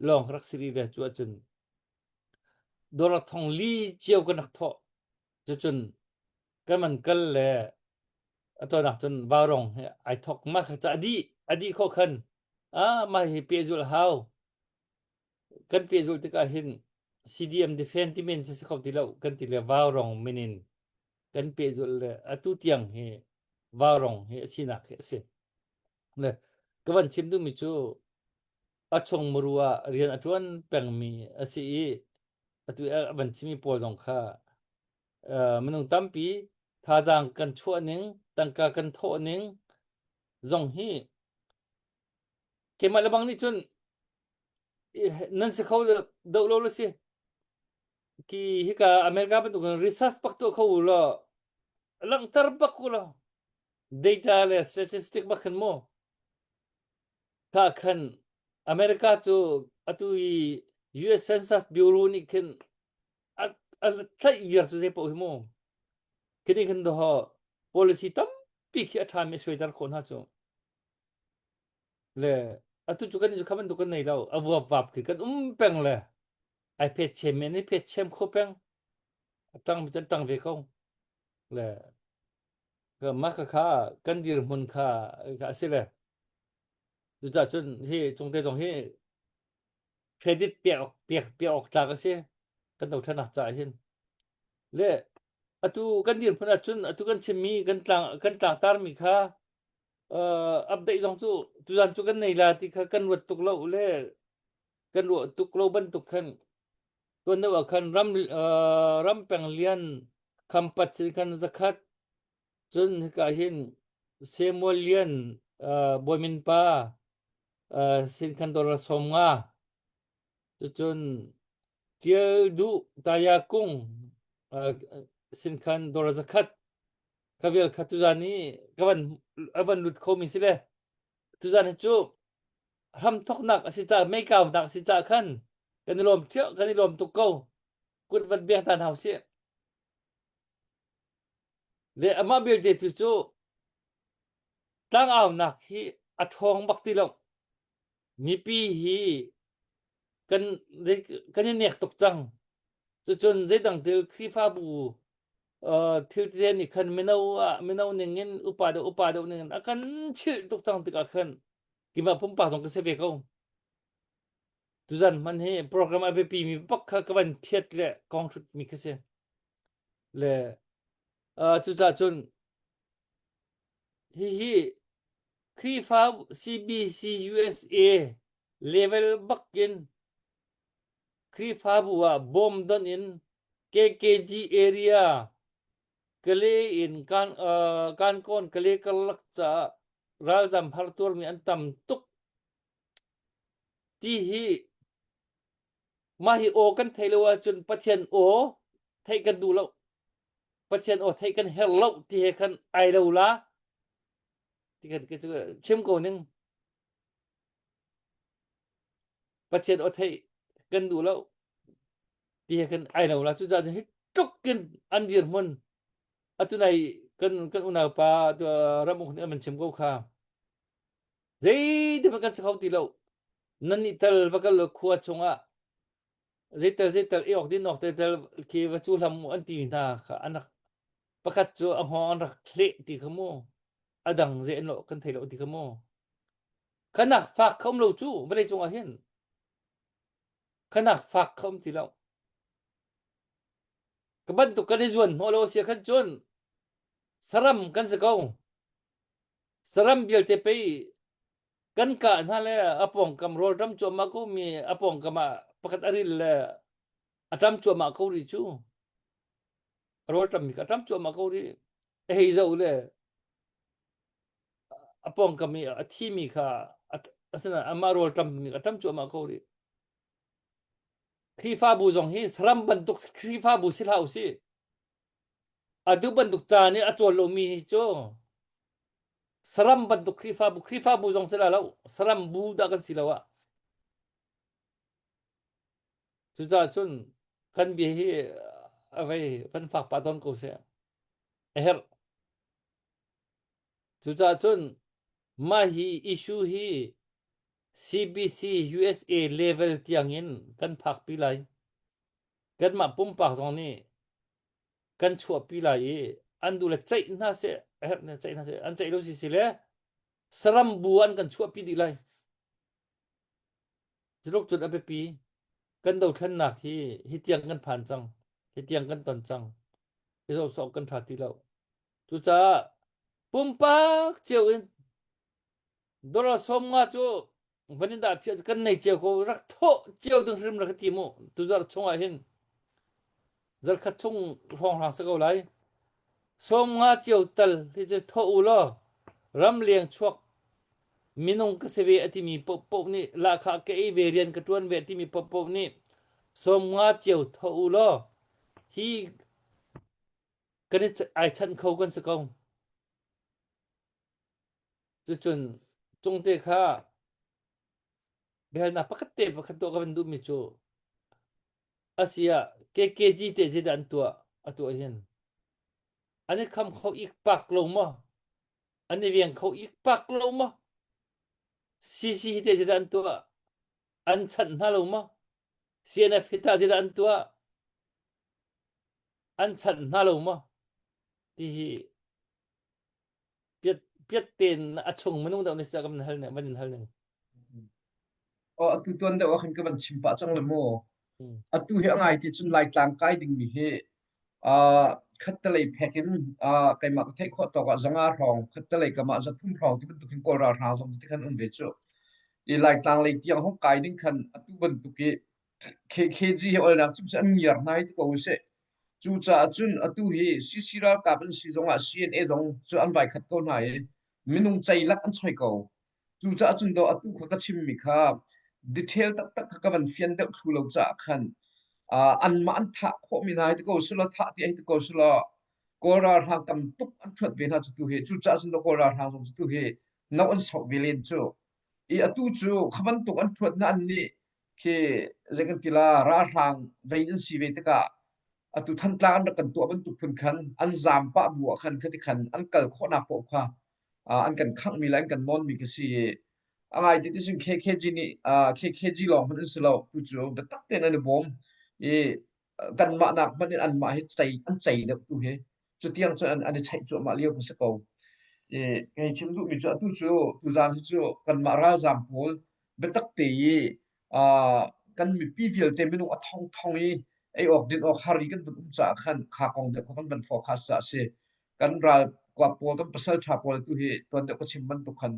lawng rak si rih ve cu ahcun dollar thong li cio kan rak thawh. Cucun kan van kal le a tuanak cun vaurong he ai thawk mah kha ca a dih a dih khawh khan ah mah hi pehzulh hau kan pehzulh tikah hin CDM defend ti men cu si kho ti lo kan ti le vaurong min in kan pehzulh le atu tiang hi vaurong hi a sinak hi a si le ka van chim duhmi cu a chung muru ah rian a ṭuan pengmi a si i atu a van chimmi pawl zong kha minung tampi thazaang kan chuah ning tangka kan thawh ning zong hi keimah le bang nih cun nan si kho do lo la si ki hika America bantuk in research bak tuah kho u law langhter bak u law data le statistic bak khan mu kha khan America cu atu i US Census Bureau nih khin a a tlaih viar cu zei paoh hi mu khini khin doho policy tampi khi a ṭhami a suaiter khawh hna cu le atu cu kan cu kha bantuk kan nei lo a vuap vap khi kan um peng le ai phet chem men i phet chem kho peng a tang mi cun tang ve ko le mah kha kha kan dirhmun kha kha a si le cucaah cun hi cungte zong hi credit pek pek pek awk tlak a si kan dothlennak caah hin le atu kan dirhmun ahcun atu kan chimmi kan tlang kan tlangtarmi kha uh, update zong cu tuzan cu kan nei la ti kha kan ruat tuk lo le kan ruah tuk lo bantuk khan tuan deuh ah khan ram uh, ram peng lian khampat sin khan zakhat cun hika hin Samuel Lian uh, Bawimin pa uh, sin khan dollar 50 cucun Tial Duh Taya Kung uh, sin khan dollar zakhat ka vial kha tuzan i ka van a van lut khomi si le tuzan hi cu hramthoknak a si ca meikaunak a si ca khan kan i lawm thiam kan i lawm tuk ko kut van beng ta hna usih le amah belte cu cu tlangaunak hi a ṭhawng bak ti lo mipi hi kan kan i nek tuk cang cucun zeidang thil Khrihfabu uh, thil tete nih khan mino ah mino ning in upa deuh upa deuh ning in a kan chilh tuk cang tikah khan keimah pumpak zong ka si ve ko tuzan hman hi program a biapi mi bak kha ka van phiat le kong hrut mi kha si le uh, cucaah cun hihi Khrihfa CBC USA level bakin Khrihfabu ah bawm donh in KKG area Kale in kan uh, Kankawn Kale karlak caah ralzam hartuarmi an tam tuk ti hi mah hi aw kan thei lo ahcun Pathian aw theih kan duh lo Pathian aw theih kan herh lo ti he khan ai lo la ti kan chim ko ning Pathian aw theih kan duh lo ti he khan ai lo la cucaah hi tluk in an dirhmun atu nai kan kan unau pa ram uk nih an chim ko kha zeiti kan si kho ti lo nan nih tal va kal khua chungah zeital zeital i awk din awk tel khi va cu hlam an ti hna kha an rak pakhat cu a hngawng an rak hleh ti kha mu a dang zei an lo kan thei lo ti kha mu khanak fak kha um lo cu vawlei cungah hin khanak fak kha um ti lo ka bantuk kan i zuan hnawh lo sia khan cun saram kan si ko saram vialte pei kan kah hna le a pawngkam rawlṭam cuahmah ko mi a pawngkam ah pakhat a ril le a ṭam cuahmah ko rih cu a rawlṭam mi kha a ṭam cuahmah ko rih a hei zoh le a pawngkam i a thimi kha asinain amah rawlṭam mi a ṭam cuahmah ko rih Khrihfabu zong hi saram bantuk Khrihfabu si hlah usih atu bantuk caan i a cawl lomi hi cu saram bantuk Khrihfabu Khrihfabu zong si la lo saram bu dah kan si lo ah cucaah cun kan bia hi a vei kan fak pah tawn ko seh a herh cucaah cun. Mah hi issue hi CBC USA level tiangin kan phakpi lai. Kanmah pumpak zong nih kan chuahpi lai i an duh le ceih hna seh, a herh ne ceih hna seh, an ceih lo si si le saram bu an kan chuahpi dih lai. Zuluk cun a biapi. Kan dothlennak hi hi tiang kan phan cang. Hi tiang kan ton cang. Hi zoh kan ṭha ti lo. Cucaah pumpak cio in dollar 50 cu van in dah phiah kan nei cio ko rak thawh cio ding hrim rak ti mu tuzar chungah hin zarkhat chung hrawng hrang si ko lai 50 cio tal hi cu thawh u law ramleng chuak minung ka si ve a timi paohpaoh nih lahkhah ka ei ve rian ka ṭuan ve a timi paohpaoh nih 50 cio thawh u law hi kan i ai chanh kho kan si ko. Cucun cungte kha biahalnak pakhat te pakhat tuah ka van duhmi cu asi ah KKG te zeidah an tuah a tuah hin an i kham kho ik pak lo maw an i veng kho ik pak lo maw CC hi te zeidah an tuah an chanh hna lo maw CNF hi tah zeidah an tuah an chanh hna lo maw ti hi piat piat tein a chung minung deuh nih kan hal ning van in hal ning Oh, atu tuan deuh ah khan ka van chim pah cang le mu. Atu hi a ngai ti cun Laitlang kai dingmi hi uh, khattelei phek in uh, keimah ka theih khawh tawk ah zanga hrawng khattelei kam ah zathum hrawng ti bantuk in Kawl ralhrang zong ti khan um ve cu. I Laitlang lei tiang hong kai ding khan atu bantuk i KKG hi olnak cu an ngiar hna hi ti ko usih. Cucaah cun atu hi CC ralkap an si zongah CNA zong cu an vai khat ko hna i minung ceilak an choi ko. Cucaah cun dawh atu kha ka chimmi kha detail taktak kha ka van fian deuh thlu lo caah khan uh, anmah an thah khawhmi hna hi ti ko sulaw thah ti hi ti ko sulaw Kawl ralhrang tam tuk an ṭhuat ve hna cu tu hi cucaah cun Kawl ralhrang zong cu tu hi no an sok ve len cu i atu cu kha bantuk an ṭhuat na an nih khi zei kan ti la ralhrang vei an si ve tikah atu Thantlang an rak kan tuah bantuk phun khan an zaam pah bu ah khan khati khan an kal khawhnak paoh kha an kan khanghmi le an kan nawnmi khi si i a ngai ti cun KKG nih KKG lawng hmanh an si lo tu cu biatak tein an i bawm i kanmah nak hmanh in anmah hi cei an cei deuh tu hi cutiang cun an, an i cheih cuahmah lio ka si ko i kei chim duhmi cu atu cu tuzaan hi cu kanmah ralzaam pawl biatak te i uh, kan mipi vialte minung a thong thong i ei awk din awk har i kan vun um caah khan kha kong deuh kha kan van focus ca si kan ral kwap pawl kan pasal tha pawl tu hi tuan deuh ka chim bantuk khan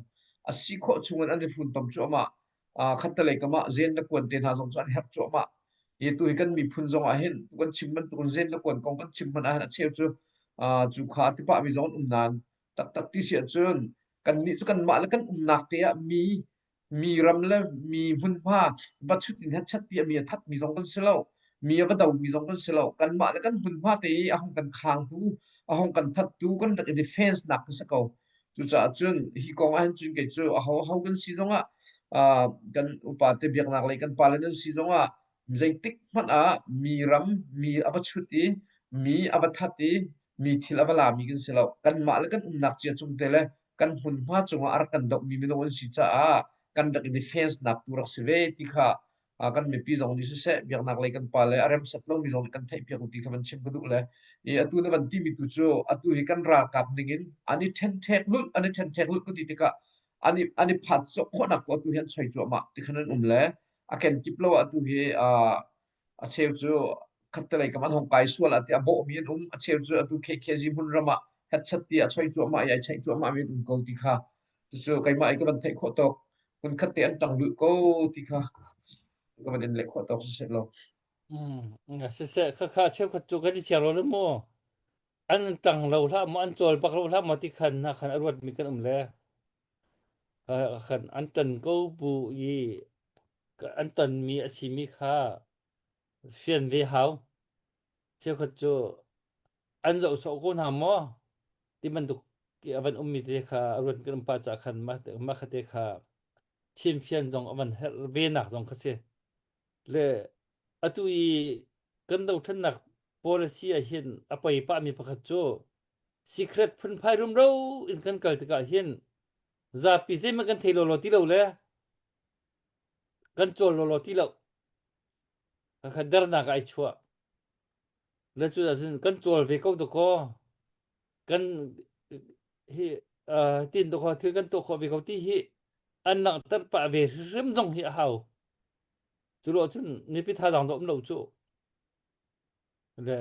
a si khawh chung in an i funtom cuahmah khattelei kam ah zen le kuan te hna zong cu an herh cuahmah. Hi tu hi kan miphun zong ah hin kan chim bantuk in zen le kuan kong kan chim hmanh ah hin a cheu cu cu kha ti pah mi zong an um nain taktak ti si ahcun kannih cu kanmah le kan umnak te ah mi mi ram le mi hmunhma va chut in chat ti mi a that mi zong kan si lo mi a va do mi zong kan si lo kanmah le kan hmunhma te i a hung kan khangtu a hung kan thattu kan rak i defense nak kan si ko Cucaah cun hi kong ah hin cun kei cu aho aho kan si zongah uh, kan upa te biaknak lei kan pale nan si zongah zeitik hmanh ah mi ram mi a va chut i mi a va that i mi thil a va lami kan si lo kanmah le kan umnak cia cung te le kan hmunhma cungah a rak kan dohmi minung an si caah kan rak i defense nak tu rak si ve ti kha kan mipi zong nih siseh biaknak lei kan pa le a remsat lomi zong nih kan theihpiak u ti kha van chim ka duh le i atu na van timi tu cu atu hi kan ralkap ning in an i ṭhenṭhek lulh an i ṭhenṭhek lulh ka ti tikah an i an i phat sawh khawhnak tu atu hi an choi cuahmah ti khan an um le a kenkip lo ah atu hi a cheu cu khattelei kam an hong kai sual ah tiah bawhmi an um a cheu cu atu KKG hmun ram ah hetchat ti a choi cuahmah i ai cheih cuahmah mi an um ko ti kha cucu keimah i ka van theih khawh tawk hmunkhat te an ṭang lulh ko ti kha ka van in leh khawh tawk siseh law. Mm, siseh khakha cheukhat cu kan i thiang lo le mu an ṭang lo hlah maw an cawl bak lo hlah maw ti khan hna khan a ruatmi kan um le khan an tan ko bu i an tonmi a simi kha fian ve hau cheukhat cu an zoh sawh ko hna maw ti bantuk a van ummi te kha a ruat kan um pa ca khan mah mah kha te kha chimfian zong a van herh ve nak zong kha si le atu i kan dothlennak policy ah hin a poi pah mi pakhat cu secret phunphai rumro in kan kal tikah hin. Zapi zeihmanh kan thei lawlaw ti lo le kan cawl lawlaw ti lo. Khakha dernak ai chuah. Le cu ahcun kan cawl ve ko dakaw. Kan hi uh, tin dakaw thil kan tuah khawh ve ko ti hi an langhter pah ve hrim zong hi a hau. Cu lo cun mipi thazaang dawm lo cu. Le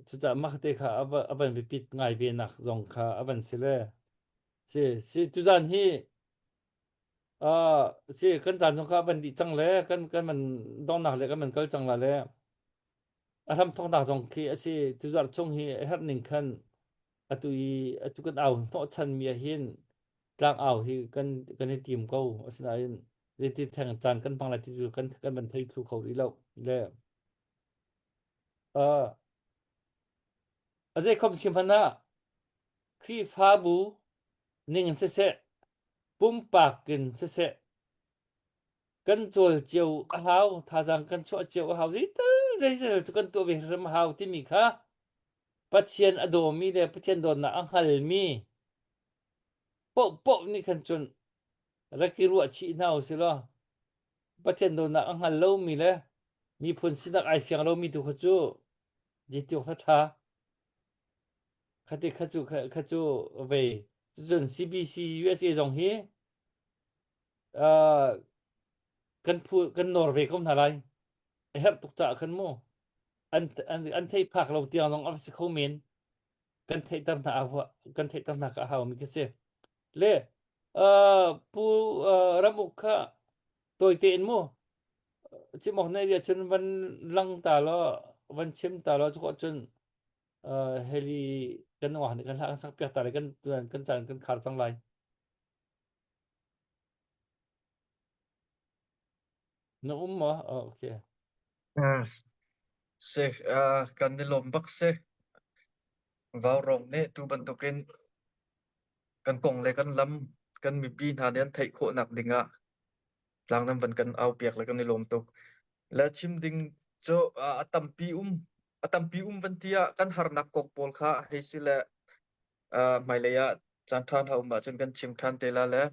cucaah mah te kha a van biapit ngai ve nak zong kha a van si le si si tuzan hi uh, si kan caan zong kha a van dih cang le kan kan man dongnak le kan man kal cang la le a hram thawknak zong khi a si tuzar chung hi a herh ning khan atu i atu kan au hnawh chan mi ah hin tlang au hi kan kan i tim ko asinain zeiti theng caan kan hmang lai ti cu kan kan van thei thlu kho rih lo le Uh, a zeikhom si hmanh ah Khrihfabu ning in siseh, pumpak in siseh, kan cawl cio a hau, thazaang kan chuah cio a hau, zeital zeital cu kan tuah ve hrim a hau timi kha Pathian a dawmi le Pathian dawtnak a hngalmi paohpaoh nih khan cun rak i ruah chih hna u sih law Pathian dawtnak a hngal lomi le miphun sinak ai fiang lomi tu kha cu zeitiawk hla ṭha. Khati kha cu kha cu vei. Cucun CBC USA zong hi uh, kan phu kan nawr ve ko hna lai. A herh tuk caah khan mu an an an theih phak lo tiang zong a si kho men. Kan theihter hna a kan theihter hna ka hau mi khi si. Le uh, pu uh, ramuk kha tawite in mu chim awk nei cun van lang ta law van chim ta law cu cun uh, heli kan wa kan hla kan sak piak ta le kan kan caan kan khar cang lai na um maw oh, okay Yes. Se uh, kan ni lawm bak se. Vaurawng nih tu bantukin kan kong le kan lam kan mipi hna nih an theih khawhnak dingah tlang nan van kan au piak le kan i lawm tuk. Le chim ding cu a tampi um a tampi um van ti ah kan harnak kong pawl kha hei si le hmailei ah caan ṭha hna um ahcun kan chim ṭhan te la le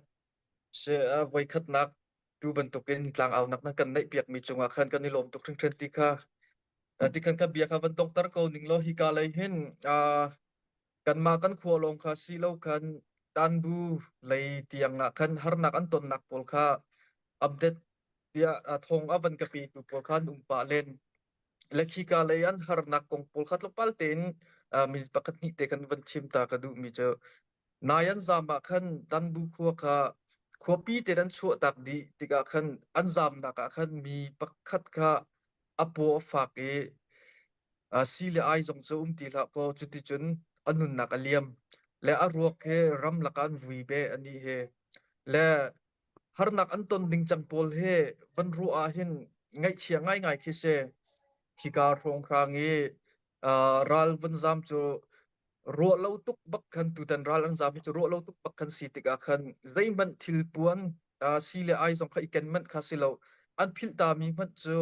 si voikhatnak tu bantukin tlangaunak na kan neih piakmi cungah khan kan i lawm tuk hringhran ti kha ti khan ka bia kha van dongter ko ning law hika lei hin kanmah kan khua lawng kha si lo khan tanbu lei tiang ah khan harnak an tonnak pawl kha update tiah thong a van ka pe tu pawl khan um pah len le khika lei an harnak kong pawl kha tlawmpal tein mi pakhat hnih te kan van chim ta ka duh mi cu Nai an zaam ah khan Danbu khua kha khuapi tein an chuahtak dih tikah khan an zaamnak ah khan mi pakhat kha a paw a fak i si le ai zong cu um ti hlah kaw cuticun a nunnak a liam. Le a ruak hi ramlak ah an vui beh anih hi. Le harnak an ton ding cang pawl hi van ruah ah hin ngaihchia ngaingai khi si. Khika hrawnghrang i ral van zaam cu ruah lo tuk bak khan tutan ral an zam hi cu ruah lo tuk bak khan si tikah khan zeihmanh thil puan uh, si le ai zong kha i ken manh kha si lo an philh ta mi hmanh cu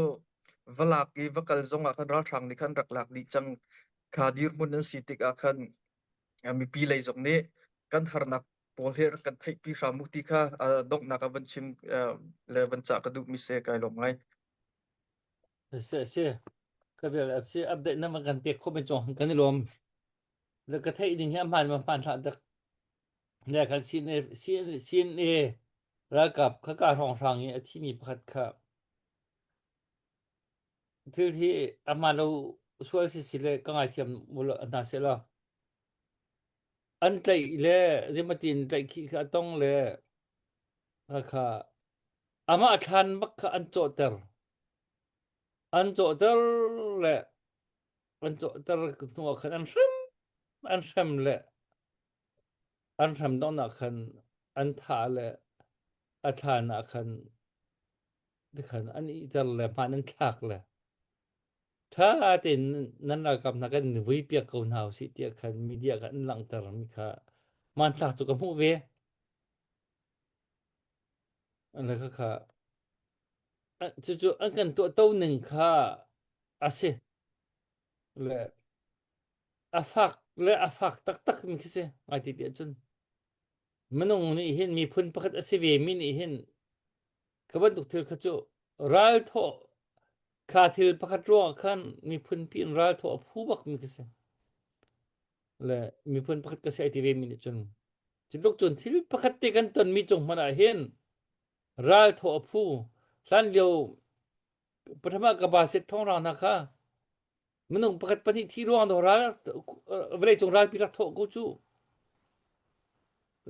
va lak i va kal zong ah khan ralhrang nih khan rak lak dih cang kha dirhmun an si tikah khan mipi lei zong nih kan harnak pawl hi rak kan theihpi hram u ti kha donghnak ah van chim le van cah ka duh mi se kai lawm ngai. Si si ka vel si update na van kan pek khawh mi cong kan i lawm. Le ka theih ding hi a hmaan ma hmaan hlah dak. Ne kan CNA CNA ralkap kha ka hrawnghrang i a thimi pakhat kha thil hi a hmaan lo sual si si le ka ngaithiam hna seh law an tlaih le zeimatin tlaih khi kha a tong le kha amah thlan bak kha an cawhter an cawhter le an cawhter hnuah khan an hrem an hrem le an hrem donghnak khan an thah le a thlan ah khan tikhan an ihter le hmaan an thlak le ṭha tein nan ralkap hna kan vui piak ko hna usih tiah khan media kha an langhter mi kha hmanthlak cu ka hmuh ve. Le khakha cucu an kan tuahto ning kha a si. Le a fak le a fak taktak mi khi si ngai ti tiah cun. Minung nih hin miphun pakhat a si ve mi nih hin ka bantuk thil kha cu ral thawh kha thil pakhat ruangah khan miphun pi in ral thawh a phu bak mi ka si. Le miphun pakhat ka si ai ti ve mi nih cun cu tluk cun thil pakhat te kan ton mi cung hmanh ah hin ral thawh a phu hlan lio pathama ka ba set thong rang hna kha minung pakhat pahnih thi ruang do ral vawlei cung ralpi rak thawh ko cu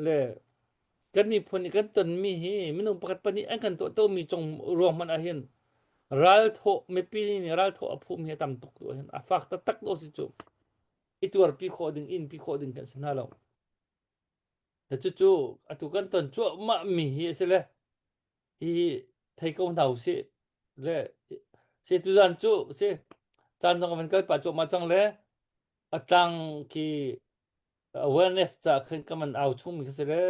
le kan miphun nih kan tonmi hi minung pakhat pahnih an kan tuah tomi cung ruang hmanh ah hin ral thawh mipi nih ral thawh a phum hi a tam tuk tu hin a fak taktak do si cu i tuarpi khawh ding in pi khawh ding kan si hna lo cucu atu kan ton cuahmah mi hi a si le hi thei ko hna usih le si tuzan cu si caan zong van kal pah cuahmah cang le a tlang khi awareness ca khan ka man au chung mi khi si le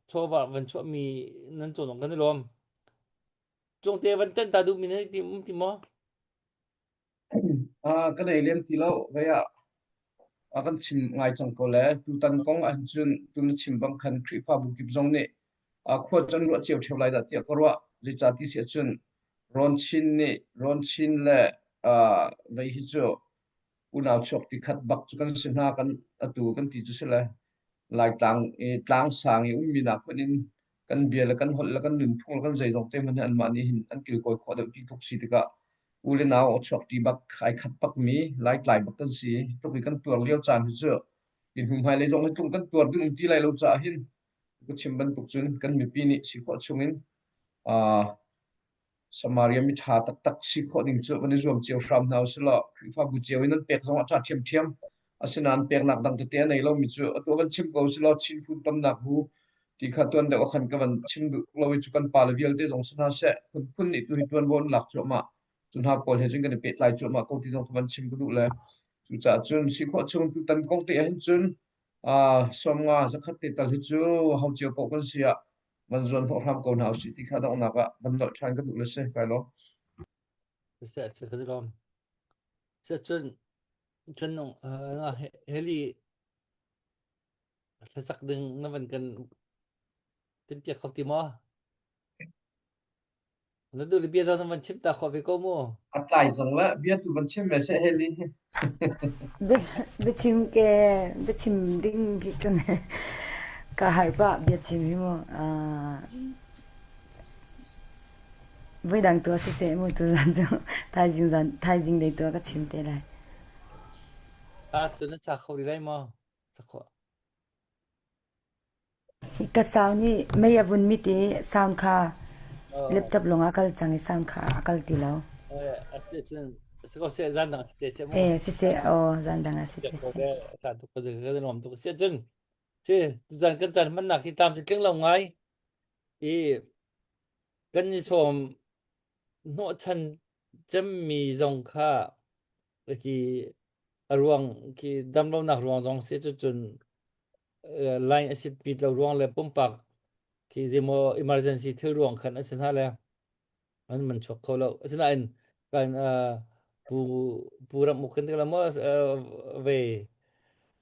chawva van chuah mi nan cung zong kan i lawm cung te van ten ta duh mi nan ti um ti maw Ah, ka nei lem ti lo. Vei ah a kan chim ngai cang ko le tutan kong ahhin cun tu na chim bang khan Khrihfabu kip zong nih ah khua can ruah cio ṭheo lai dah tiah ka ruah. Zeicah ti si ahcun Rawn Chin nih Rawn Chin le ah vei hi cu unau chuak ti khat bak cu kan si hna kan atu kan ti cu si le Laitlang i tlangsang i ummi nak hmanh in kan bia le kan holh le kan nunphung le kan zeizong te hmanh hi anmah nih hin an kilkawi khawh deuh ti tluk si tikah u le nau a chuak ti bak ai khat bak mi Laitlai bak kan si tluk i kan tuar lio caan hi cu hi hnu hmailei zong hi tlung kan tuar ding um ti lai lo caah hin ka chim bantuk cun kan mipi nih si khawh chungin uh, Samaria miṭha taktak si khawh ding cu van i zuam cio hram hna usih law Khrihfabu cio in an pek zong a ṭha ṭhiamṭhiam. Asinain peknak dang tete a nei lomi cu atu van chim ko usih law Chin Funtomnak Bu ti kha tuan deuh ah khan ka van chim duh lo i cu kan pale vialte zong si hna seh phunphun nih tu hi ṭuanvo an lak cuahmah. Cu hna pawl he cun kan i pehtlai cuahmah ko ti zong ka van chim ka duh le cucaah cun si khawh chung tutan kong te ah hin cun uh, 50 zakhat te tal hi cu ho cio paoh kan si ah van zuan hnawh hram ko hna usih ti kha donghnak ah van nolh ṭhan ka duh le si kai lawm. Se se ka lawm. Se cun cun nung heli hlasak ding na van kan timpiak kho ti maw? Na duh le bia zong van chim ta khawh ve ko mu. A tlai zong le bia tu van chim ve seh heli. Biachim ke biachim ding hi cun ka har pah biachim hi mu. Voidang tu siseh mu tuzan cu thaizing zan thaizing dei tu ka chim te lai. Ah cun na cha kho rih lai maw? Cha khawh. Hi ka sound hi mei a vun mit i sound kha laptop lawng ah kal cang i sound kha a kal ti lo. Siseh zan dang si te seh mu. Eh siseh aw zan dang ah si te seh. Ta tuk ka ka nuam tuk si cun si tuzan kan caan hmannak hi tlam tling lo ngai i kan i sawm hnawhchan cemmi zong kha ki a ruang ki damlonak ruang zong si cu cun line a sit pit lo ruang le pumpak khi zeimaw emergency thil ruang khan a si hna le an man chuak kho lo asinain kan pu pu ram uk kan ti maw ve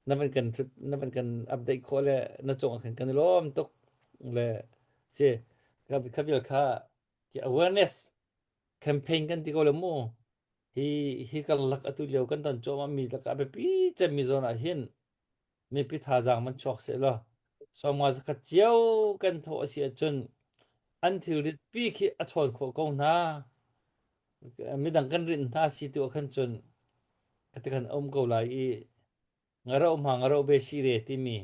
na van kan na van kan update khawh le na cung khan kan lawm tuk le si kha vial kha awareness campaign kan ti ko le mu hi hi karlak atu lio kan ton cuahmah mi lakah a biapi cemmi zawn ah hin mipi thazaang man chuak seh law sawmnga zakhat cio kan thawh a si ahcun an thilrit pi khi a chawn khawh ko hna midang kan rinh hna si tu ah khan cun kati khan a um ko lai i ngaro hma ngaro be si re timi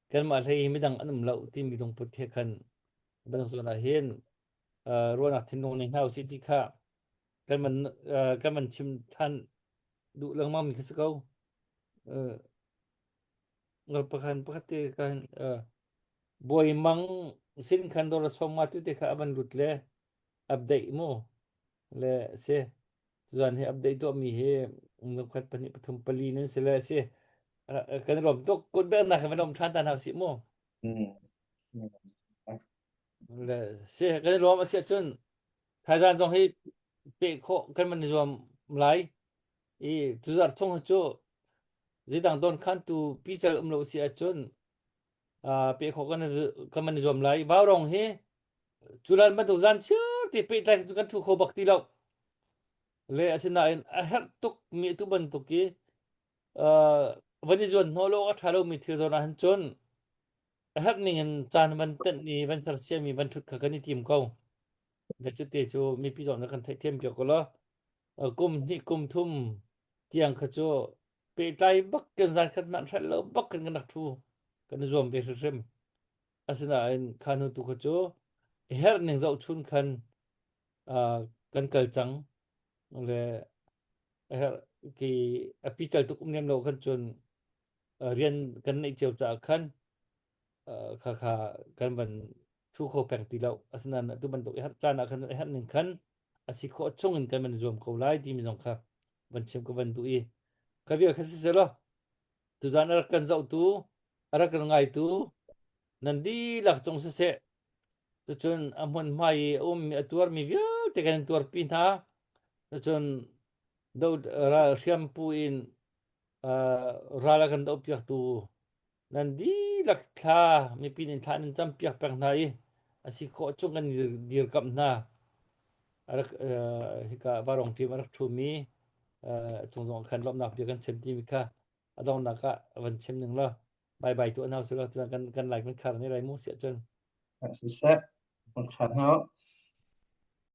kanmah hlei hi midang an um lo timi lungput he khan bantuk zawn ah hin ruahnak thinlung nei hna usih ti kha kan van kan van chim than duh lengmang mi kha si ko. Pakhat pakhat te khan Bawi Mang sin khan dawr sawm nga tu te kha a van lut le update mu le si tuzan hi update tuah mi hi khat pahnih pathum pali nan si le si kan lawm tuk kut bek nak van om than ta hna si mu le si kan lawm a si cun thaizan zong hi pe khawh kan man zuam lai i tuzar chung cu zidang don khan tu pical um lo si ahcun. Pe khawh kan kan man i zuam lai. Vaurong hi culan bantuk zan chiar ti pehtlai cu kan thu kho bak ti lo. Le asinain a herh tuk mi tu bantuk i van i zuan hnawh lo a ṭha lomi thil zawn ah hin cun a herh ning in caan van tenh i van sersiam i van ṭhut kha kan i tim ko. Le cuti cu mipi zong nih kan theihthiam piak ko law kum hnih kum thum tiang kha cu pehtlai bak kan zan khat hmanh hrelh lo bak kan kan rak ṭhu kan i zuam ve hrimhrim. Asinain kha hnu tu kha cu i herh ning zohchun khan kan kal cang le a herh ki a pical tuk um lem lo khan cun rian kan neih cio caah khan kha kha kan van thu kho peng ti lo. Asinain atu bantuk i herh caan ah khan i herh ning khan a si khawh chung in kan van zuam ko lai timi zong kha van chim ka van duh i ka vial kha si selaw tuzan a rak kan zohtu a rak kan ngaitu nan dihlak cung siseh cucun a hmunhma i a ummi a tuarmi vialte kan in tuarpi hna cucun do ral hriampu in ral a kan dohpiaktu nan dihlak thla mipi nih thla nan campiak peng hna i a si khawh chung kan dirkamh hna. A rak hika varong team a rak ṭhumi cung zong khan lawmhnak bia kan chim timi kha a donghnak ah van chim ning law bye bye tu an hau silo kan kan like kan khar ne lai mu siah cun. Siseh, kan ṭha hna.